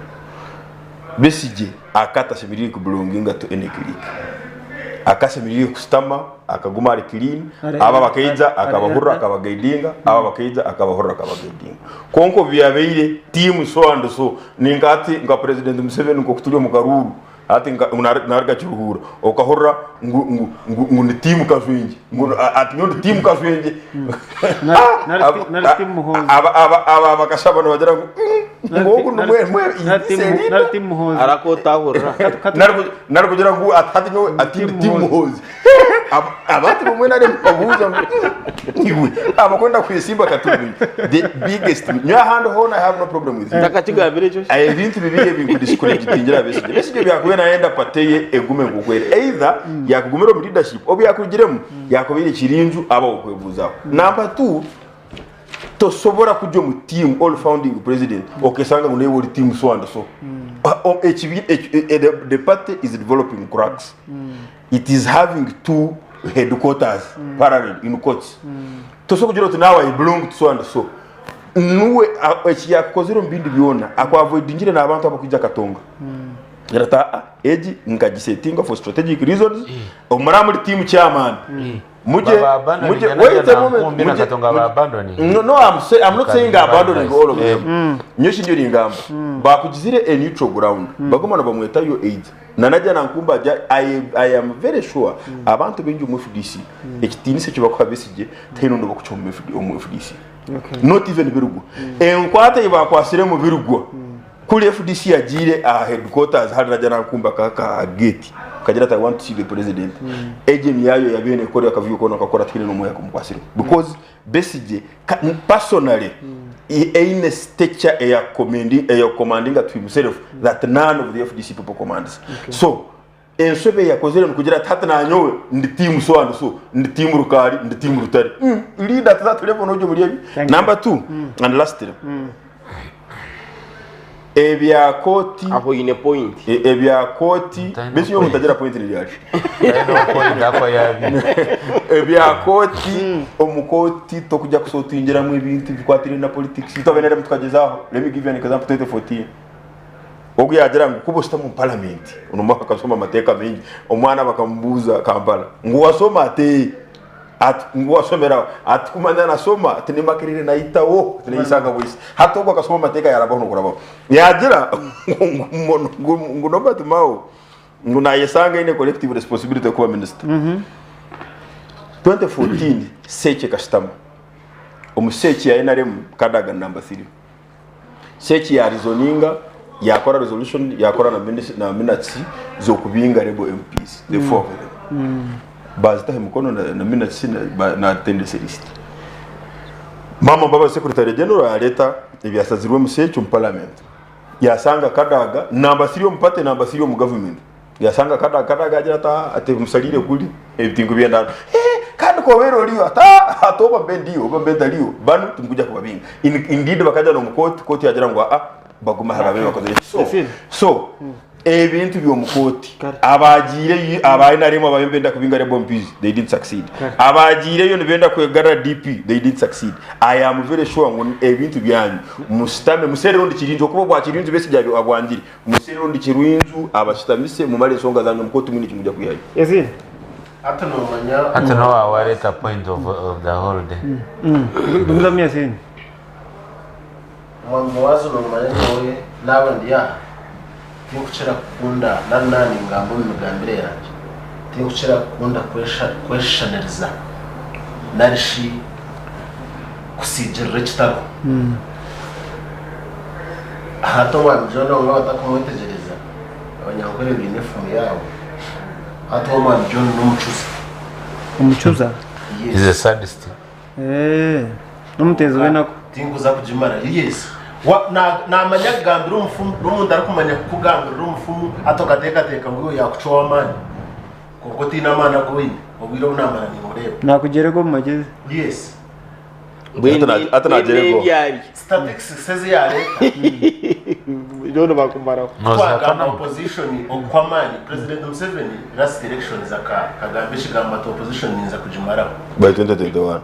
[SPEAKER 4] Besigye akaba atashemereire ku belonginga to any clique. Akaba ashemereire kushutama akaguma ari clean, aba bakaija akabahurira akabagaidinga, aba bakaija akabahurira akabagaidinga. Kwonka obu byabaire team so and so, ninka hati nka president Museveni nk'oku turi omu karuuru, Hati nka naruga Kiruhura okahurira ngu ngu ngu ngu ni tiimu Kajwengye ngu ati nyowe ndi tiimu Kajwengye.
[SPEAKER 2] Nari tiimu Muhoozi.
[SPEAKER 4] Aba aba aba bakashaba nibagira ngu ngu ogu ni mwe mwe
[SPEAKER 2] Nari tiimu Muhoozi.
[SPEAKER 3] Arakotahurira.
[SPEAKER 4] Nari kugira ngu ati hati nyowe ati ndi tiimu Muhoozi. Abandi bamwe nari nibabuuza ngu iwe abakwenda kwesimba katubi the biggest nyowe ahandi hoona I have no problem with you.
[SPEAKER 3] Ntakakigambire ekyo.
[SPEAKER 4] Ebintu bibiri ebinkudisikurigitingira Besigye. Besigye byakubaire nayenda party ye egume nk'oku eri either yakugumire omu leadership obu yakurugiremu yakubaire ekirinju aba ow'okwebuuzaho. Number two tosobora kugya omu team ori founding president okesanga ngu naiwe ori team so and so. Ekibi the party is developing cracks. It is having two headquarters parallel in quotes. Tosobola kugira oti now I belong to so and so. Nuwe eki yakukozire omu bindi byona aku avoidingire n'abantu abakwija akatonga. Agira ati aa egi nkagisetinga for strategic reasons omuri muri team chairman. Mugye
[SPEAKER 1] Baba
[SPEAKER 4] mugye
[SPEAKER 1] abandoninga
[SPEAKER 4] wait
[SPEAKER 1] na
[SPEAKER 4] a moment
[SPEAKER 1] Nkumbi na
[SPEAKER 4] mugye
[SPEAKER 1] Katonga ba abandoning.
[SPEAKER 4] No, no, I'm, say, I'm not
[SPEAKER 1] You
[SPEAKER 4] saying
[SPEAKER 1] can give
[SPEAKER 4] abandoning
[SPEAKER 1] advice.
[SPEAKER 4] all of them. Nyowe eki ndiyo ningamba bakugizire a neutral ground baguma nibamwetayo either Nanajja Nankumba ajja I, I am very sure abantu baingi omu FDC ekitiinisa eki bakuha Besigye tihaine ondi obakukiha omu FD omu FDC not even Birigwa enkwata ei bakwasiremu Birigwa kuri FDC yagiire aha headquarters hari Najja Nankumba akahika aha gate akagira ati I want to see the president egyo emyayo yabaire nekora akavuyo koona akakora tihaine n'omwe yakumukwasireho because Besigye personally eine stature eya commending eya commandinga to himself that none of the FDC people commands. So ensobi eyakozire nikugira ati hati nanyowe ndi team so and so ndi team Rukari ndi team Rutare leader at that level noja omuri ebi number 2 and lastly Ebya kooti.
[SPEAKER 3] Aho oine point.
[SPEAKER 4] Ebya kooti. Beitu nyowe omuntu agira point ni ryari? Ebya kooti, omu kooti tokujya kusotingiramu ebintu ebikwatiraine na politics. Itwe aba NRM tukagyezaho. Let me give you an example 2014. Ogu yagira ngu kuba oshutami omu parliament, onu akashoma amateeka maingi, omwana bakamubuuza Kampala ngu wasoma ati? Ati ngu washomera wa? Ati kumanya nasoma ati ni Makerere nahitaho ati neyisanga bwisi. Hati ogwo akashoma amateeka yarabaho nokurabaho. Yagira ngu ngu Norbert Mao ngu nayesanga aine collective responsibility kuba minister. 2014 search ekashutama. Omu search ya NRM Kadaga ni number 3. Search ya reasoninga yakora resolution yakora na minutes, na minutes z'okubinga rebel MPs the four of them. Bazitaho emikono na, na minutes na, ba- na tendese list. Amama Mbabazi Secretary General yareeta ebyasazirwe omu ekyo omu parliament yasanga Kadaga number 3 omu party number 3 omu government yasanga Kadaga Kadaga agira ati aa ati musarire kuri ebi tinkubyenda hanu hee kandi kobeire oriyo ati aa ati oba mbe ndiyo oba mbe ntariyo banu tinkuja kubabinga indeed bakaja n'omu kooti kooti yagira ngu aa bagume aha babe bakozire ki so so ebintu by'omu kooti abaagiireyo aba NRM ababaire nibenda kubinga Rebel MPs they didn't succeed abaagiireyo nibenda kwegarura DP they didn't succeed I am very sure ngu ebintu byanyu musitame muserere ondi Kirinju okuba obwa Kirinju Besigye abwangire muserere ondi Kirinju abashutamise mumare ensonga zanyu omu kooti mwine ekimujja kwihayo.
[SPEAKER 2] Ezira.
[SPEAKER 17] Hati nomanya.
[SPEAKER 1] Hati nowa wareta point of the whole day.
[SPEAKER 2] Gumizamu Yasin.
[SPEAKER 17] Omwami Boazi noomanya nyowe naaba ndi aha, tinkukira kukunda nari naaba ningamba omu migambire yangye, tinkukira kukunda kweshushaniriza nari shi kusiigirira ekitariho. Hati Omwami John obumwe abatakumwetegyereza, Abanyankore baine efumu yaabo. Hati Omwami John n'omucuza.
[SPEAKER 2] Omucuza?
[SPEAKER 17] Yes.
[SPEAKER 1] He's a sadist.
[SPEAKER 2] Eeh, n'omuteezi w'enaku.
[SPEAKER 17] Tinkuza kugimara. Yes. Wa, na, naamanya kugambira omufumu, n'omuntu arikumanya kukugambirira omufumu, hati okateekateeka ngu iwe yaakucwa ow'amaani. Kwonka otaine amaani agu oine. Obwire obu naamara nimmureeba.
[SPEAKER 2] Naakugyerega omu magyezi.
[SPEAKER 17] Yes.
[SPEAKER 4] Hati nagyerego.
[SPEAKER 17] Statistics ezi yaareeta.
[SPEAKER 3] Boona baakumaraho.
[SPEAKER 17] Twagamba opposition okw'amaani, President Museveni last elections akagamba ekigambo ati opposition ninza kugimaraho.
[SPEAKER 4] By 2021.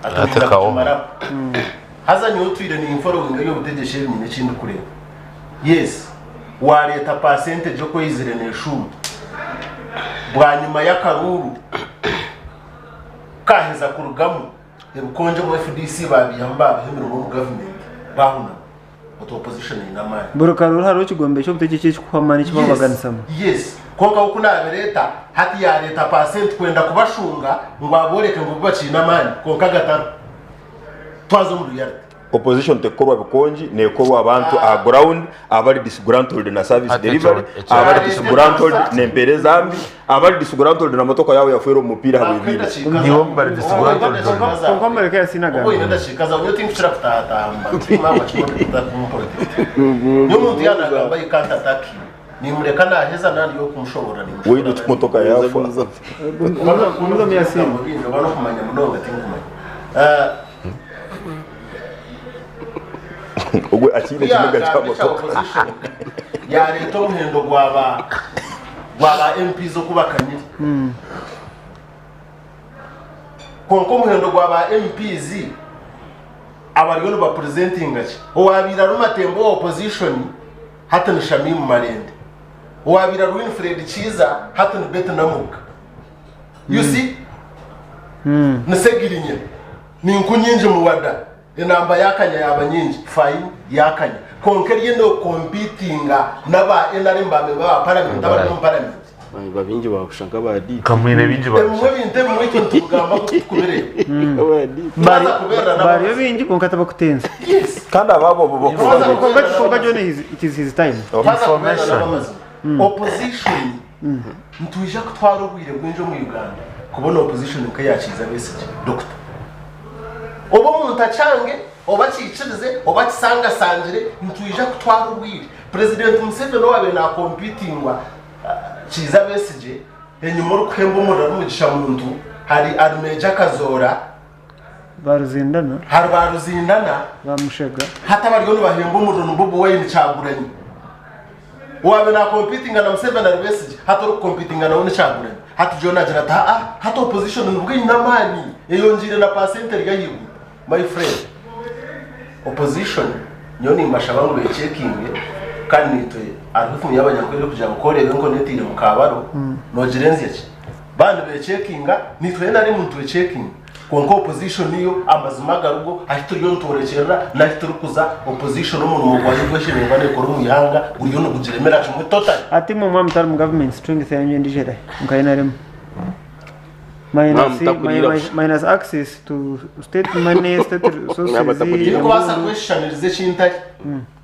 [SPEAKER 17] Ati ninza kugimaraho. Haza nyowe otwire ninforowinga eby'obutegyeki ebi nyine eki ndikureeba. Yes, waareeta percentage oku eizire neeshuuma bwanyima y'akaruuru kaaheza kurugamu, ebikonjo omu FDC baabiihamu baabiha emirimo omu gavumenti baahunama. Oti opposition eine amaani.
[SPEAKER 2] Buri karuuru hariho ekigombe ky'obutegyeki ekikuha amaani eki babaganisamu.
[SPEAKER 17] Yes, kwonka we ku naabireeta hati yaareeta percent kwenda kubashunga ngu abooreke ngu bo bakiine amaani kwonka gatariho. Twaza omu reality.
[SPEAKER 4] Opposition tekukorwa bikongi nekorwa abantu aha ground abari disgruntled na service delivery, abari disgruntled nempeereza mbi, abari disgruntled na motoka yaabo yafwera omu mupiira ahabw'ebiina.
[SPEAKER 2] Kwonka mureke Yasin agambe.
[SPEAKER 17] Obu oine edakiika zaawe, nyowe tinkukira kutahataaha omu bantu, tinkugamba kimwe ngu ndi omupolitiki. Nyowe omuntu yaaba naagamba you can't attack him, nimureka naaheza naaba ndi ow'okumushoboorora
[SPEAKER 4] Waitu
[SPEAKER 17] nimushoboorora.
[SPEAKER 4] motoka yafa.
[SPEAKER 2] Gumizamu Yasin.
[SPEAKER 17] Ebigambo bingi oba n'okumanya munonga tinkumanya.
[SPEAKER 4] Ogwe akiine ekiniga kya
[SPEAKER 17] Yagamba ekya
[SPEAKER 4] motoka.
[SPEAKER 17] opposition yareeta omuhendo gwa ba gwa ba MPs oku bakanyire. Kwonka omuhendo gwa ba MPs abariyo nibapresentinga ki? Owabaire ari Matemba owa opposition hati ni Shamim Malende. Owabaire ari Winfred Kiiza hati ni Betty Namugga. You see? Ni Segirinya. Ni nkunyingi muwada. Enamba yakanya yaba nyingi, fine, yakanya. Kwonka eriyo nekompitinga n'aba nrm ba memba ba paramenti abari omu paramenti.
[SPEAKER 3] Ba bingi bakusha nk'aba DP.
[SPEAKER 1] Kamwine bingi
[SPEAKER 17] Ebimwe ebintu ebimwe itwe nitubigamba nk'oku tukubireeba. Twaza kubeerera
[SPEAKER 2] Bariyo
[SPEAKER 17] n'ababazi.
[SPEAKER 2] bingi kwonka tibakutensa.
[SPEAKER 17] Yes.
[SPEAKER 4] Kandi ababo bo
[SPEAKER 17] Twaza
[SPEAKER 2] Kwonka
[SPEAKER 17] kubeerera
[SPEAKER 2] kwonka
[SPEAKER 17] n'abamazima.
[SPEAKER 2] John it is his time.
[SPEAKER 17] Twaza kubeerera n'abamazima. Opposition nitwija kutwara obwire bwingi omu Uganda kubona opposition nk'eya Kiiza Besigye, Dokita. Oba omuntu akyange, oba akiikirize, oba akisangasangire, nitwija kutwara obwire. Purezidenti Museveni owaabaire naakompitingwa Kiiza Besigye, enyima orikuhemba omuriro ari Mugisha Muntu, hari hari Meeja Kazoora,
[SPEAKER 2] Ba Ruzindana.
[SPEAKER 17] Hari ba Ruzindana.
[SPEAKER 2] Ba Mushega.
[SPEAKER 17] Hati abariyo nibahemba omuriro ni Bobi Wine Kyagulanyi. Owaabaire naakompitinga na Museveni ari Besigye, hati orikukompitinga nawe ni Kyagulanyi. Hati John agira ati aa, hati opposition nibwo eine amaani, eyongyeire na percent eri ahaiguru. My friend, opposition nyowe nimbashaba ngu bechekinge kandi naitwe hariho efumu y'abanyankore erikugira ngu ku oreeba enkoni etaire mu kabaro, noogira enzya ki? Baaba nibechekinga, naitwe NRM nitwechekinga. Kwonka opposition yo amazima agarigo ahi turiyo nitworekyerera n'ahi turikuza opposition omurimo gwayo ogw'eshemererwa nekora omu ihanga guriyo nigugiremera kimwe totally.
[SPEAKER 2] Ati imwe mwaba mutari mu government strength yanyu endijo erahi nka nrm
[SPEAKER 3] Mwaba
[SPEAKER 2] minus,
[SPEAKER 3] mutakuriira busha.
[SPEAKER 2] minus access to state money state resources
[SPEAKER 17] Tinkubaasa kweshushaniriza eki ntari.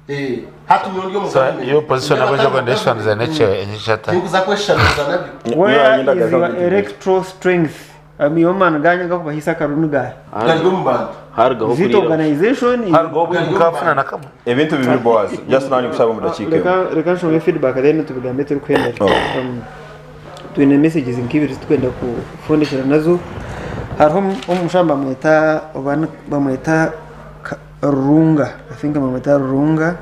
[SPEAKER 17] Eh, hati nyowe ndi omu
[SPEAKER 1] So
[SPEAKER 17] government.
[SPEAKER 1] iyo opposition
[SPEAKER 17] Nindeeba
[SPEAKER 1] nabwo
[SPEAKER 17] atari mu
[SPEAKER 1] kwenda
[SPEAKER 17] government.
[SPEAKER 1] eshushaniriza n'ekyo enyishata.
[SPEAKER 17] Tinkuza kweshushaniriza nabyo.
[SPEAKER 2] Where is your electoral strength? Amiyo amaani ganyu agakubahaisa akaruru ni gaahi?
[SPEAKER 4] Gari omu bantu.
[SPEAKER 3] Harugaho
[SPEAKER 2] Is it
[SPEAKER 3] kuriira.
[SPEAKER 2] organization?
[SPEAKER 1] Harugaho obwire mukafuna na kamwe.
[SPEAKER 4] Ebintu bibiri Boaz, just nanye nkushaba omu dakiika emwe.
[SPEAKER 2] Reka reka nshome feedback then tubigambe turikuhendera.
[SPEAKER 4] Oh.
[SPEAKER 2] Twine messages nk'ibiri zitwenda kufundikira nazo. Hariho omushamba bamweta oba bamweta Rurunga, I think bamweta Rurunga.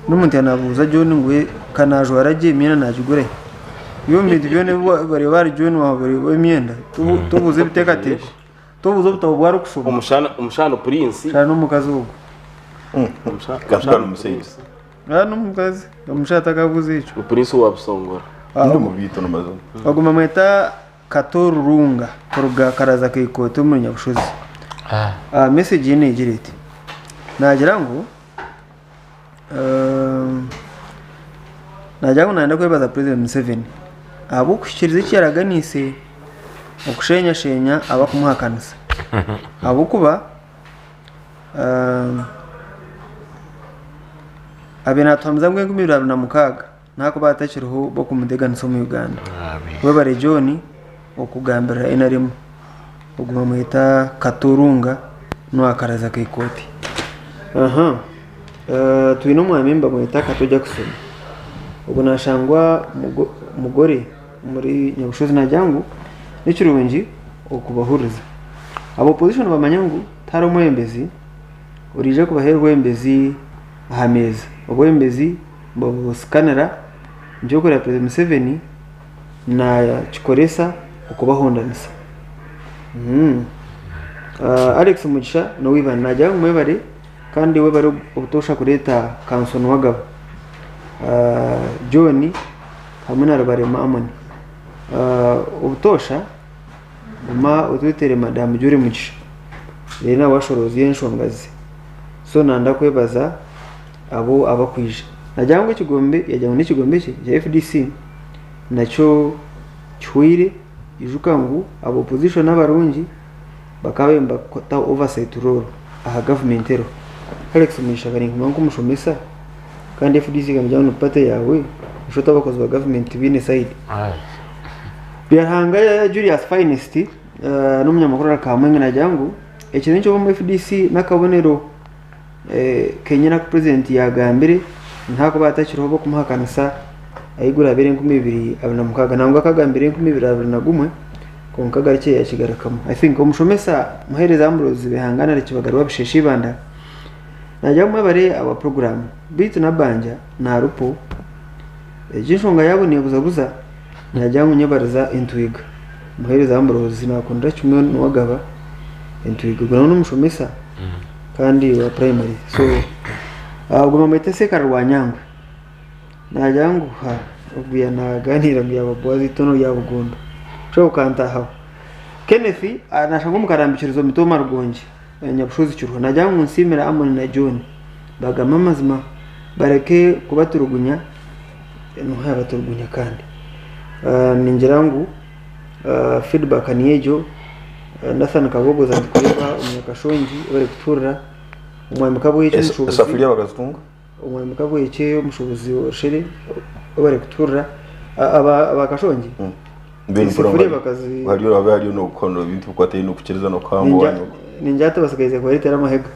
[SPEAKER 2] N'omuntu yanabuuza John ngu ka najwara gye emyenda nagigura hi? Iwe omu bintu byona ebi bariyo bari John waaba ori emyenda tobuuza ebiteekateeko, tobuuza obutabo obu arikushoma.
[SPEAKER 3] Omushana Prince.
[SPEAKER 2] Shana n'omukazi ogwo.
[SPEAKER 4] Kashana n'omushaija.
[SPEAKER 2] Shana n'omukazi, omushaija takabuuza ekyo.
[SPEAKER 3] Prince owa Busongora.
[SPEAKER 4] Ndi omu biito n'amazima.
[SPEAKER 2] Ogwo bamweta Kato Rurunga kuruga Karaza Keikooti omuri Nyabushozi. Message ye negira eti, nagira ngu nagira ngu nayenda kwebaza President Museveni ahabw'okuhikiriza eki yaraganiise okushenyashenya abakumuhakanisa ahabw'okuba abaire natuhamiza ngu 2026 N'ahakuba hatakiriho b'okumuteganisa omu Uganda. Webare John okugambirira nrm. Ogu bamweta Kato Orunga n'owa Karaza Keikooti. Aha. Twine omwami nibamweta Kato Jackson. Ogu nashangwa Mugore omuri Nyabushozi nagira ngu nikirungi okubahuriza. Aba opposition nibamanya ngu tihariho omwebembezi oraije kubaha obwebembezi aha meeza. Obwebembezi nibabusikanira nikyo orikureeba Perezida Museveni nakikoresa okubahondanisa. Alex Mugisha n'owa Ibanda naagira ngu mwebare kandi webare obutoosha kureeta Kanso Nuwagaba, John hamwe na Rubarema Amon. Obutoosha guma otwetere Madamu Jolly Mugisha reero nawe ashorooze enshonga ze. So nanda kwebaza abo abakwija. Nagira ngu ekigombe yagira ngu n'ekigombe kye ekya FDC nakyo kihweire, ijuka ngu aba opposition abarungi bakaba nibataho oversight role aha gavumenti eriho. Alex Mugisha akaba nk'omushomesa kandi FDC ekaba negira ngu ni party yaawe, noshusha oti abakozi ba gavumenti tibaine side. Byaruhanga Julius Finest n'omunyamakuru Kamwenge nagira ngu eki nikyo omu FDC n'akabonero Kenyini aku purezidenti yaagambire ngu ahakuba hatakiriho ab'okumuhakanisa ahaiguru abeire 2026 nangwa akagambire 2021 kwonka agarukire yaakigarukamu. I think omushomesa Muheereza Ambrose Bihangana ari Kibagarwa Busheesha Ibanda naagira ngu mwebare ahabwa puroguraamu beitu Nabbanja na Rupo egyo enshonga yaabo neebuzabuza naagira ngu nyebariza entwiga. Muheereza Ambrose naakundira kimwe Nuwagaba entwiga ogwo nawe n'omushomesa. Kandi wa primary so ogwo bamweta Sekara Rwanyangwe nagira ngu ha ogu yanaganiira ngu yaba Boaz itono rya Bugondo so okantahaho. Kenneth nashangwa omu karambikirizo Mitooma Rugongi Nyabushozi Kiruhura nagira ngu nsiimire Amon na John bagambe amazima bareke kubaturugunya noha yabaturugunya kandi ningira ngu Feedback niyo egyo, Nathan Kabogoza ndikureeba omunyakashongi bari kutuhurira, Omwami Kabwekye omushuubuzi,
[SPEAKER 4] Esafuriya bakazitunga?
[SPEAKER 2] Omwami Kabwekye omushuubuzi Rushere bari kutuhurira, aba Kashongi esafuriya bakazi
[SPEAKER 4] Hariyo habe hariyo n'okukono ebintu bikwataine n'okukiriza n'okuhamba owanyu.
[SPEAKER 2] Ningira hati basigaire kubareetera amahega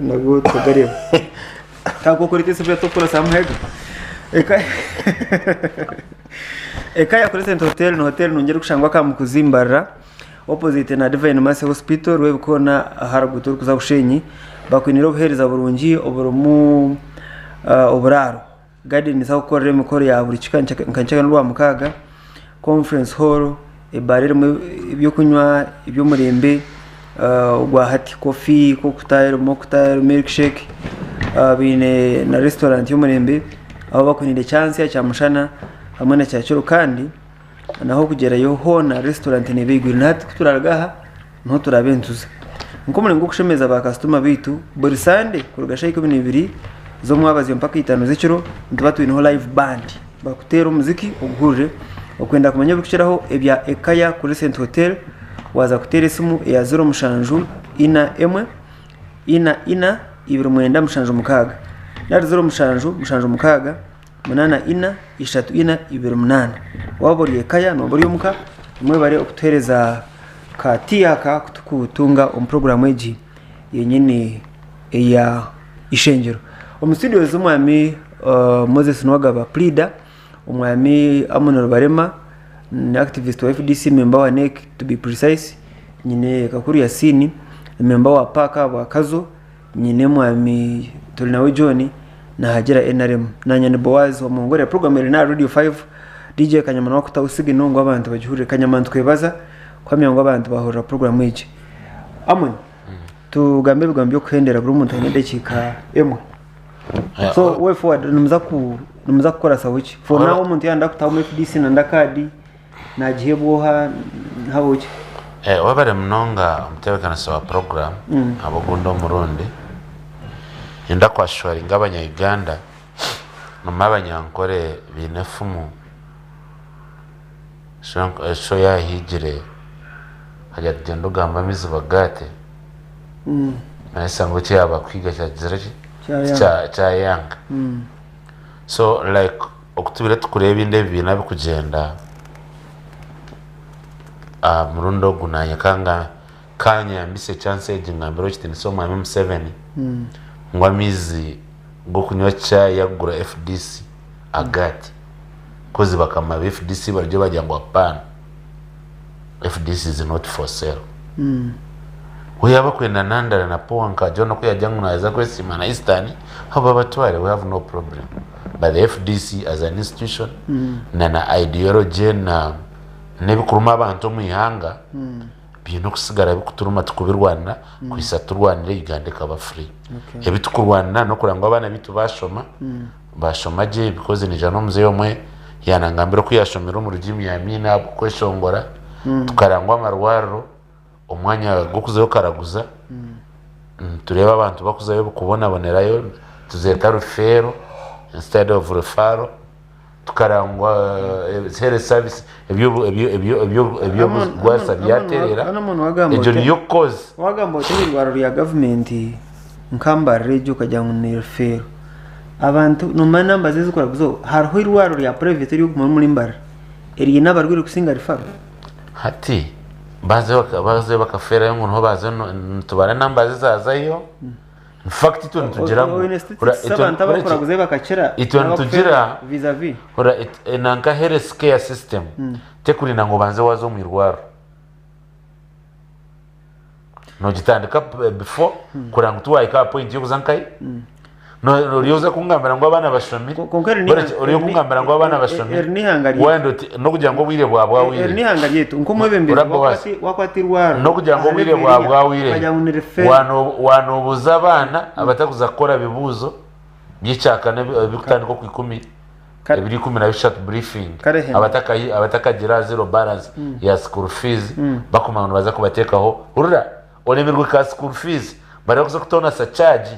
[SPEAKER 2] nago tukagareeba. Ntabwo esafuriya tokukoresa amahega. Eka ya Crescent Hotel ni hotel nungi erikushangwa Kamukuzi Mbarara opposite na Divine Mercy Hospital Rwebikoona aharuguuto orikuza Bushenyi. Bakwiniire obuheereza burungi oburimu oburaaro, gardens ahu kukorera emikoro ya buri kika nka nkye n'orwamukaaga, conference hall, ebaara erimu ebyokunywa eby'omurembe ogwa hati coffee, cocktail, mocktail, milkshake, baine na restaurant y'omurembe ahu bakwiniire kyantsya, kyamushana hamwe na kyakiro kandi n'ahokugyerayo hoona restaurant neeba eigwire. Na hati ku turaruga aha niho turaabe nituza. Nk'omurimo gw'okushemeza baakasitoma baitu, buri Sande kuruga shaaha 12 z'omwabazyo mpaka itaano z'ekiro nituba twineho live band bakuteera omuziki oguhurire. Okwenda kumanya ebirikukiraho ebya Ekaya Crescent Hotel waaza kuteera esimu eya 07 ina emwe ina ina 2976 nari 07 76. 8 ina ishatu ina ibiri munaana. Waaba ori ekaya nooba ori omuka mwebare okutuheereza ka tea aka kutukutunga omu puroguraamu egi yenyini eya Ishengyero. Omu studios omwami Moses Nuwagaba puriida, omwami Amon Rubarema ni activist wa FDC member wa NEC to be precise, nyine Kakuru Yasin member wa PAC ahabwa Kazo, nyine mwami Turinawe John nahagira NRM. Nanye ni Boaz Omongore, program eri n'aha Radio 5, DJ Kanyama nawe akutaho signal ngu abantu bagihurire. Kanyama nitukwebaza kuhamya ngu abantu bahurira program egi. Amon, tugambe ebigambo by'okuhendera buri omuntu aine edakiika emwe. So way forward nimuza ku nimuza kukora saho ki? For now omuntu yaaba nayenda kutahamu FDC nanda kaadi Nagihebwa oha nhabweki?
[SPEAKER 1] Webare munonga omutebekanisa wa program ahabw'ogundi omurundi. Niinyenda ku assuringa abanya Uganda ngu abanyankore baine efumu sho yahigire akagira ati gyenda ogambe amaizi bagaate nayeshusha ngu ekiyaba kuhiga kyagizire ki? Kyayanga. So like Oku tubaire tukureeba ebindi ebibiina bikugyenda, aha murundi ogu naanye ka nyambise chance egi ngambire ow'ekitiinisa Omwami Museveni ngu amaizi g'okunywa chai akugura FDC agati coz bakama ba FDC baryo bagira ngu apaana FDC is not for sale. We yaaba akwenda Nandala na Poa nka John oku yagira ngu naaza kwesiima na Eastern, abo babatware we have no problem. But the FDC as an institution na na ideology na n'ebikuruma abantu omu ihanga biine okusigara bikuturuma tukubirwanira kuhitsya turwanire Uganda ekaba free. Ebi tukurwanira n'okureba ngu abaana baitu baashoma, baashoma gye because naija n'omuzeeyi omwe yaanangambira oku yaashomire omu rugimu ya Amiina ahabw'okweshongora, tukareba ngu amarwariro Omwanya gw'okuzayo karaguza nitureeba abantu bakuzayo kubonabonerayo tuzeeta rufeero instead of referral tukarangwa health service eby'obugwasa byatereera egyo niyo cause.
[SPEAKER 2] Wagamba oti eirwariro rya gavumenti nka Mbarara egyo okagira ngu ni rufeero abantu nomanya enamba ezikuraguzaho hariho eirwariro rya private eririkuguma omuri Mbarara eriine abarwaire kusinga referral?
[SPEAKER 1] Hati bazeyo bakafeerayo ngu niho baza nitubara enamba ezazayo in fact itwe nitugira ngu
[SPEAKER 2] Oine statistics z'abantu abakuraguzayo bakakira
[SPEAKER 1] itwe nitugira
[SPEAKER 2] vis-a-vis
[SPEAKER 1] nanka health care system tekurinda ngu obanze waza omu irwariro nogitandika before kureba ngu tiwahika aha point y'okuza nkahi Ori oza kungambira ngu abaana bashomire ori okungambira ngu abaana bashomire
[SPEAKER 2] eri n'ihanga ryaitu.
[SPEAKER 1] Wayenda oti n'okugira ngu obwire bwa bwahwire
[SPEAKER 2] Eri n'ihanga ryaitu nk'omwebembezi
[SPEAKER 1] Ora Boaz,
[SPEAKER 2] wakwata irwariro
[SPEAKER 1] n'okugira ngu obwire bwa bwahwire
[SPEAKER 2] okagira ngu ni referral.
[SPEAKER 1] Wanobuuza abaana abatakuza kukora bibuuzo by'ekyakana ebirikutandika okwikumi ebiro 13 briefing abatakagira zero balance ya school fees bakumanya ngu nibaza kubateekaho hurira oremirwe ka school fees barikuza kutoona surcharge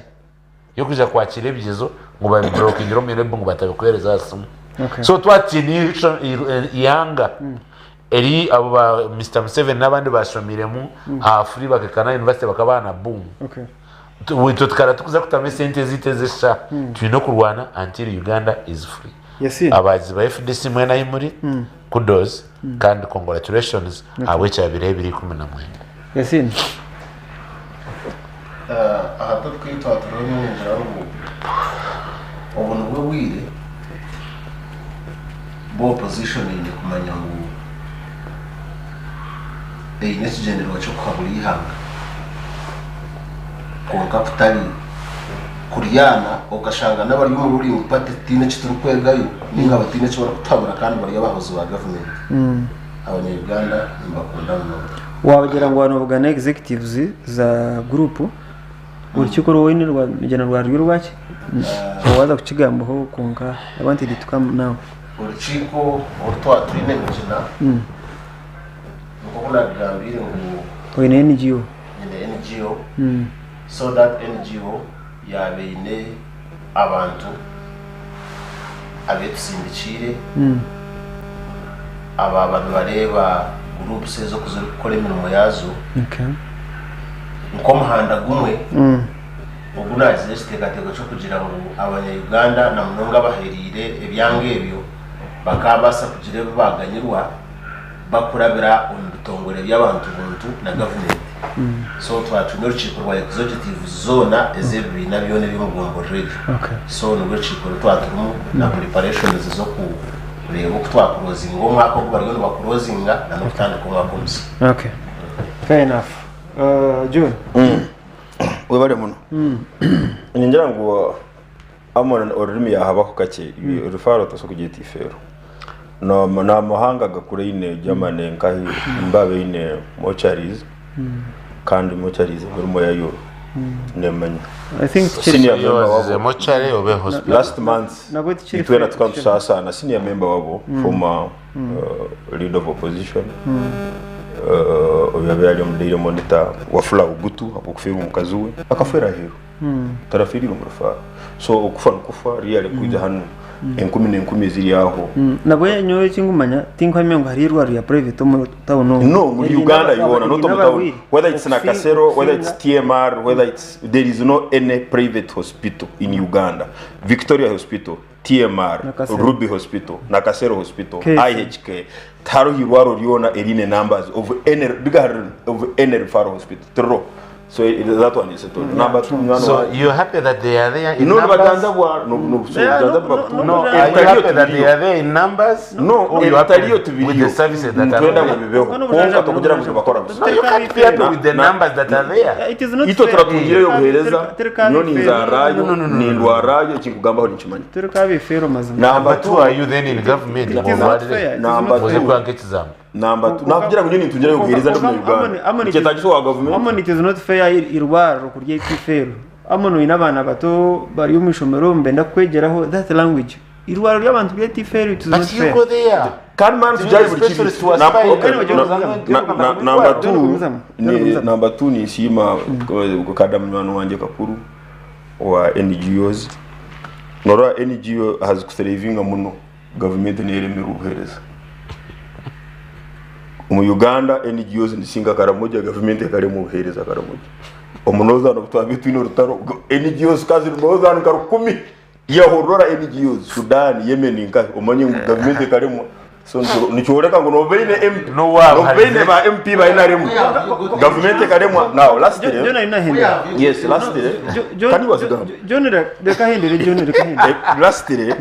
[SPEAKER 1] y'okwija kwakira ebigyezo ngu babiburokingire omu irembo ngu batabikuheereza aha simu.
[SPEAKER 2] Okay.
[SPEAKER 1] So twatiine eihanga eri abo ba Mister Museveni n'abandi bashomiremu aha free bakekana university bakabaha na boom.
[SPEAKER 2] Okay.
[SPEAKER 1] Itwe tukara tukuza kutamu esente ezaitu ez'esha twine okurwana until Uganda is free.
[SPEAKER 2] Yasin.
[SPEAKER 1] Abagizi ba FDC mwena ahi muri kudos kandi congratulations ahabw'ekyabireho ebiro 19.
[SPEAKER 2] Yasin.
[SPEAKER 17] Aha topic ei twaturiho nyowe ningira ngu obu nibwo bwire bu opposition eine kumanya ngu eine ekigyendererwa ky'okuhabura eihanga kwonka kutari kuryana okashanga n'abari omu ruling party tutaine eki turikwegayo ninga bataine eki barikutuhabura kandi bari abahabuzi ba gavumenti. Abanya Uganda nimbakunda munonga.
[SPEAKER 2] Wagira ngu wanobugana executives za group orukiiko oru waine rwagenda rwari orwaki? Waza kukigambaho kwonka I wanted to come now.
[SPEAKER 17] Orukiiko oru twaba twine Mugina nk'oku nabigambire ngu
[SPEAKER 2] Oine NGO?
[SPEAKER 17] Nyine NGO so that NGO yaaba eine abantu abetusindikiire abaaba nibareeba groups ezo oku zirikukora emirimo yaazo nk'omuhanda gumwe. Ogu naagize ekiteekateeko ky'okugira ngu abanya Uganda na munonga abahereire ebyanga ebyo bakaabaasa kugira ebi baaganyirwa bakurabira omu bitongore by'abantu buntu na gavumenti. So twaba twine orukiiko rwa executive zoona ez'ebibiina byona eby'omu gomborora egyo. So nirwo rukiiko oru twaba turimu na preparations z'okureeba oku twakurozinga omwaka ogu bariyo nibakurozinga na n'okutandika omwaka omusya.
[SPEAKER 2] Okay. Fair enough. John.
[SPEAKER 4] Webare muno. Ningira ngu Amon orurimi yahabaho kakye rufaro tosobola kugyeta ifeero. N'amahanga gakuraine Germany nkahi nibaba baine mortuaries kandi mortuaries emirimo yayo nemanywa. Senior member wabo
[SPEAKER 1] Mortuary oba hospital?
[SPEAKER 4] Last month itwena tukaba nitusaasana senior member wabo former leader of opposition obu yabaire ari omu Daily Monitor Wafula Ogutu ahabw'okufeerwa omukazi we akafeera aheeru tarafiirire omu rufaaro so okufa nikufa really kwija hanu enkumi n'enkumi eziri aho.
[SPEAKER 2] Nabwe nyowe ekingumanya tinkuhamya ngu hariyo eirwariro rya private omu town omu.
[SPEAKER 4] No, omuri Uganda yoona not omu town whether it's Nakasero whether it's TMR whether it's there is no any private hospital in Uganda Victoria hospital TMR,
[SPEAKER 2] Nakasero.
[SPEAKER 4] Ruby Hospital, Nakasero Hospital,
[SPEAKER 2] KC.
[SPEAKER 4] IHK, tihariho irwariro ryona eriine numbers of any rigahari of any referral hospital tiriho. So that one is settled. Number two, munywani
[SPEAKER 1] So
[SPEAKER 4] wange.
[SPEAKER 1] you're happy that they are there in
[SPEAKER 4] No,
[SPEAKER 1] numbers?
[SPEAKER 4] nibaganza bwa no no so
[SPEAKER 2] Yeah,
[SPEAKER 4] buganza
[SPEAKER 2] no,
[SPEAKER 4] bwa
[SPEAKER 2] no,
[SPEAKER 4] butunga.
[SPEAKER 1] No, are you happy that they are there in numbers?
[SPEAKER 4] No,
[SPEAKER 1] Or you happy
[SPEAKER 4] ebitariyo
[SPEAKER 1] with the
[SPEAKER 4] tubiriyo.
[SPEAKER 1] services that are
[SPEAKER 4] Nitwenda ngu
[SPEAKER 1] there?
[SPEAKER 4] bibeho. Kwonka tokugira ngu nibakora busa.
[SPEAKER 1] No, you can't be happy with the numbers that are there.
[SPEAKER 2] It is not
[SPEAKER 4] Itwe
[SPEAKER 2] fair.
[SPEAKER 4] turatungireyo obuheereza,
[SPEAKER 2] Tereka
[SPEAKER 4] nyowe
[SPEAKER 2] fair.
[SPEAKER 4] ninzaarayo, nindwarayo, ekinkugambaho ninkimanya.
[SPEAKER 2] Tereka fair mazima.
[SPEAKER 4] Number
[SPEAKER 1] Two are you then in government?
[SPEAKER 2] It is not fair. It is not
[SPEAKER 4] Number
[SPEAKER 2] fair.
[SPEAKER 4] two.
[SPEAKER 1] Muze ekizambu.
[SPEAKER 4] Number two. Nakugira ngu nyowe nintungirayo obuheereza ndi
[SPEAKER 2] Amon-
[SPEAKER 4] Uganda.
[SPEAKER 2] Amon-
[SPEAKER 4] Nikyetaagisa owa gavumenti.
[SPEAKER 2] Amon it is not fair irwariro kuryeta ifeero. Amon oine abaana bato bari omu ishomero nibenda kukwegyeraho that language. Irwariro ry'abantu ryeta ifeero it is not
[SPEAKER 1] But you
[SPEAKER 2] fair.
[SPEAKER 1] go there.
[SPEAKER 4] Kandi man tujyari buri
[SPEAKER 1] Specialist
[SPEAKER 4] kintu.
[SPEAKER 1] was
[SPEAKER 4] Na-
[SPEAKER 1] fine.
[SPEAKER 4] okay, Number two ni number two ninsiima kada munywani wangye Kakuru owa NGOs. Norora NGO has kuthrivinga muno gavumenti neyeremerwa obuheereza. Omu Uganda NGOs nizisinga Karamoja gavumenti ekaremwa obuheereza Karamoja. Omu Northern obu twabaire twine orutaro NGOs ka ziri Northern nka rukumi yehurura NGOs Sudan, Yemen nkahi omanye ngu gavumenti ekaremwa. So nikyoreka ngu noba oine MP noba oine ba MP ba NRM gavumenti ekaremwa. Now lastly
[SPEAKER 2] John alina ahendera.
[SPEAKER 4] Yes, lastly
[SPEAKER 2] John-
[SPEAKER 4] Can you wazigamba?
[SPEAKER 2] John reka ahendere John reka ahendere.
[SPEAKER 4] Lastly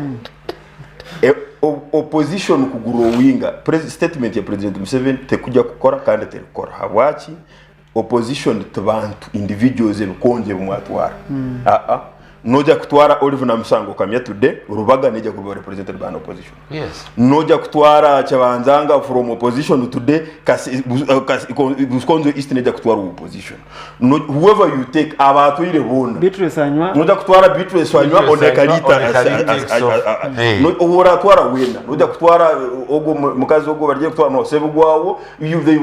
[SPEAKER 4] opposition kugrowinga statement ya President Museveni tekujja kukora kandi terikukora. Habwaki? Opposition tibantu individuals ebikonje ebimwatwara. Aa noja kutwara Olive Namusango Kamya today Rubaga neja kuba represented by an opposition.
[SPEAKER 1] Yes.
[SPEAKER 4] Noja kutwara Kyabanzanga from opposition today kasi, kasi, Buskonzo East neja kutwara opposition. No, whoever you take abatwire boona.
[SPEAKER 2] Beatrice Anywa.
[SPEAKER 4] Noja kutwara Beatrice Anywa
[SPEAKER 1] Beatrice Anywa,
[SPEAKER 4] Onekalita
[SPEAKER 1] Onekalita takes off. Hey.
[SPEAKER 4] oratwara wena noja kutwara ogwo mukazi ogwo barye kutwara no Sebugwawo you they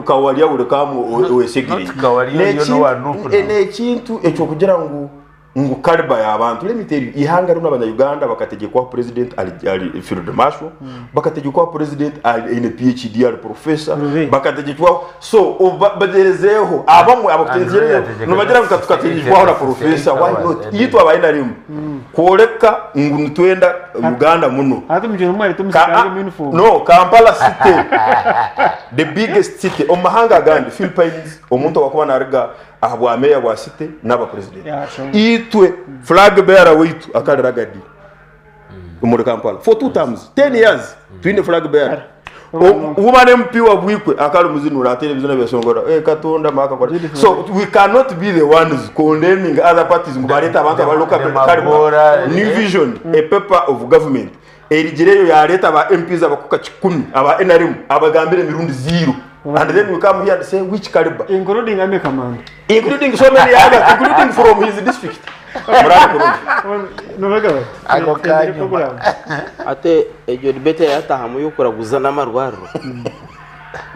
[SPEAKER 4] Kawalya buri kamu Owesigiri.
[SPEAKER 1] Not Kawalya, you know Anuku now.
[SPEAKER 4] N'ekintu ekyo kugira ngu ngu caliber y'abantu let me tell you ihanga rino abanya-Uganda bakategekwaho president ali field marshal bakategekwaho president ali ine PhD ali professor bakategekwaho so bagerezeho abamwe abakutegerezeho nibagira ngu tukategekwaho na professor why not itwe aba NRM kworeka ngu nitwenda Uganda muno
[SPEAKER 2] Ate mujye mwari tumusikange mu uniform.
[SPEAKER 4] No, Kampala city the biggest city omu mahanga agandi Philippines omuntu owakuba naruga aha bwa meya bwa city n'aba president
[SPEAKER 2] Yeah, sure.
[SPEAKER 4] itwe flag bearer waitu akarira gadi omuri Kampala for 2 terms 10 years twine flag bearer woman MP wa Buikwe akari muzinura atera ebizina byasongora Katonda maka kwa so we cannot be the ones condemning other parties ngu bareta abantu abaloka
[SPEAKER 1] Magora,
[SPEAKER 4] new vision a paper of government erigireyo yareta aba MPs abakuka 10 aba NRM abagambire emirundi 0 and then we come here and say which caliber
[SPEAKER 2] including Ame Kamanda
[SPEAKER 4] including so many others including from his district murare kurungi
[SPEAKER 2] Nobaga bati.
[SPEAKER 1] Ako kanyuma.
[SPEAKER 3] Ate egyo debate yatahamu y'okuraguza n'amarwariro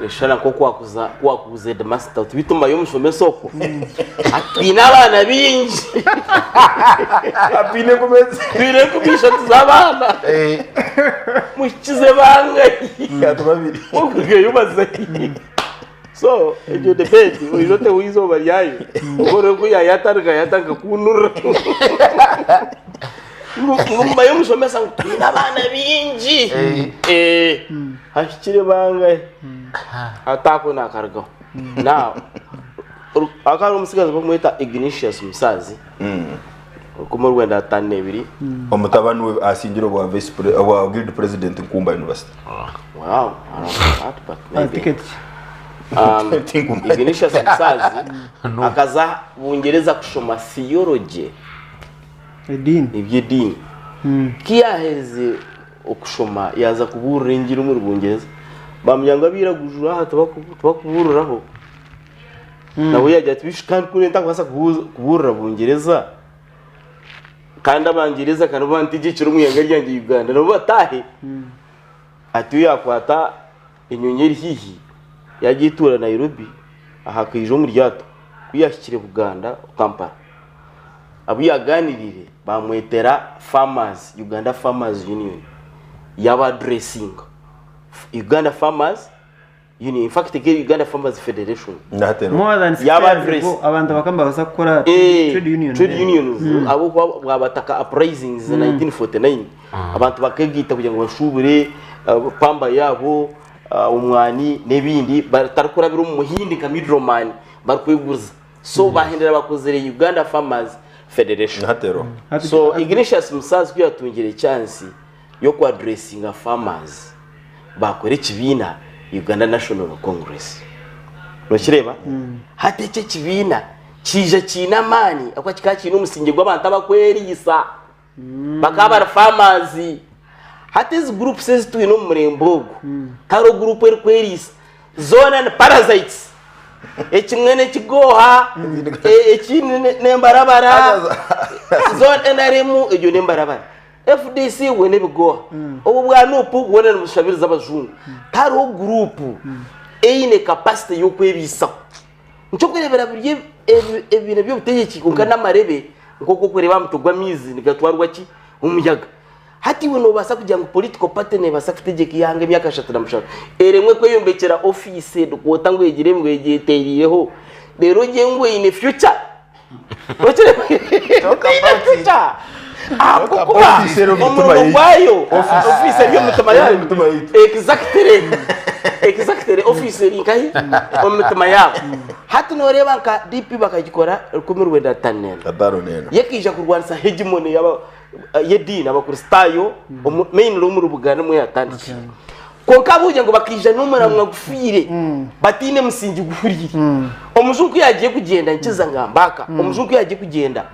[SPEAKER 3] neshana nk'okwakuza kwakuza headmaster uti bituma y'omushomesa okwo atwine abaana bingi
[SPEAKER 4] atwine kumeza
[SPEAKER 3] twine enkumi ishatu z'abaana mukize bangahi
[SPEAKER 4] atu babiri
[SPEAKER 3] okurugayo bazahi. So egyo debate oije oteho eizooba ryayo obu ku yayatandika yatandika kunurira ngu ngu mbaye omushomesa ngu twine abaana baingi Eh, hahikire bangahe ataako nakarugaho now hakaba hariho omutsigazi barikumweta Ignatius Musaazi 1952.
[SPEAKER 4] Omutabani we asingire obwa vice pre, obwa guild president Nkumba University.
[SPEAKER 3] Wow, I don't know that, but
[SPEAKER 2] Ah,
[SPEAKER 3] maybe.
[SPEAKER 2] ticket ki?
[SPEAKER 3] Ignatius Musaazi akaza Bungereza kushoma theology.
[SPEAKER 2] Ediini.
[SPEAKER 3] Eby'ediini. Ku yaaherize okushoma yaaza kubuurira engiri omuri Bungyereza, baamugira ngu abairaguju aha tibakubuuriraho. Nawe yaagira ati bishi kandi kuri ntakubaasa kubuurira Bungyereza kandi Abangyereza ka nibo bantegyekire omu ihanga ryangye Uganda nabo bataahe. Atyo yaakwata enyonyi eri haihi yaagyetwara Nairobi aha akaija omu ryato. Ku yaahikire Buganda Kampala, abu yaagaaniiriire baamwetera Farmers, Uganda Farmers Union yaaba-addressinga. Uganda Farmers Union, in fact ekeri Uganda Farmers Federation.
[SPEAKER 2] More than 60
[SPEAKER 3] Yaba
[SPEAKER 2] years
[SPEAKER 3] address.
[SPEAKER 2] ago, abantu bakaba nibabaasa kukora
[SPEAKER 3] Eh,
[SPEAKER 2] trade union.
[SPEAKER 3] trade unions ahabw'okuba bwabataka uprisings 1949 abantu bakegaita kugira ngu bashubure pamba yaabo omwani n'ebindi batarikurabira omu muhindi nka middleman barikweguriza so bahendera bakozire Uganda Farmers Federation so Ignatius Musaazi ku yatungire chance y'oku addressinga farmers baakora ekibiina Uganda National Congress. Nokireeba? Hati eki ekibiina kiija kiine amaani ahabw'okuba kikaba kiine omusingye gw'abantu abakweriisa. Bakaba bari farmers. Hati ezi groups ezi twine omu murembe ogu, tihariho group erikweriisa. Zoona ni parasites. Ekimwe n'ekigooha, ekindi n'embarabara. Zoona NRM egyo n'embarabara. FDC bwona ebigooha. Obu bwa Nup bwona nibushabiriza abajungu. Tihariho guruupu eine capacity y'okwebiisaho. Nikyo orikureebera biri ebibiina by'obutegyeki kwonka n'amarebe nk'oku orikureeba aha mutwe gw'amaizi nigatwarwa ki? Omuyaga. Hati iwe noobaasa kugira ngu political party neebaasa kutegyeka eihanga emyaka 37 eremwe kweyombekyera ofiisi headquarter ngu egire ngu egyetereireho reero ogire ngu eine future? Ahabw'okuba omurimo gwayo ofiisi eri omu mitima yaanyu exactly exactly ofiisi eri nkahi omu mitima yaabo hati nooreeba nka DP bakagikora 1954 yo ekaija kurwanisa hegemony y'ediini abakristaayo mainly omuri Buganda nimwo yatandikire Kwonka abuuja ngu bakaija n'omuramwa gufiire, bataine musingi guhuriire. Omujungu ku yaagiye kugyenda, nkiza ngamba aka, omujungu ku yaagiye kugyenda,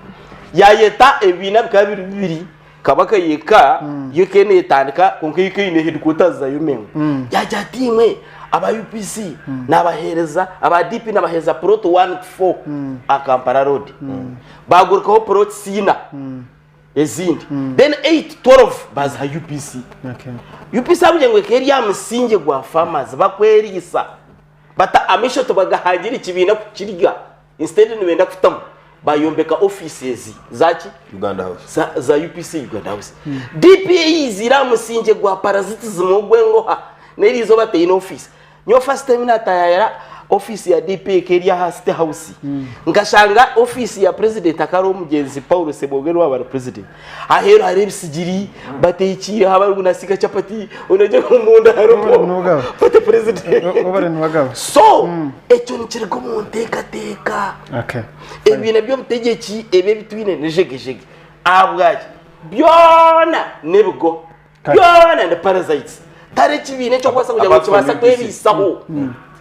[SPEAKER 3] yaayeta ebibiina bikaba biri bibiri, Kabaka yeka, yo ekaba neetandika kwonka yo ekaba eine headquarters zaayo Mengo. Yaagira ati imwe aba UPC naabaheereza, aba DP naabaheereza plot one to four aha Kampala road. Baagurukaho plots ina. ezindi then 8 12 baziha UPC UPC ahabw'okugira ngu ekaba eri aha musingye gwa farmers bakweriisa bata amaisho tibagahangira ekibiina kukirya instead nibenda kutamu bayombeka offices zaki
[SPEAKER 4] Uganda House
[SPEAKER 3] za, za UPC Uganda House DPA eizire aha musingye gwa parasitism ogw'engoha n'eriizooba teine office Nyowe first time natayayira office ya DP ekaba eri aha City House nkashanga office ya president akaba ariho omugyenzi Paul Ssemwogere owaba ari president aheeru hariho ebisigiri bateekiire haba hariho nasiika chapati ondi ari omunda hariho fata president so ekyo nikiruga omu nteekateeka ebibiina by'obutegyeki ebi ebi twine ni jegejege ahabwaki byona n'ebigo byona ni parasites tari ekibiina ekyokubaasa kugira ngu
[SPEAKER 4] Apart from
[SPEAKER 3] kibaasa
[SPEAKER 4] UPC.
[SPEAKER 3] kwebiisaho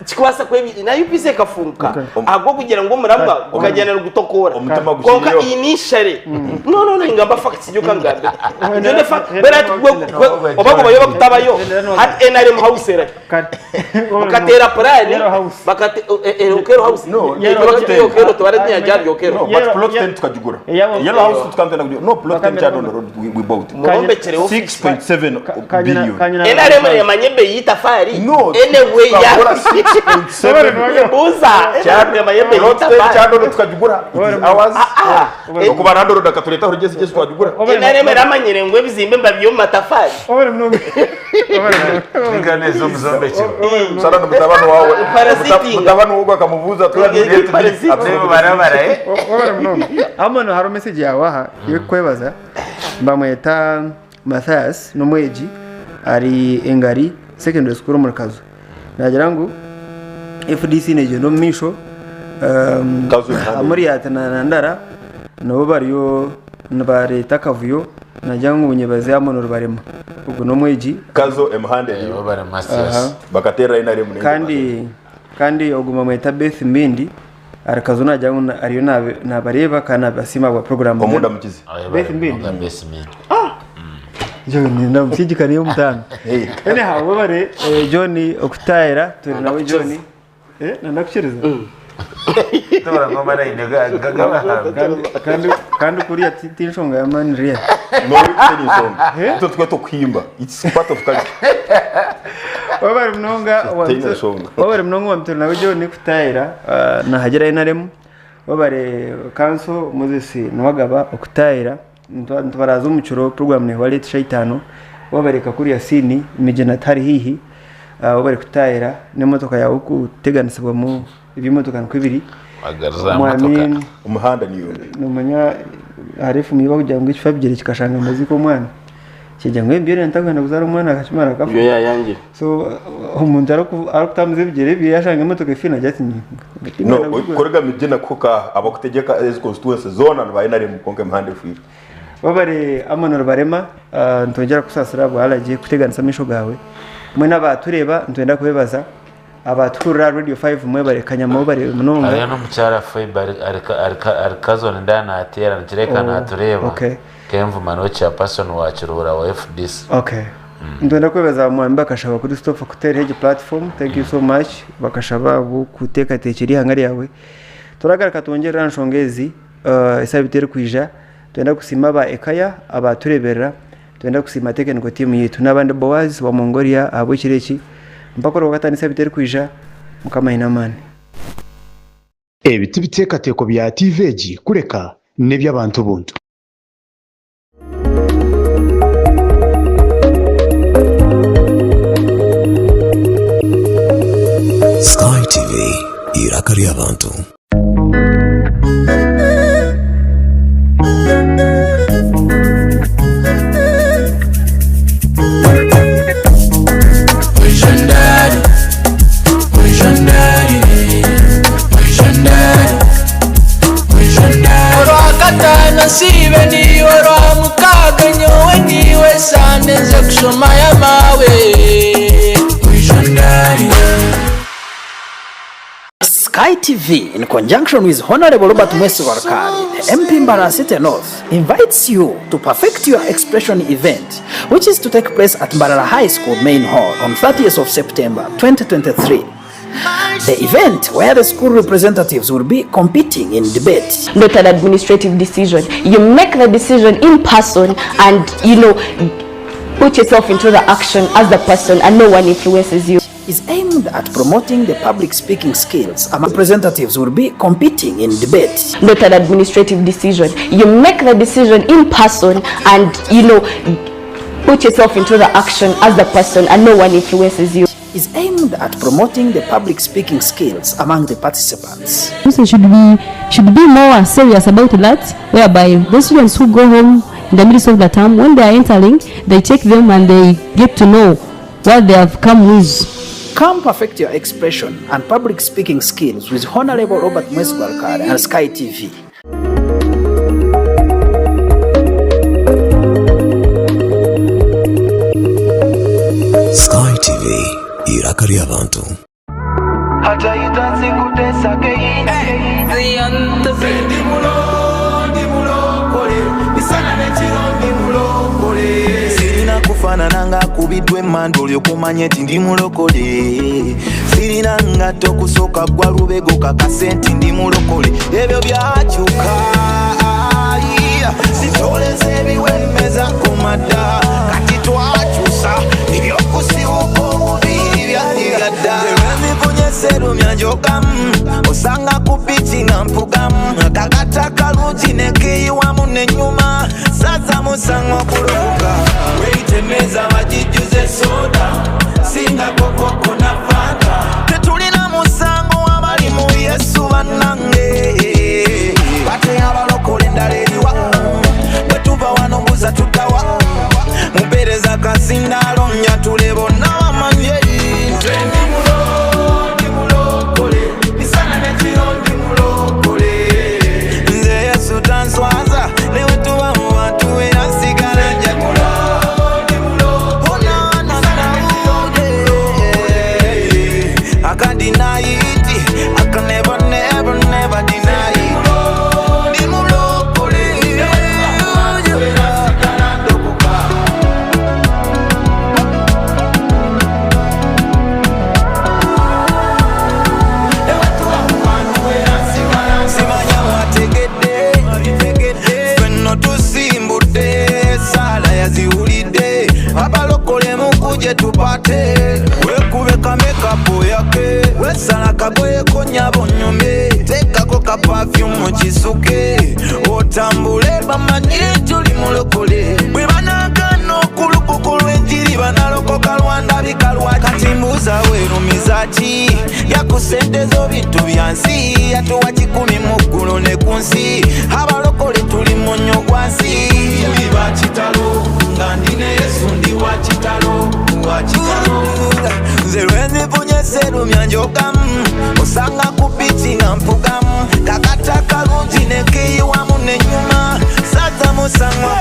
[SPEAKER 3] kikubaasa kwebi na UPC ekafunguka ahabw'okugira ngu omuramwa gukagenda nigutokoora
[SPEAKER 4] Omutima
[SPEAKER 3] kwonka
[SPEAKER 4] gukiriyo.
[SPEAKER 3] initially no no no ningamba facts nyoka ngambe Nyowe ne fact mbwenu hati gwe- gwe- oba gubayo bakutabayo hati NRM house erahi mukateera puraani bakate Okero house
[SPEAKER 4] No,
[SPEAKER 3] Ekyo bakita Okero tubare tinyajya Okero
[SPEAKER 4] No, but plot 10 tukagigura. Yellow house tukamtenda kugigura. No, plot 10 Kyadondo Road we, we bought.
[SPEAKER 3] Murombekere office.
[SPEAKER 4] 6.7 billion.
[SPEAKER 3] NRM emanye ebeeyi y'eitafaari
[SPEAKER 4] No,
[SPEAKER 3] anyway
[SPEAKER 4] tukagura
[SPEAKER 3] ya Mbuuza, NRM amayembe
[SPEAKER 4] Road Kyandondo tukagigura. It is ours. Okuba landlord akatureetaho rugyezi twagigura.
[SPEAKER 3] NRM eramanyire ngu ebizimbe mbabiiha omu matafaari.
[SPEAKER 1] Ninga omuzombekiro.
[SPEAKER 4] Sana ni mutabani wawe.
[SPEAKER 3] Parasitinga.
[SPEAKER 4] Mutabani wawe akamubuuza
[SPEAKER 1] Barabara, eh?
[SPEAKER 2] Amono hariho message yawe aha yokukwebaza bamweta Mathias n'omwegi ari Engari Secondary School omuri Kazo nagira ngu FDC negyenda omu maisho Amuriat na Nandara nabo bariyo nibareeta akavuyo nagira ngu nyebaze Amon Rubarema ogwo n'omwegi.
[SPEAKER 4] Kazo emihanda eriyo. Bakateera NRM.
[SPEAKER 2] Kandi ogwo bamweta Beth Mbindi ari Kazo nagira ngu ariyo nabareeba kandi nabasiima ahabwa program.
[SPEAKER 4] Omunda mukizi.
[SPEAKER 2] Beth Mbindi. John ndamusigikaniye omutaano. Anyhow webare John okutaayira turi nawe John. Nandakukiriza.
[SPEAKER 1] Tubura ngoma naine
[SPEAKER 2] Kandi kuriya ti nshonga y'amaani riya.
[SPEAKER 4] No, teri nsonga. Itwe tukaba tukuhimba. It's part of culture.
[SPEAKER 2] Webare munonga
[SPEAKER 4] Teri nsonga.
[SPEAKER 2] Webare munonga wamuturi nawe John kutaayira nahagira NRM. Webare Council Moses Nuwagaba okutaayira nitubaraza omu kiro program nehwa late shaitano. Webare Kakuru Yasini Mijina tari haihi. Webare kutaayira n'emotoka yawe kuteganisibwamu eby'emotoka nikwo biri.
[SPEAKER 1] Magaruza
[SPEAKER 2] Mwami-
[SPEAKER 1] motoka.
[SPEAKER 4] Omuhanda niyo.
[SPEAKER 2] Nomanya hariho efumu ei barikugira ngu ekifa bigyere kikashanga amaziika omwana. Kigira ngu embyere ntakwenda kuzaara omwana akakimara akafa.
[SPEAKER 3] Ebyo yayangire.
[SPEAKER 2] So omuntu arikutambuza ebigyere bye yashanga emotoka efiire nagira ati
[SPEAKER 4] No, kuriga Mijina kuka abakutegeka ezi constituency zona niba NRM konka emihanda efiire.
[SPEAKER 2] Webare Amon Rubarema, nitwongyera kukusaasira ahabwa allergy kuteganisa amaisho gaawe. Mwena abatureeba nitwenda kubebaza abatuhurira aha Radio 5 mwebare Kanyama webare munonga.
[SPEAKER 1] Hariyo n'omukyara Phoebe ari Kazo nindeeba nateera nikireebeka natureeba.
[SPEAKER 2] Okay.
[SPEAKER 1] Kenvuma niwe chairperson wa Kiruhura wa FDC.
[SPEAKER 2] Okay. Nitwenda kwebaza mwami Bakashaba Christopher kuteeraho egi platform. Thank you so much Bakashaba ahabw'okuteekateekyera eihanga ryawe. Turagaruka twongyere aha nshonga ezi esaabiiti erikwija. Nitwenda kusiima aba Ekaya abatureeberera. Nitwenda kusiima technical team yaitu n'abandi Boaz wa Mongolia ahabw'ekiro eki. Mpaka orwakataano esaabiiti erikwija. Mukama aine amaani.
[SPEAKER 13] Ebi ti biteekateeko bya tiivi egi kureka n'eby'abantu buntu.
[SPEAKER 5] Sky TV, eiraka ry'abantu.
[SPEAKER 6] Visionary, visionary, visionary, visionary. Olwakataano sibe niiwe olwamukaaga nyowe niiwe Sande nze kushoma y'amaawe. Visionary.
[SPEAKER 8] Sky TV, in conjunction with Honorable Robert Mwesigwa Rukali, the MP Mbarara City North, invites you to perfect your expression event, which is to take place at Mbarara High School Main Hall on 30th of September 2023. The event where the school representatives will be competing in debate.
[SPEAKER 9] Not an administrative decision. You make the decision in person and put yourself into the action as the person and no one influences you.
[SPEAKER 8] Is aimed at promoting the public speaking skills among representatives will be competing in debate.
[SPEAKER 9] Not an administrative decision. You make the decision in person and put yourself into the action as the person and no one influences you.
[SPEAKER 8] Is aimed at promoting the public speaking skills among the participants.
[SPEAKER 10] Also should be more serious about that, whereby the students who go home in the midst of the term, when they are entering, they check them and they get to know what they have come with.
[SPEAKER 8] Come perfect your expression and public speaking skills with Honorable Robert Mwesigwa Rukali and Sky TV.
[SPEAKER 5] Sky TV, eiraka ry'abantu.
[SPEAKER 18] Sirina kufaanana ng'akubiddwa emmanda olyoke omanye nti ndi mulokole. Sirina ngatto kusooka gwa lubego kakase nti ndi mulokole. Ebyo byakyuka, sitoleza ebiwemmeza ku madda. Kati twakyusa ebyokusibuka omubiri byali byadda. Nze lwe nzifunye serumya njogamu osanga ku bici nga mpugamu akagata kalungi nekeyiwamu nenyuma saza musango okulokoka
[SPEAKER 6] Weyite meza bagijjuze soda singa kokoko na fanta.
[SPEAKER 18] Tetulina musango abali mu Yesu bannange, bate abalokole endala eriwa? Bwe tuva wano mbuza tuddawa? Mumpeereza kazindaalo nyatule bonna bamanye.
[SPEAKER 6] Nze ndi mulo, ndi mulokole, misana n'ekiro ndi mulokole.
[SPEAKER 18] Nze Yesu tanswaza ne bwe tuba mu bantu era nsigala njagula. I can't deny it. I can never, never, never deny it. Ndi mulokole. Simanya wategedde, ffenno tusimbudde, saala yaziwulidde, abalokole mukuje tupate, wekube kamekapo yake, wesala kagoyeko nyabo nyume, teekako ka perfume kisuke, otambule bamanye tuli mulokole. Bwe banagaana okulukuku lw'enjiri banalokoka lwandabika lwaki? Kati mbuuza weerumiza ki? Yakusenteza bintu bya nsi, yatuwa 10 mu ggulu ne ku nsi, abalokole tuli munyo gwa nsi.
[SPEAKER 6] Tuli ba kitalo nga ndi ne Yesu, ndi wa kitalo, wa kitalo.
[SPEAKER 18] Nze lwenzifunye serumya njogamu osanga ku bici nga mpugamu kakata kalungi nekeyiwamu nenyuma saza musango.